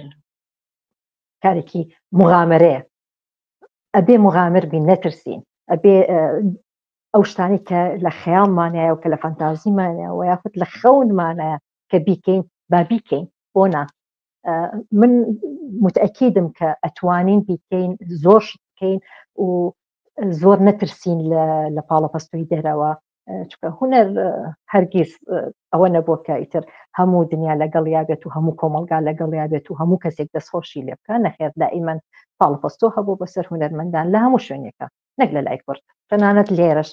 B: کارێکی مغامرەیە ئەبێ مغامر بین نەترسین ئەبێ ئەو شتانەی کە لە خەیاڵمانایە و کە لە فەنتازیمانە و یاخود لە خەونمانایە کە بیکەین با بیکەین بۆ نا من متأکیدم کە ئەتوانین بیکەین زۆر شت بکەین و زۆر نەترسین لە پاڵەپەستۆی دەرەوە چونکە هونەر هەرگیز ئەوە نەبووە کە ئیتر هەموو دنیا لەگەڵ یابێت و هەموو کۆمەلگا لەگەڵ یابێت و هەموو کەسێک دەستخۆشی لێ بکە نەخێر دائیمەن پاڵەپەستۆ هەبوو بەسەر هونەرمەندان لە هەموو شوێنێکە نەک لە لای کورد تەنانەت لێرەش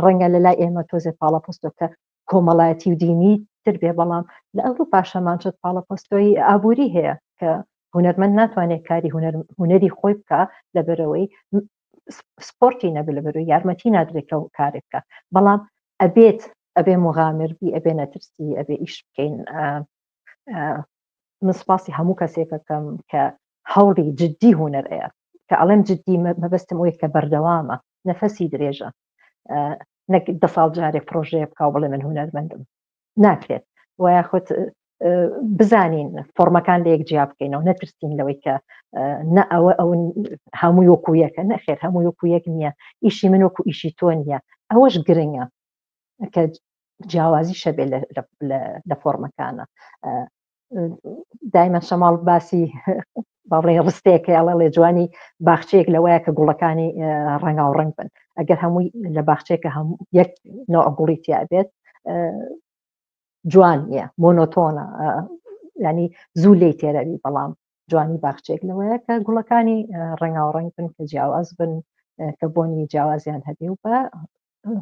B: ڕەنگە لە لای ئێمە تۆزێ پاڵەپەستۆکە کۆمەڵایەتی و دینی تر بێ بەڵام لە ئەوروپاش هەمان شت پاڵەپەستۆی ئابووری هەیە کە هونەرمەند ناتوانێت کاری هونەری خۆی بکە لەبەرەوەی سپۆرتی نەبێ لەبەرەوەی یارمەتی نادرێت کە کارێک بکە بەڵام ئەبێت ئەبێ مغامر بی ئەبێ نەترسی ئەبێ ئیش بکەین من سپاسی هەموو کەسێکەکەم کە هەوڵی جددی هونەر ئەیە کە ئەڵێم جددی مەبەستم ئەوەیە کە بەردەوامە نەفەسی درێژە نەک دە ساڵ جارێک پرۆژەیە بکە و بڵێ من هونەرمەندم ناکرێت و یاخود بزانین فۆرمەکان لە یەک جیا بکەینەوە نەترسین لەوەی کە نە ئەوە ئەو هەموو وەکو یەکە نەخێر هەموو وەکو یەک نییە ئیشی من وەکو ئیشی تۆ نییە ئەوەش گرنگە کە جیاوازی شەبێ لە فۆرمەکانە دایمە شەماڵ باسی باڵێ ڕستەیەکە ئەڵێ جوانی باخچەیەک لەوەیە کە گوڵەکانی ڕەنگاو ڕەنگ بن ئەگەر هەمووی لە باخچەیەکە هەموو یەک نوع گوڵی تیا بێت جوان نییە مۆنۆتۆنە ینی زوو لی تێرەوی بەڵام جوانی باخچێک لەوەیە کە گوڵەکانی ڕەنگاو ڕەنگ بن کە جیاواز بن کە بۆنی جیاوازیان هەبێ و بە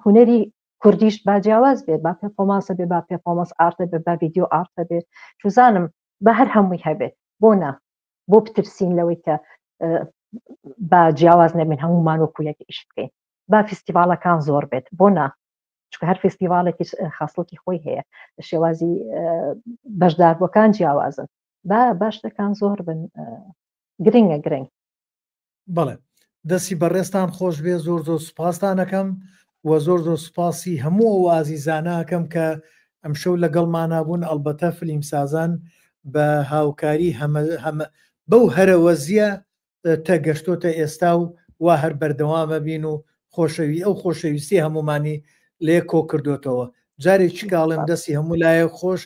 B: هونەری کوردیش با جیاواز بێت با پێرفۆمانسە بێ با پێرفۆمانس ئارتە بێ با ڤیدیۆ ئارتە بێ چوزانم بە هەر هەمووی هەبێت بۆ نا بۆ بترسین لەوەی کە با جیاواز نەبین هەموومان وەکو یەک ئیش بکەین با فیستیڤاڵەکان زۆر بێت بۆ نا چونکە هەر فیستیڤاڵێکی خاصڵکی خۆی هەیە شێوازی بەشداربووەکان جیاوازن با باشتەکان زۆر بن گرنگە گرنگ
A: بەڵێ دەستی بەڕێزتان خۆش بێ زۆر زۆر سوپاستان ئەکەم و زۆر زۆر سوپاسی هەموو ئەو ئازیزانە ئەکەم کە ئەمشەو لەگەڵمانا بوون ئەڵبەتە فلیمسازان بە هاوکاری هەمە هەمە بەو هەرەوەزیە تە گەشتۆتە ئێستا و وا هەر بەردەوامە بین و خۆشەوی ئەو خۆشەویستی هەمومانی لێ کۆ کردوتەوە جارێکی کاڵێم دەستی هەموو لایەک خۆش.